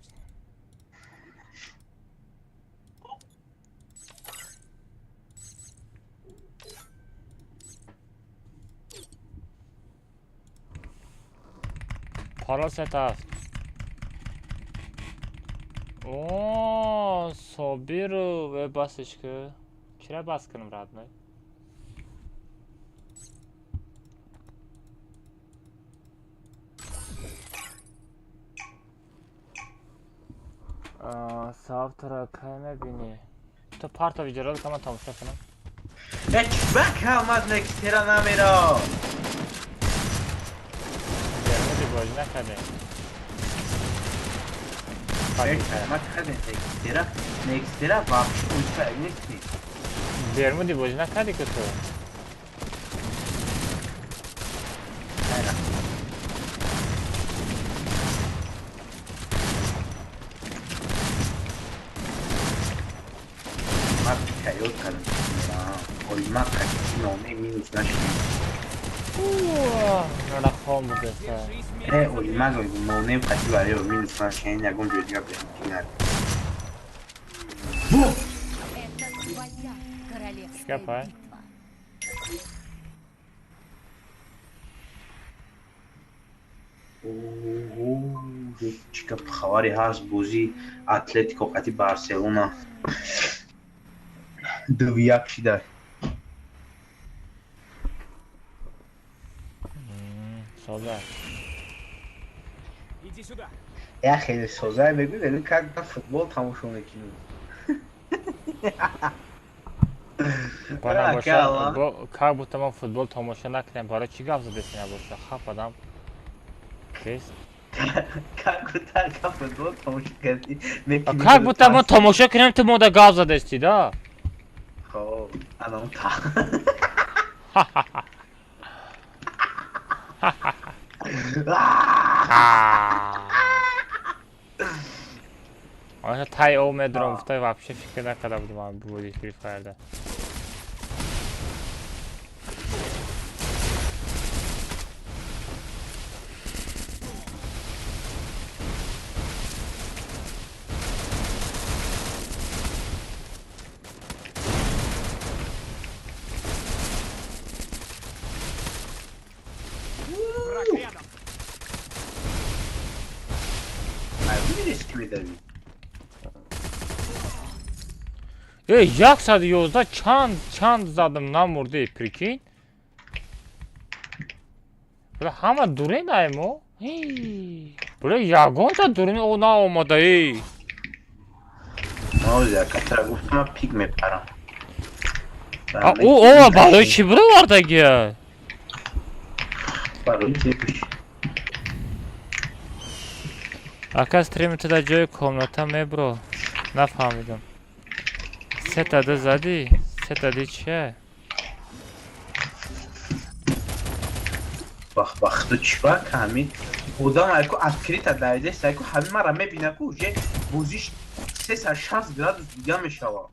Парол сета ҳафт. О, Собиру, э басиш ки. Чира бас кунам родной? Савтра кай мебинӣ? Ту парта видеоролика ман тамошо кунам. Бак Алмаз некстера намеро. Бермуди бозӣ накардем. Некстера вообще унча нести. Бермуди бозӣ накардӣ ки ту? Олимак минус нашид. Рахом будеса. Э, Олимак ноунейм қати барои минус нашид, ягон ҷои дига бехтинар. Это твоя королевская Шкафа. битва. Чӣ гап хабаре ҳаст бозии Атлетико қати Барселона. 2-1 шида. Соза. Иди сюда. Я хеле соза мегӯй, как ба футбол тамошо мекунӣ. Как будто мо футбол тамошо накунем, барои чӣ гап задеси набоша? Хаф адам. Кес? Как будто футбол тамошо кардӣ. Как будто мо тамошо кунем, ту мода гап задести, да? Хоб, анам та. Аша тай о медром, гуфтай вообще фикр накарда будам ман бозии Free Fire-да. Ey, 111 чанд чанд задам намурди, прикинь. Бля, ҳама дурен ай мо? Бля, ягонта дурен о наомада, эй. Мавзия, катра гуфтам, пик мепарам. А, о, о, барои чӣ бировардагия? Барои чӣ? Ака стрим ту дар ҷои комната мебро. Нафаҳмидам. Сета ду задӣ? Сета ди чия? Бах бах ту чива ками? Одам айку открыто дайдест, айку ҳами мара мебина ку уже бозиш 360 градус дига мешава.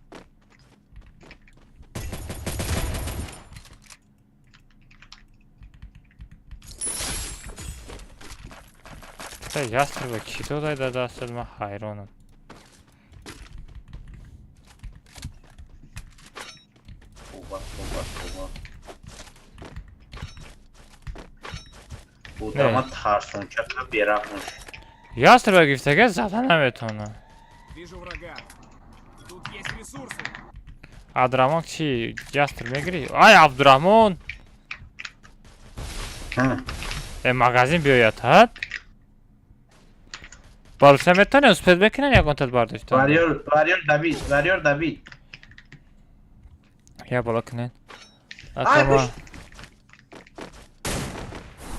Та ястреба кӣ додай да дастат, ман ҳайронам. Одама тарсончака бераҳм. Ястреба гирифтага зада наметавона. Вижу врага. Тут есть ресурсы. Абдурахмон чӣ? Ястреб мегирӣ? Ай, Абдурахмон! Э, магазин биёяд, ҳад? Баруса метавонем успеть бикунем ягонтат бардошта? Варьёр, варьёр Давид, варьёр Давид. Я боло кунед.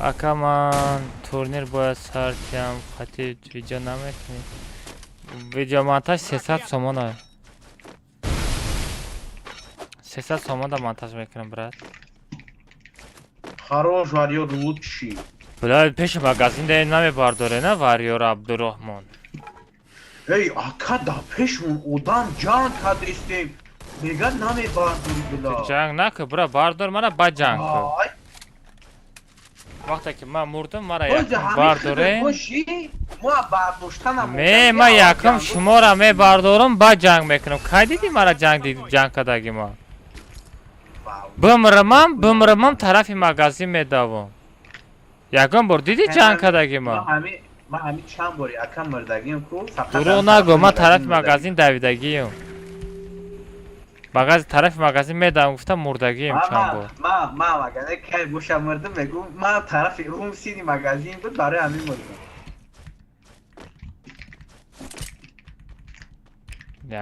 Ака ман турнир бояд сар киям, хати видео намекунӣ. Видеомонтаж 300 сомона. 300 сомона монтаж мекунам, брат. Хорош, варьёр лучший. Бля, пеши магазин да намебардоре, на варьёр Абдурахмон. Эй, ака да пешмон одам ҷанг кардистем. Мега намебардори, бля. Ҷанг накун, бра, бардор мана ба ҷанг кун. Вақте ки ман мурдам, мара якум бардоре. Ме, ман якум шуморо мебардорам, ба ҷанг мекунам. Кай дидӣ мара ҷанг ҷанг кардаги ма? Бимрамам, бимрамам тарафи магазин медавам. Ягон бор дидӣ ҷанг кардаги ма? Ман ҳами чанд бори ака мурдагиам ку, фақат дурӯғ нагӯ, ман тарафи магазин давидагиам. Магаз тарафи магазин медавам гуфтам мурдагиам чанд бор. Ман агар кай боша мурдам мегӯм, ман тарафи рум сини магазин буд, барои ҳамин мурдам.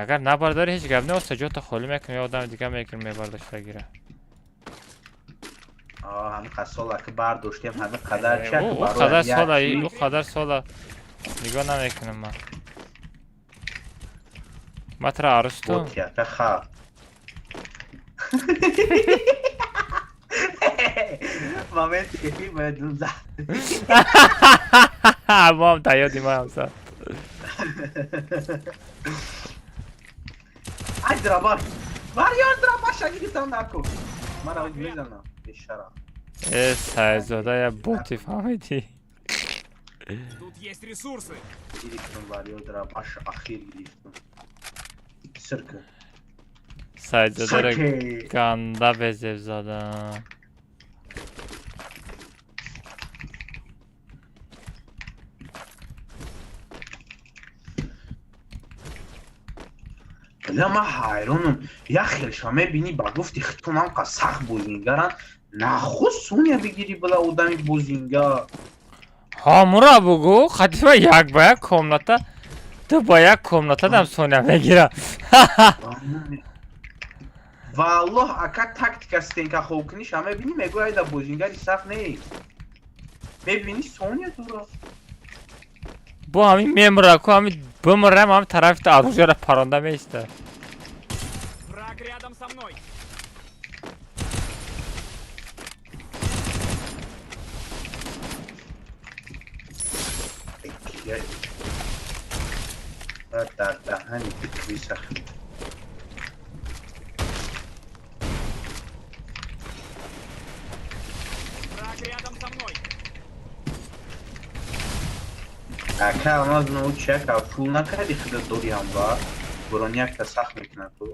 Агар набардорӣ ҳеҷ гап нест, ҷота холӣ мекунӣ, одами дига мегирам мебардошта гира. Ҳамин қадр сола ки бардоштем, ҳамин қадар чак қадар сола, ӯ қадар сола нигоҳ намекунам ман. Ман туро арӯстум. Моменте ки филм дунза. Мом та ёди маам зад. Ай драбаш. Варьёр драбаша гирифтам наку. Мара мезанам. Бешарам. Э, Сайзода я боти фаҳмидӣ. Тут есть ресурсы. Гирифтам варьёр драбаш ахир гирифтам. Сирка. Сайзодаро ганда безеб задам. Била ман ҳайронам. Як хелша мебинӣ ба гуфти хитон ҳамқа сахт бозингаранд. Нахуст Соня бигирӣ била одами бозингар. Ҳамура бугӯ, хатима як ба як комната, ду ба як комната дам Соня мегира. Валлоҳ ака тактика стенка хоб куниша мебинӣ мегӯ айда бозингари сахт нест. Мебинӣ Соня дура. Бо ҳамин мемра ку ҳамин бимрам ҳам тарафи оружияро паронда меиста. Враг рядом со мной. Дар даҳани криса. Враг рядом со мной. Ака алмаз научи ака фул накарди худа дори ҳамва. Брони якта сахт мекунад ту.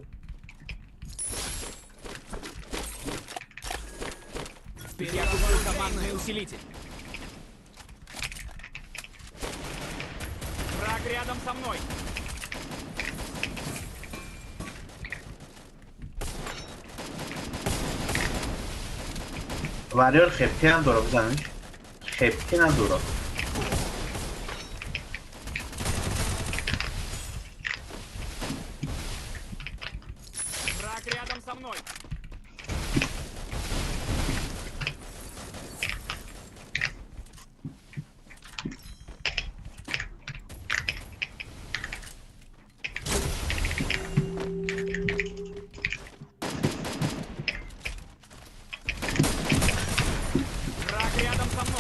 Теперь я куплю командный усилитель. Враг рядом со мной. Вариор хепте надора бизаниш. Хепте надора. Враг рядом со мной. Враг рядом со мной.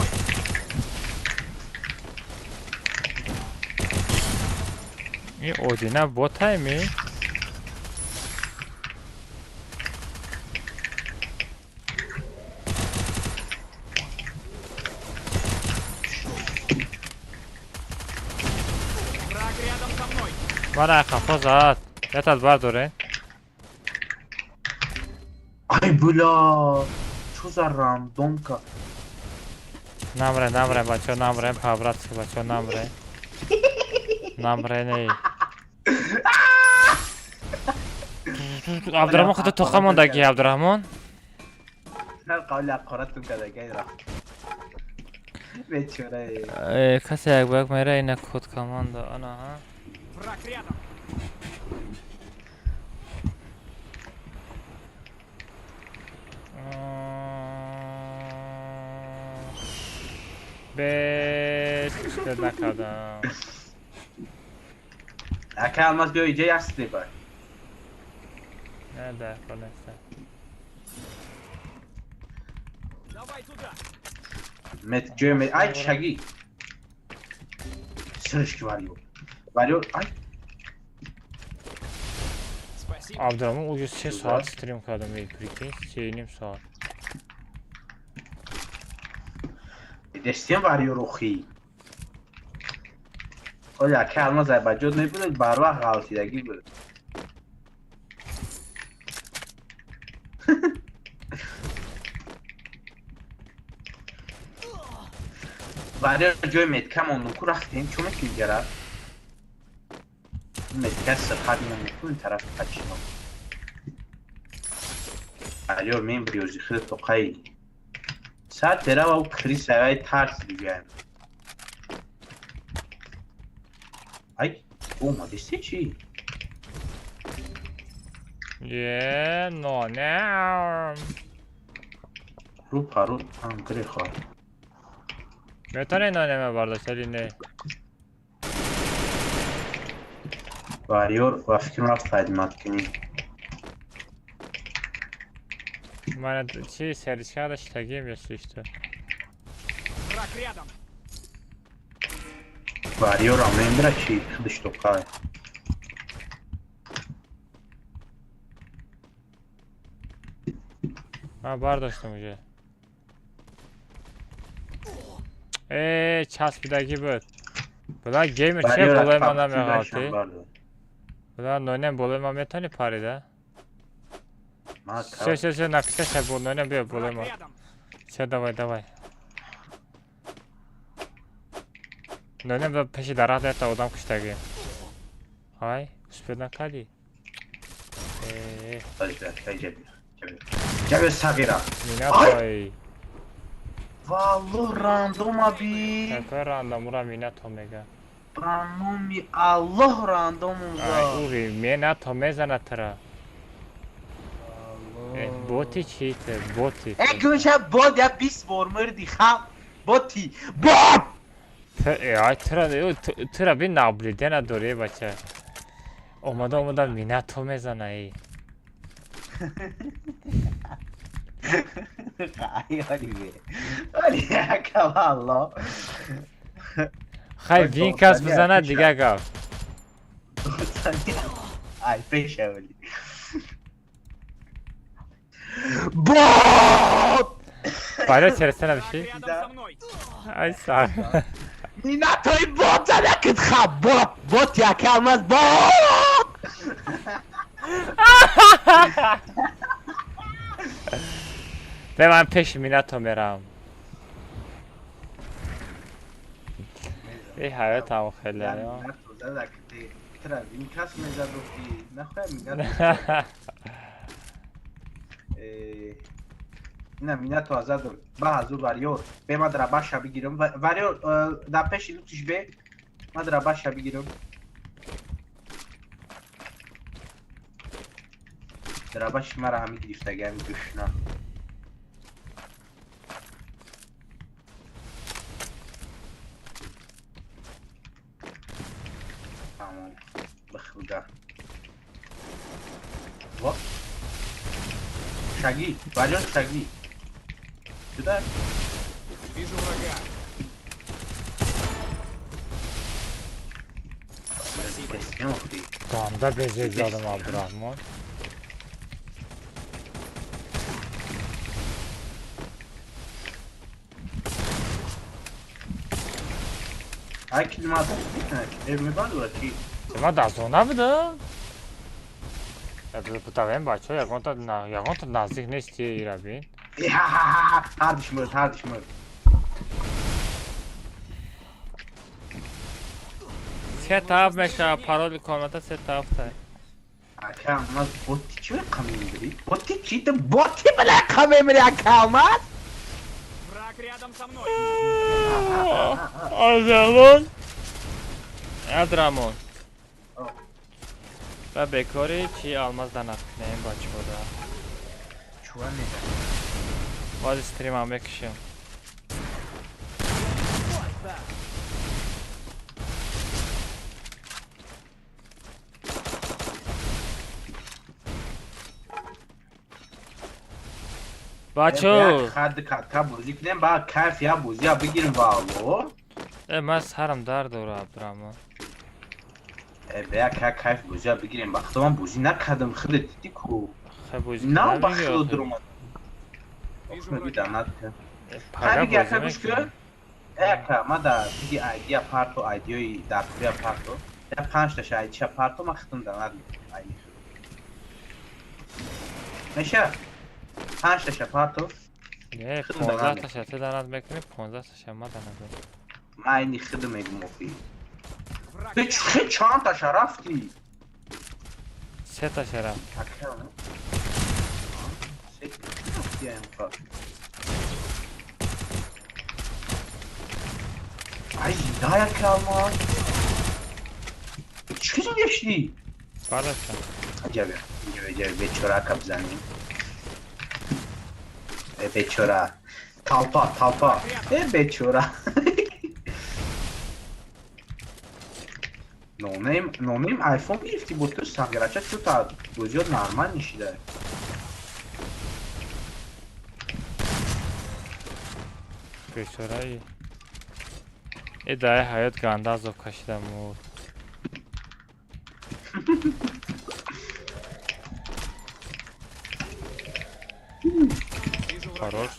Ин одина ботайми? Враг рядом со мной. Мара хафо зад. Ятад бардоре. Ай бля, чё за рандомка? Намре, намре, бачо, намре, по-братски, бачо, намре. Намре, не. Абдурахмон худо тоқа мондаги, Абдурахмон. Қавли ҳақоратум кардагай рафт. Бечора. Касе як ба як мера ина код команда, ана ҳа. Враг рядом. Бес чиз накардам. Ака алмаз биё иҷа як слипа. Не, да, конечно. Давай туда. Мет ҷои мет ай чаги. Сиришки варио. Варио ай. Спасибо. Абдурахмон уже 3 соат стрим кардам, эй, прикинь, 3,5 соат. Дестем варио рухи. Оля ака алмаз ай ба ҷод мебуд, барвақт ғалтидагӣ буд. Варио ҷои метка мондум ку рафтем, чо мекунӣ ҷара? Метка сирхат мемонду ин тараф қачино. Варио мен бриёзи худо тоқаи. Саат берава у криса ай тарс бигӯям. Ай, омадисти чӣ? Е, но не. Ру пару ангре хоҳад. Метавонӣ нонема бардошт или не? Вариор ва фикрам рафт хидмат кунӣ. Мана чи серичка даштагим если что. Враг рядом. Вариорам мембира чи худаш тоқай. Ман бардоштам уже. Э, часпидагӣ буд. Буда геймер че болои ман намеғалтӣ? Буда нонем болои ман метавонӣ парида? Всё, всё, всё, написаша бо нонем биё болои ман. Всё, давай, давай. Нонем ба пеши дарахт якта одам куштагӣ. Ай, успел накардӣ? Ҷабе сағира. Минатой. Валло рандома би. Какой рандом, ура минато мега. Ба номи Аллоҳ рандому за. Ай, ури минато мезана тра. Боти чи те, боти. Э, гӯша бот я 20 бор мурди хам. Боти. Бот! Ай, тра, тра би наблюдение надори, бача. Омада, омада минато мезана и. Ай, оливе. Оли, акавалло. Хай, винкас бизана дига гап. Ай, пеша оли. Бот! Баро чересте набиши? Ай, сар. Минатои бот занакит ха, бот, бот якалмаз, бот! Бе ман пеши минато мерам. Э ҳаётам хеле. На минато азадам. Ба азу вариор. Бе ма драбаша бигирам. Вариор да пеши лутиш бе. Ма драбаша бигирам. Драбаши мара ҳами гирифтагиам гӯшна. Тамом. Бихуда. Во. Шаги, вариор шаги. Сюда. Вижу врага. Тамда безек задам Абдурахмон. Ай килмада мебандура чи? Ма да зона буда. Бутавем бачо, ягонта ягонта наздик нести ирабин. Ҳардиш мурд, ҳардиш мурд. Се тараф мешава пароли комната се тараф тай. Ака алмаз боти чи рақам мемири? Боти чи? Ту боти била рақам мемири ака алмаз? Враг рядом со мной. Азалон. Адрамон. Ба бекори чи алмаз данат кунем бачода. Чуа неда? Боз стримам мекушем. Бачо! Хад катка бозӣ кунем, ба кайф я бозия бигирем валло. Э, ман сарам дард дора, Абдурахмон. Э, бя кайф бозия бигирем. Ба худо ман бозӣ накардам, худат дидӣ ку. Хай бозӣ На ба худо дуромад. Пага ака гӯш кун. Э, ака, ма да диги айдия парто, айдиёи даркурия парто. Я панҷташа айдиша парто, ман худам данад мекунам айди. Меша? 5 таша парто. Не, 15 таша ту данад мекунӣ, 15 таша ма данад мекунам. Ман айни худам мегум охи. Ту чӣ чанд таша рафтӣ? Се таша рафт. Ака, се рафтӣ аям. Ай, зинда яка алмаз. Чӣ зинда шудӣ? Бараша. Аҷаб, аҷаб, бечора ака бизанем. Э, бечора. Толпа, толпа. Э, бечора. Нонейм, нонейм айфон гирифтӣ бо ту сағирача чӯ та бозиёт нормал нишида. Бечораи. Э, даи ҳаёт ганда азоб кашида мурд. Хорош.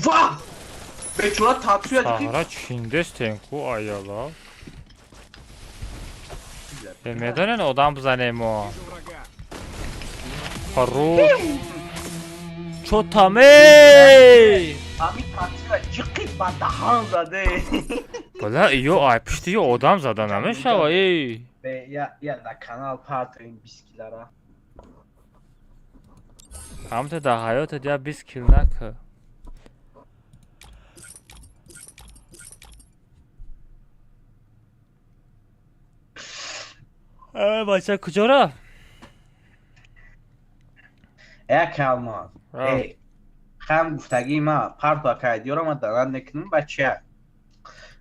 Ва! Бечора татуя дидӣ? Саҳра чиндестен ку аяла. Э, медонен одам бизанем мо. Хорош. Чо таме? Ами таксира ҷиқид ба даҳан заде. Бала, ё ай пишти ё одам зада намешава, эй. Бе, я я да канал партоим бискилара. Ҳамта дар ҳаётат я 20 кил нака. Э, бача куҷо рафт? Як алмаз. Э, хам гуфтагии ма парту акайдиёра ма дарад мекунам бача.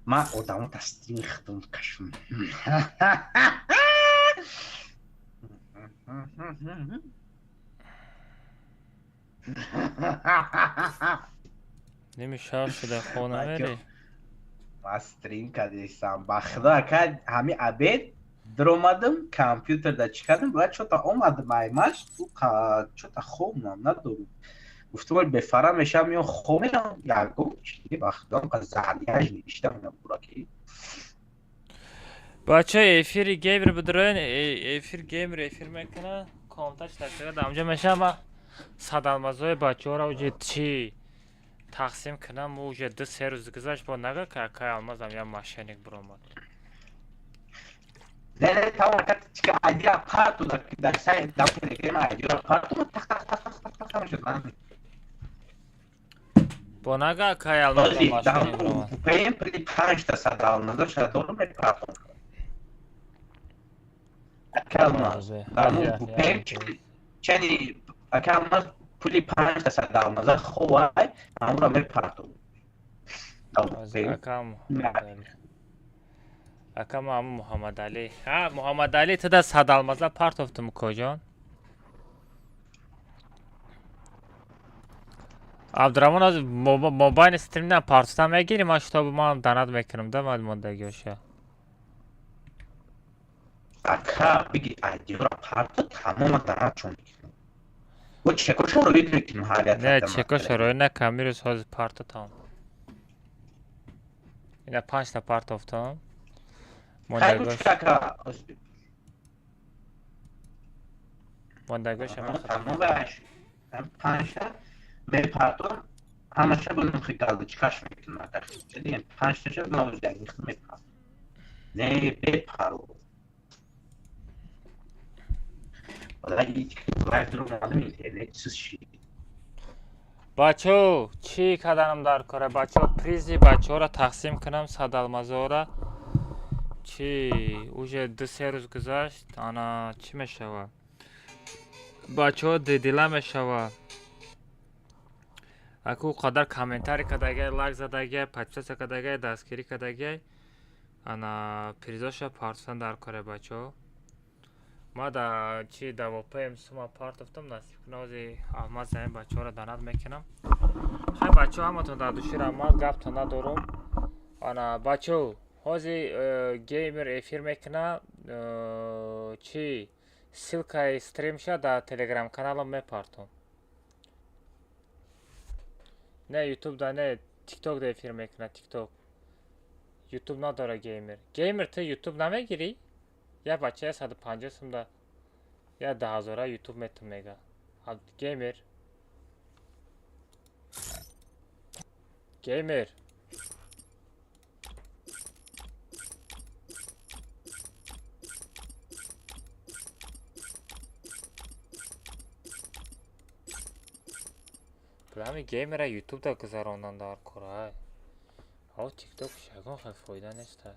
Ма одамо тастрим худум кашум. Ними шаб шуда, хона мерӣ? Ма стрим кардесам. Ба худо ака ҳами обед даромадам, компютер да чӣ кардам, баъд чота омадам аймаш, чота хобнам надорум. Гуфтам вале бефара мешавам ё хоб мерам, ягон чи ба худо заряж ништам бураки. Бача эфири геймер бидроен, эфир геймер эфир мекуна, комтач дастига дамҷа мешава. Садалмазои бачаҳоро уже чӣ тақсим кунам, уже 2-3 рӯз гузашт, бо нага ка акай алмазам я мошенник биромад. Не, не, тамом ака чика айдия парту да дар сай дар телеграм айдиёра парту тақ тақ тақ тақ тақ тақ шуд ман. Бо нага акай алмазам мошенник биромад. Пем при 5 та садалмазо шадору мепартум. Ака алмаз. Пем чани ака алмаз пули 5 та садалмаза ховай амра мепартум. Акам акам аму Муҳаммадалӣ. Ҳа, Муҳаммадалӣ, ту да садалмаза партофтум коҷон? Абдураҳмон аз мобайни стрим на партофта мегирӣ, ман шитоби ман данат мекунам да ман мондагиоша. Ака биги айдиёра парто тамома данат чун мекунам. Бо чекошо роӣ мекунам ҳар як. Не, чекошо роӣ накам, мирӯз ҳозир партотам. Ина 5 та партофтам. Мондагош. Мондагоша ман тамомаш 5 та мепартом ҳамаша бо нухи галочкаш мекунам ака. 5 таша навздаг мепартом. Не бепаро. Бачо, чӣ карданам дар кора? Бачо, призи бачаҳоро тақсим кунам, садалмазоро. Чӣ уже 2-3 рӯз гузашт, ана чӣ мешава? Бачаҳо дидила мешава. Аку қадар комментарий кардагай, лайк задагай, подписаться кардагай, дастгирӣ кардагай. Ана призоша партофтан дар кора бачаҳо. Ма да чи да вопм сума партофтам, насиб кунам ози Аҳмад замин бачаҳоро данат мекунам. Хай бачаҳо, ҳаматон дар души раҳмат, гаптон надорум. Ана бачаҳо, ҳози геймер эфир мекуна, чи ссылкаи стримша дар телеграм каналам мепартом. Не ютуб да не, тикток да эфир мекуна, тикток. Ютуб надора геймер. Геймер ту ютуб намегирӣ? Я бача 150 сум да я 10 000 ютуб метум мега. Геймер. Геймер. Ҳами геймера ютуб да гузарондан дар кора. Ав тикток ягон хел фоида неста.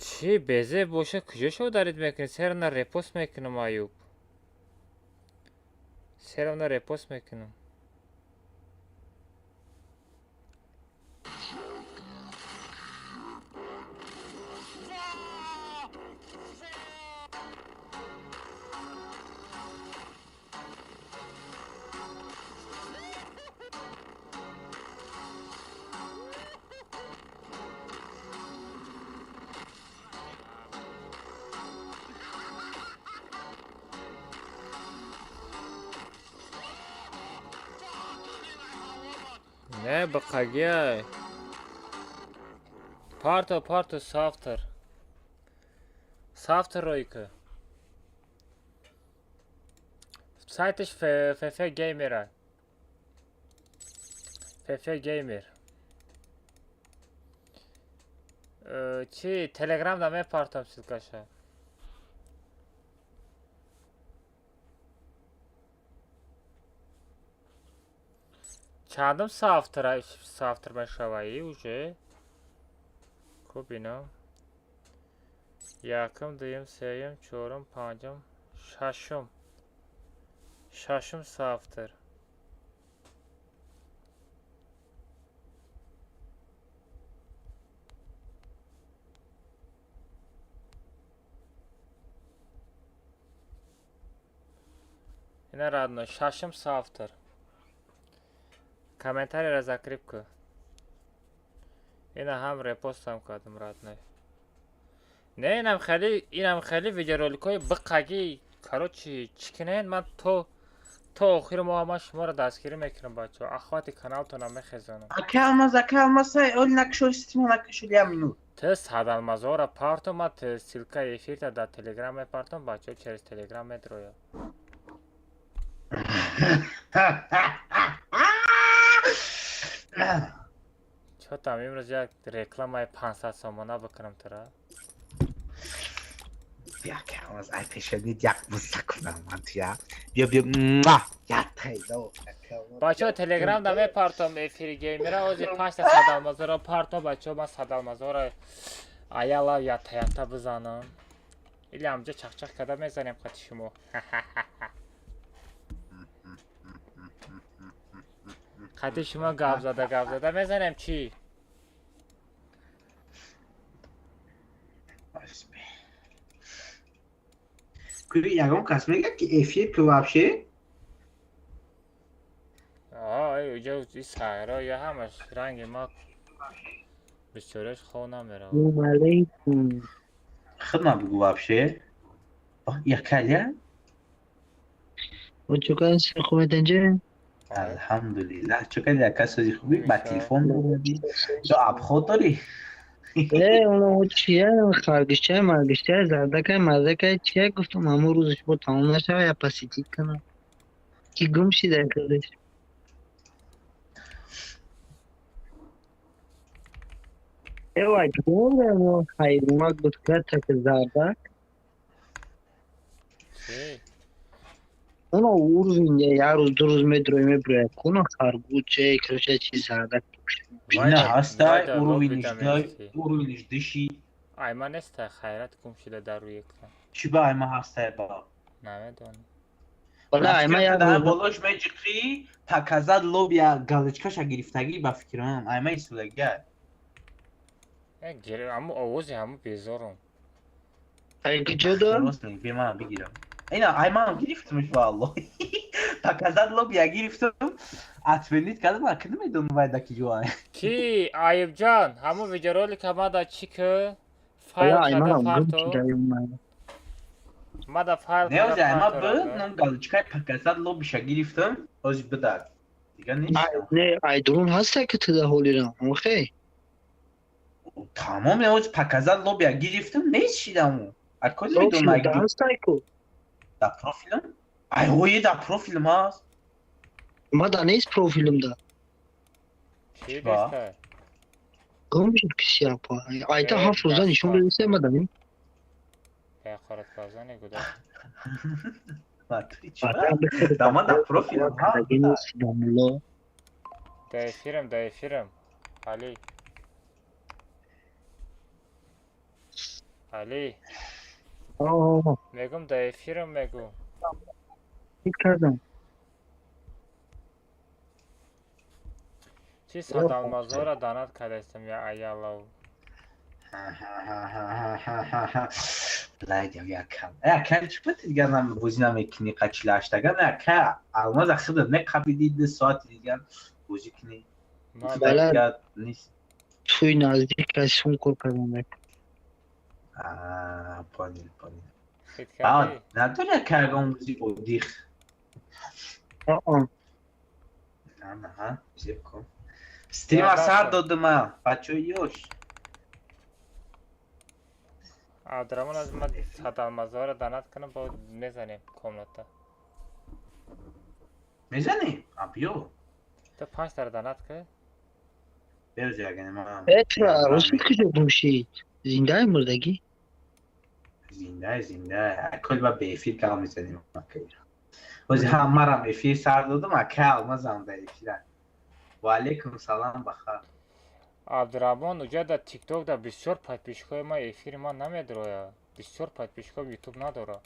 Чӣ безеб боша, куҷо шо дарид мекунӣ? Серна репост мекунам, Аюб. Серна репост мекунам. Не, бақагиай. Парто, парто, соавтор. Соавтор ройка. Сайташ ФФ Геймера. ФФ Геймер. Чи Телеграм да мепартам ссылкаша. Чандум соавтор соавтор мешаваи уже? Хуб ино. Якум, дуюм, сеюм, чорум, панҷум, шашум. Шашум соавтор. Ина родной, шашум соавтор. Комментарийра закреп ку. Ина ҳам репостам кардам родной. Не, инам хеле видеороликҳои биққагӣ, короче, чӣ кинен, ман то охири моҳ ман шуморо дастгирӣ мекунам, бачаҳо. Охвати каналтонам мехезонам. Ака Алмаз, ака Алмаз, ол накшол стима накшол я минут. Ты садалмазора партом, ман ссылкаи эфирта дар Телеграм мепартом, бачаҳо через Телеграм медрояд. Чо там имрӯз як рекламаи 500 сомона бикунам тура? Бия, ака Алмаз, ай пешонид як буса кунам ман туя. Биё, биё, муа, як тайдо. Бачаҳо, Телеграм да мепартом эфири геймера, ози панҷта садалмазоро парто, бачаҳо, ман садалмазоро аяла ята ята бизанам. Или ҳамҷо чахчах карда мезанем қати шумо. Қати шумо гап зада гап зада мезанем чӣ? Кури ягон кас мегӯяд ки эфир ку вообще? Аа, уҷо и сағиро я ҳамаш ранги ма бисёреш хов намеравад. Салом алейкум. Худма бигӯ вообще. Якалия? Чӯка хубед инҷа? Алҳамдулиллаҳ. Чӯка яка сози хубӣ ба телефон дорӣ? Ё абход дорӣ? Э, оно чия, харгишчай, маргишчай, зардакай, мардакай, чия гуфтам, ҳамун рӯзаш бо тамом нашава, я посетить кунам. Ки гум шида худаш. Эва, гум хайрумак буд так зардак. Чӣ? Оно уровень я рӯз ду рӯз медрои меброяд. Куно харгуче, короче, чи зардак. Бина ҳастай, уровениш дай, уровениш диши. Айма нестай, хайрат гум шида дар рӯи экран. Чӣ ба айма ҳастай ба? Намедонам. Бала айма я дар болош меҷиқӣ, показать лобби галочкаша гирифтагӣ ба фикрам, айма истодагӣ. Э, аму овози ҳаму безорум. Ай куҷо дор? Рост мегӣ, бе ман бигирам. Ина айман гирифтумш валлоҳ. Показать лобби гирифтум. Отменить кардам, ака намедонам вай да ки ҷо. Ки Аюбҷон, ҳамун видеоролика мада чӣ ки файл карда парто. Мада файл Не, ози айма б, нам галочкаи показать лоббиша гирифтум, ози бидад. Дига нест. Не, ай дурун ҳаста ки туда ҳолира. Охе. Тамом, ози показать лобби гирифтум, нест шидаму. А куҷо медонам ай ҳастай ку? Да профилам? Ай ҳои да профилам ҳаст. Мада нест профилимда. Чӣ нестай? Гум шуд киси апа. Айта ҳафт рӯза нишон додисе мада не? Ҳақоратбазане гуда. Дама да профилам ҳаст. Да эфирам, да эфирам. Али. Али. Мегум да эфирам мегум. Кардам. Чӣ садалмазора данат кардастам я аялав. Лагам якам. Якам чӣ бит дигар нам бозӣ намекунӣ қачилаштага яка алмаз худат меқабиди ду соати дигар бозӣ кунӣ. Бала туй наздик аз сум кор кардам як. Аа, понял, понял. А, надори яка ягон бозӣ одих. Аа. На, на, зеб кун. Стрима сар додума, бачаҳои ёш. Абдураҳмон, аз ман 100 алмазҳоро донат кунам, бо мезанем комната. Мезанем? А биё. Ту панҷтаро донат кӣ. Берӯз ягане ман. Э, чира рости куҷо гум шид? Зиндаи мурдагӣ? Зинда, зинда. Кол ба беэфир гап мезанем. Ҳози ҳам марам эфир сар додам, ака Алмазам да эфира. Ва алейкум салам, бахар. Абдураҳмон, уҷа да Тикток да бисёр подписчикои ма эфири ман намедроя. Бисёр подписчикои Ютуб надора.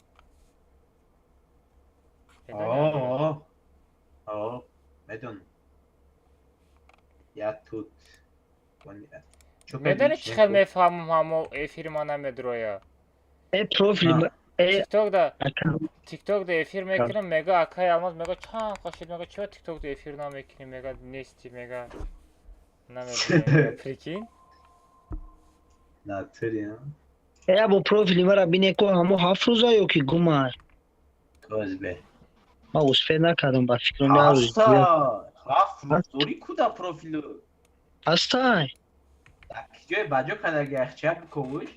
О, о, медонам. Я тут. Медони, чӣ хел мефаҳмам, ҳамо эфири ман намедроя? Э, профили э. Тикток да эфир мекунам, мега акай Алмаз, мега чанд қошид, мега чиро Тикток да эфир намекунӣ, мега нести, мега намедонам, прикинь. Натури. Э, бо профили мара бине ко, ҳамо 7 рӯза ё ки гумай? Козбе. Ман успел накардам, ба фикрам як рӯз. 7 рӯз дорӣ куда профилу? Ҳастай. Ҷои баҷо кадаги ахча биковуш.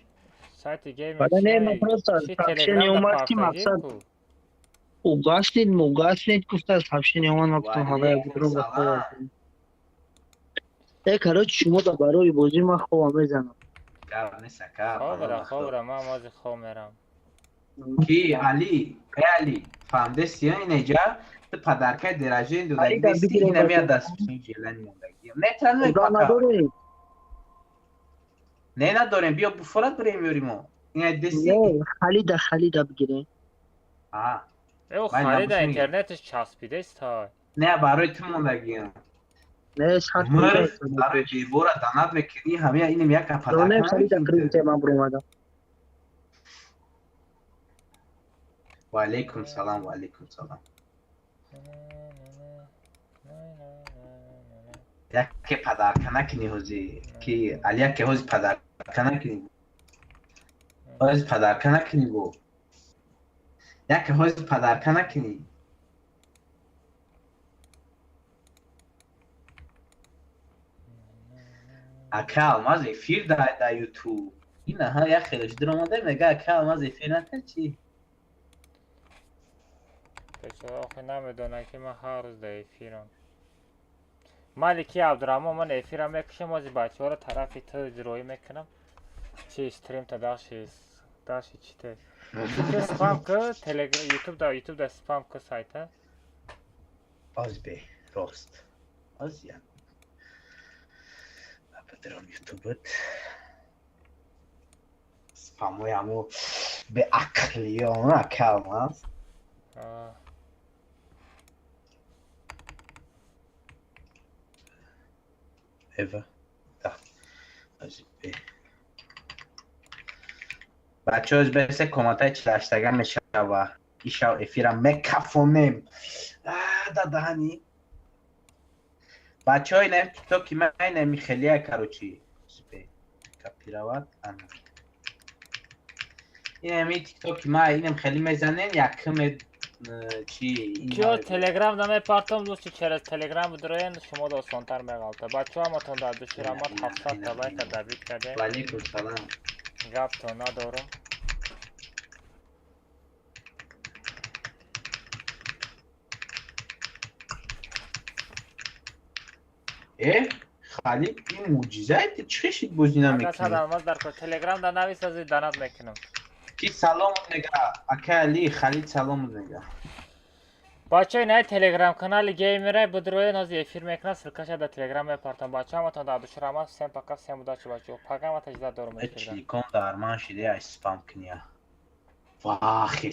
Сайти геймер. Бада не, ман просто сообщение омад, ки мақсад угаснет, мугаснет гуфта сообщение омад, ман гуфтам ҳавая будром ба хобам. Э, короче, шумо да барои бозӣ, ман хобам мезанам. Гап нест, ака. Хобра, хобра, ман ҳозир хоб мерам. Ки Али, э Али, фаҳмдеси, инеҷа ту подаркаи деражаи додаги нести, ина меяд даст желани мондаги. Не, тра надорем. Не, надорем, биё буфорат бирем ёримо. Ина деси. Халида, халида бигирем. А. Э, халида интернетش часпидест ҳай. Не, барои ту мондагиам. Не, сад. Барои бебора данат мекунӣ, ҳамия инем як подарка. Не, халида гирифте, ман буромадам. Ва алейкум салам, ва алейкум салам. Яке подарка накунӣ ҳози, ки Али, яке ҳози подарка накунӣ. Ҳози подарка накунӣ бо. Яке ҳози подарка накунӣ. Ака Алмаз эфир да Ютуб. Ин аҳа як хелеш диромада, мега ака Алмаз эфир накард чӣ? Бечора охи намедонад, ки ман ҳар рӯз дар эфирам. Малики Абдураҳмон, ман эфирам мекушам, ҳози бачаҳоро тарафи ту иҷроӣ мекунам. Чи стримта даши чите? Ки спам ки Телеграм, Ютуб да, Ютуб да спам ки сайта. Оз бе, рост. Оз я. Падарам Ютубат. Спамои ҳамо беақлиён ака Алмаз. А. Эва. Да. Оз бе. Бачаҳо, оз бесе комментаи 48тага мешава. Ишав эфира мекафонем. Да даҳани. Бачаҳо, инам тиктоки ман инами хелия, короче. Бе. Копировать. Ана. Инами тиктоки ман инам хеле мезанен, якме чи. Киё Телеграм да мепартом, лучше через Телеграм бидроен, шумо да осонтар меғалта. Бачаҳо, ҳаматон дар души раҳмат, 700 та лайка добить кардем. Ва алейкум салам. Гаптон надорум. Э, Халид, ин мӯъҷизае, ту чӣ шид бозӣ Ака намекунӣ? 100 алмаз дар кор Телеграм да навис, ази данат мекунам. Ки салом мега? Ака Али, Халид салом мега. Бачаҳо, инаи Телеграм канали геймера бидроен, ҳозир эфир мекунам, ссылкаша дар Телеграм мепартам. Бачаҳо, ҳаматон дар души раҳмат, всем пока, всем удачи, бачаҳо. Пагамата ждать дорум эфирда. Чиликон дарман шиде ай спам куния. Вахи.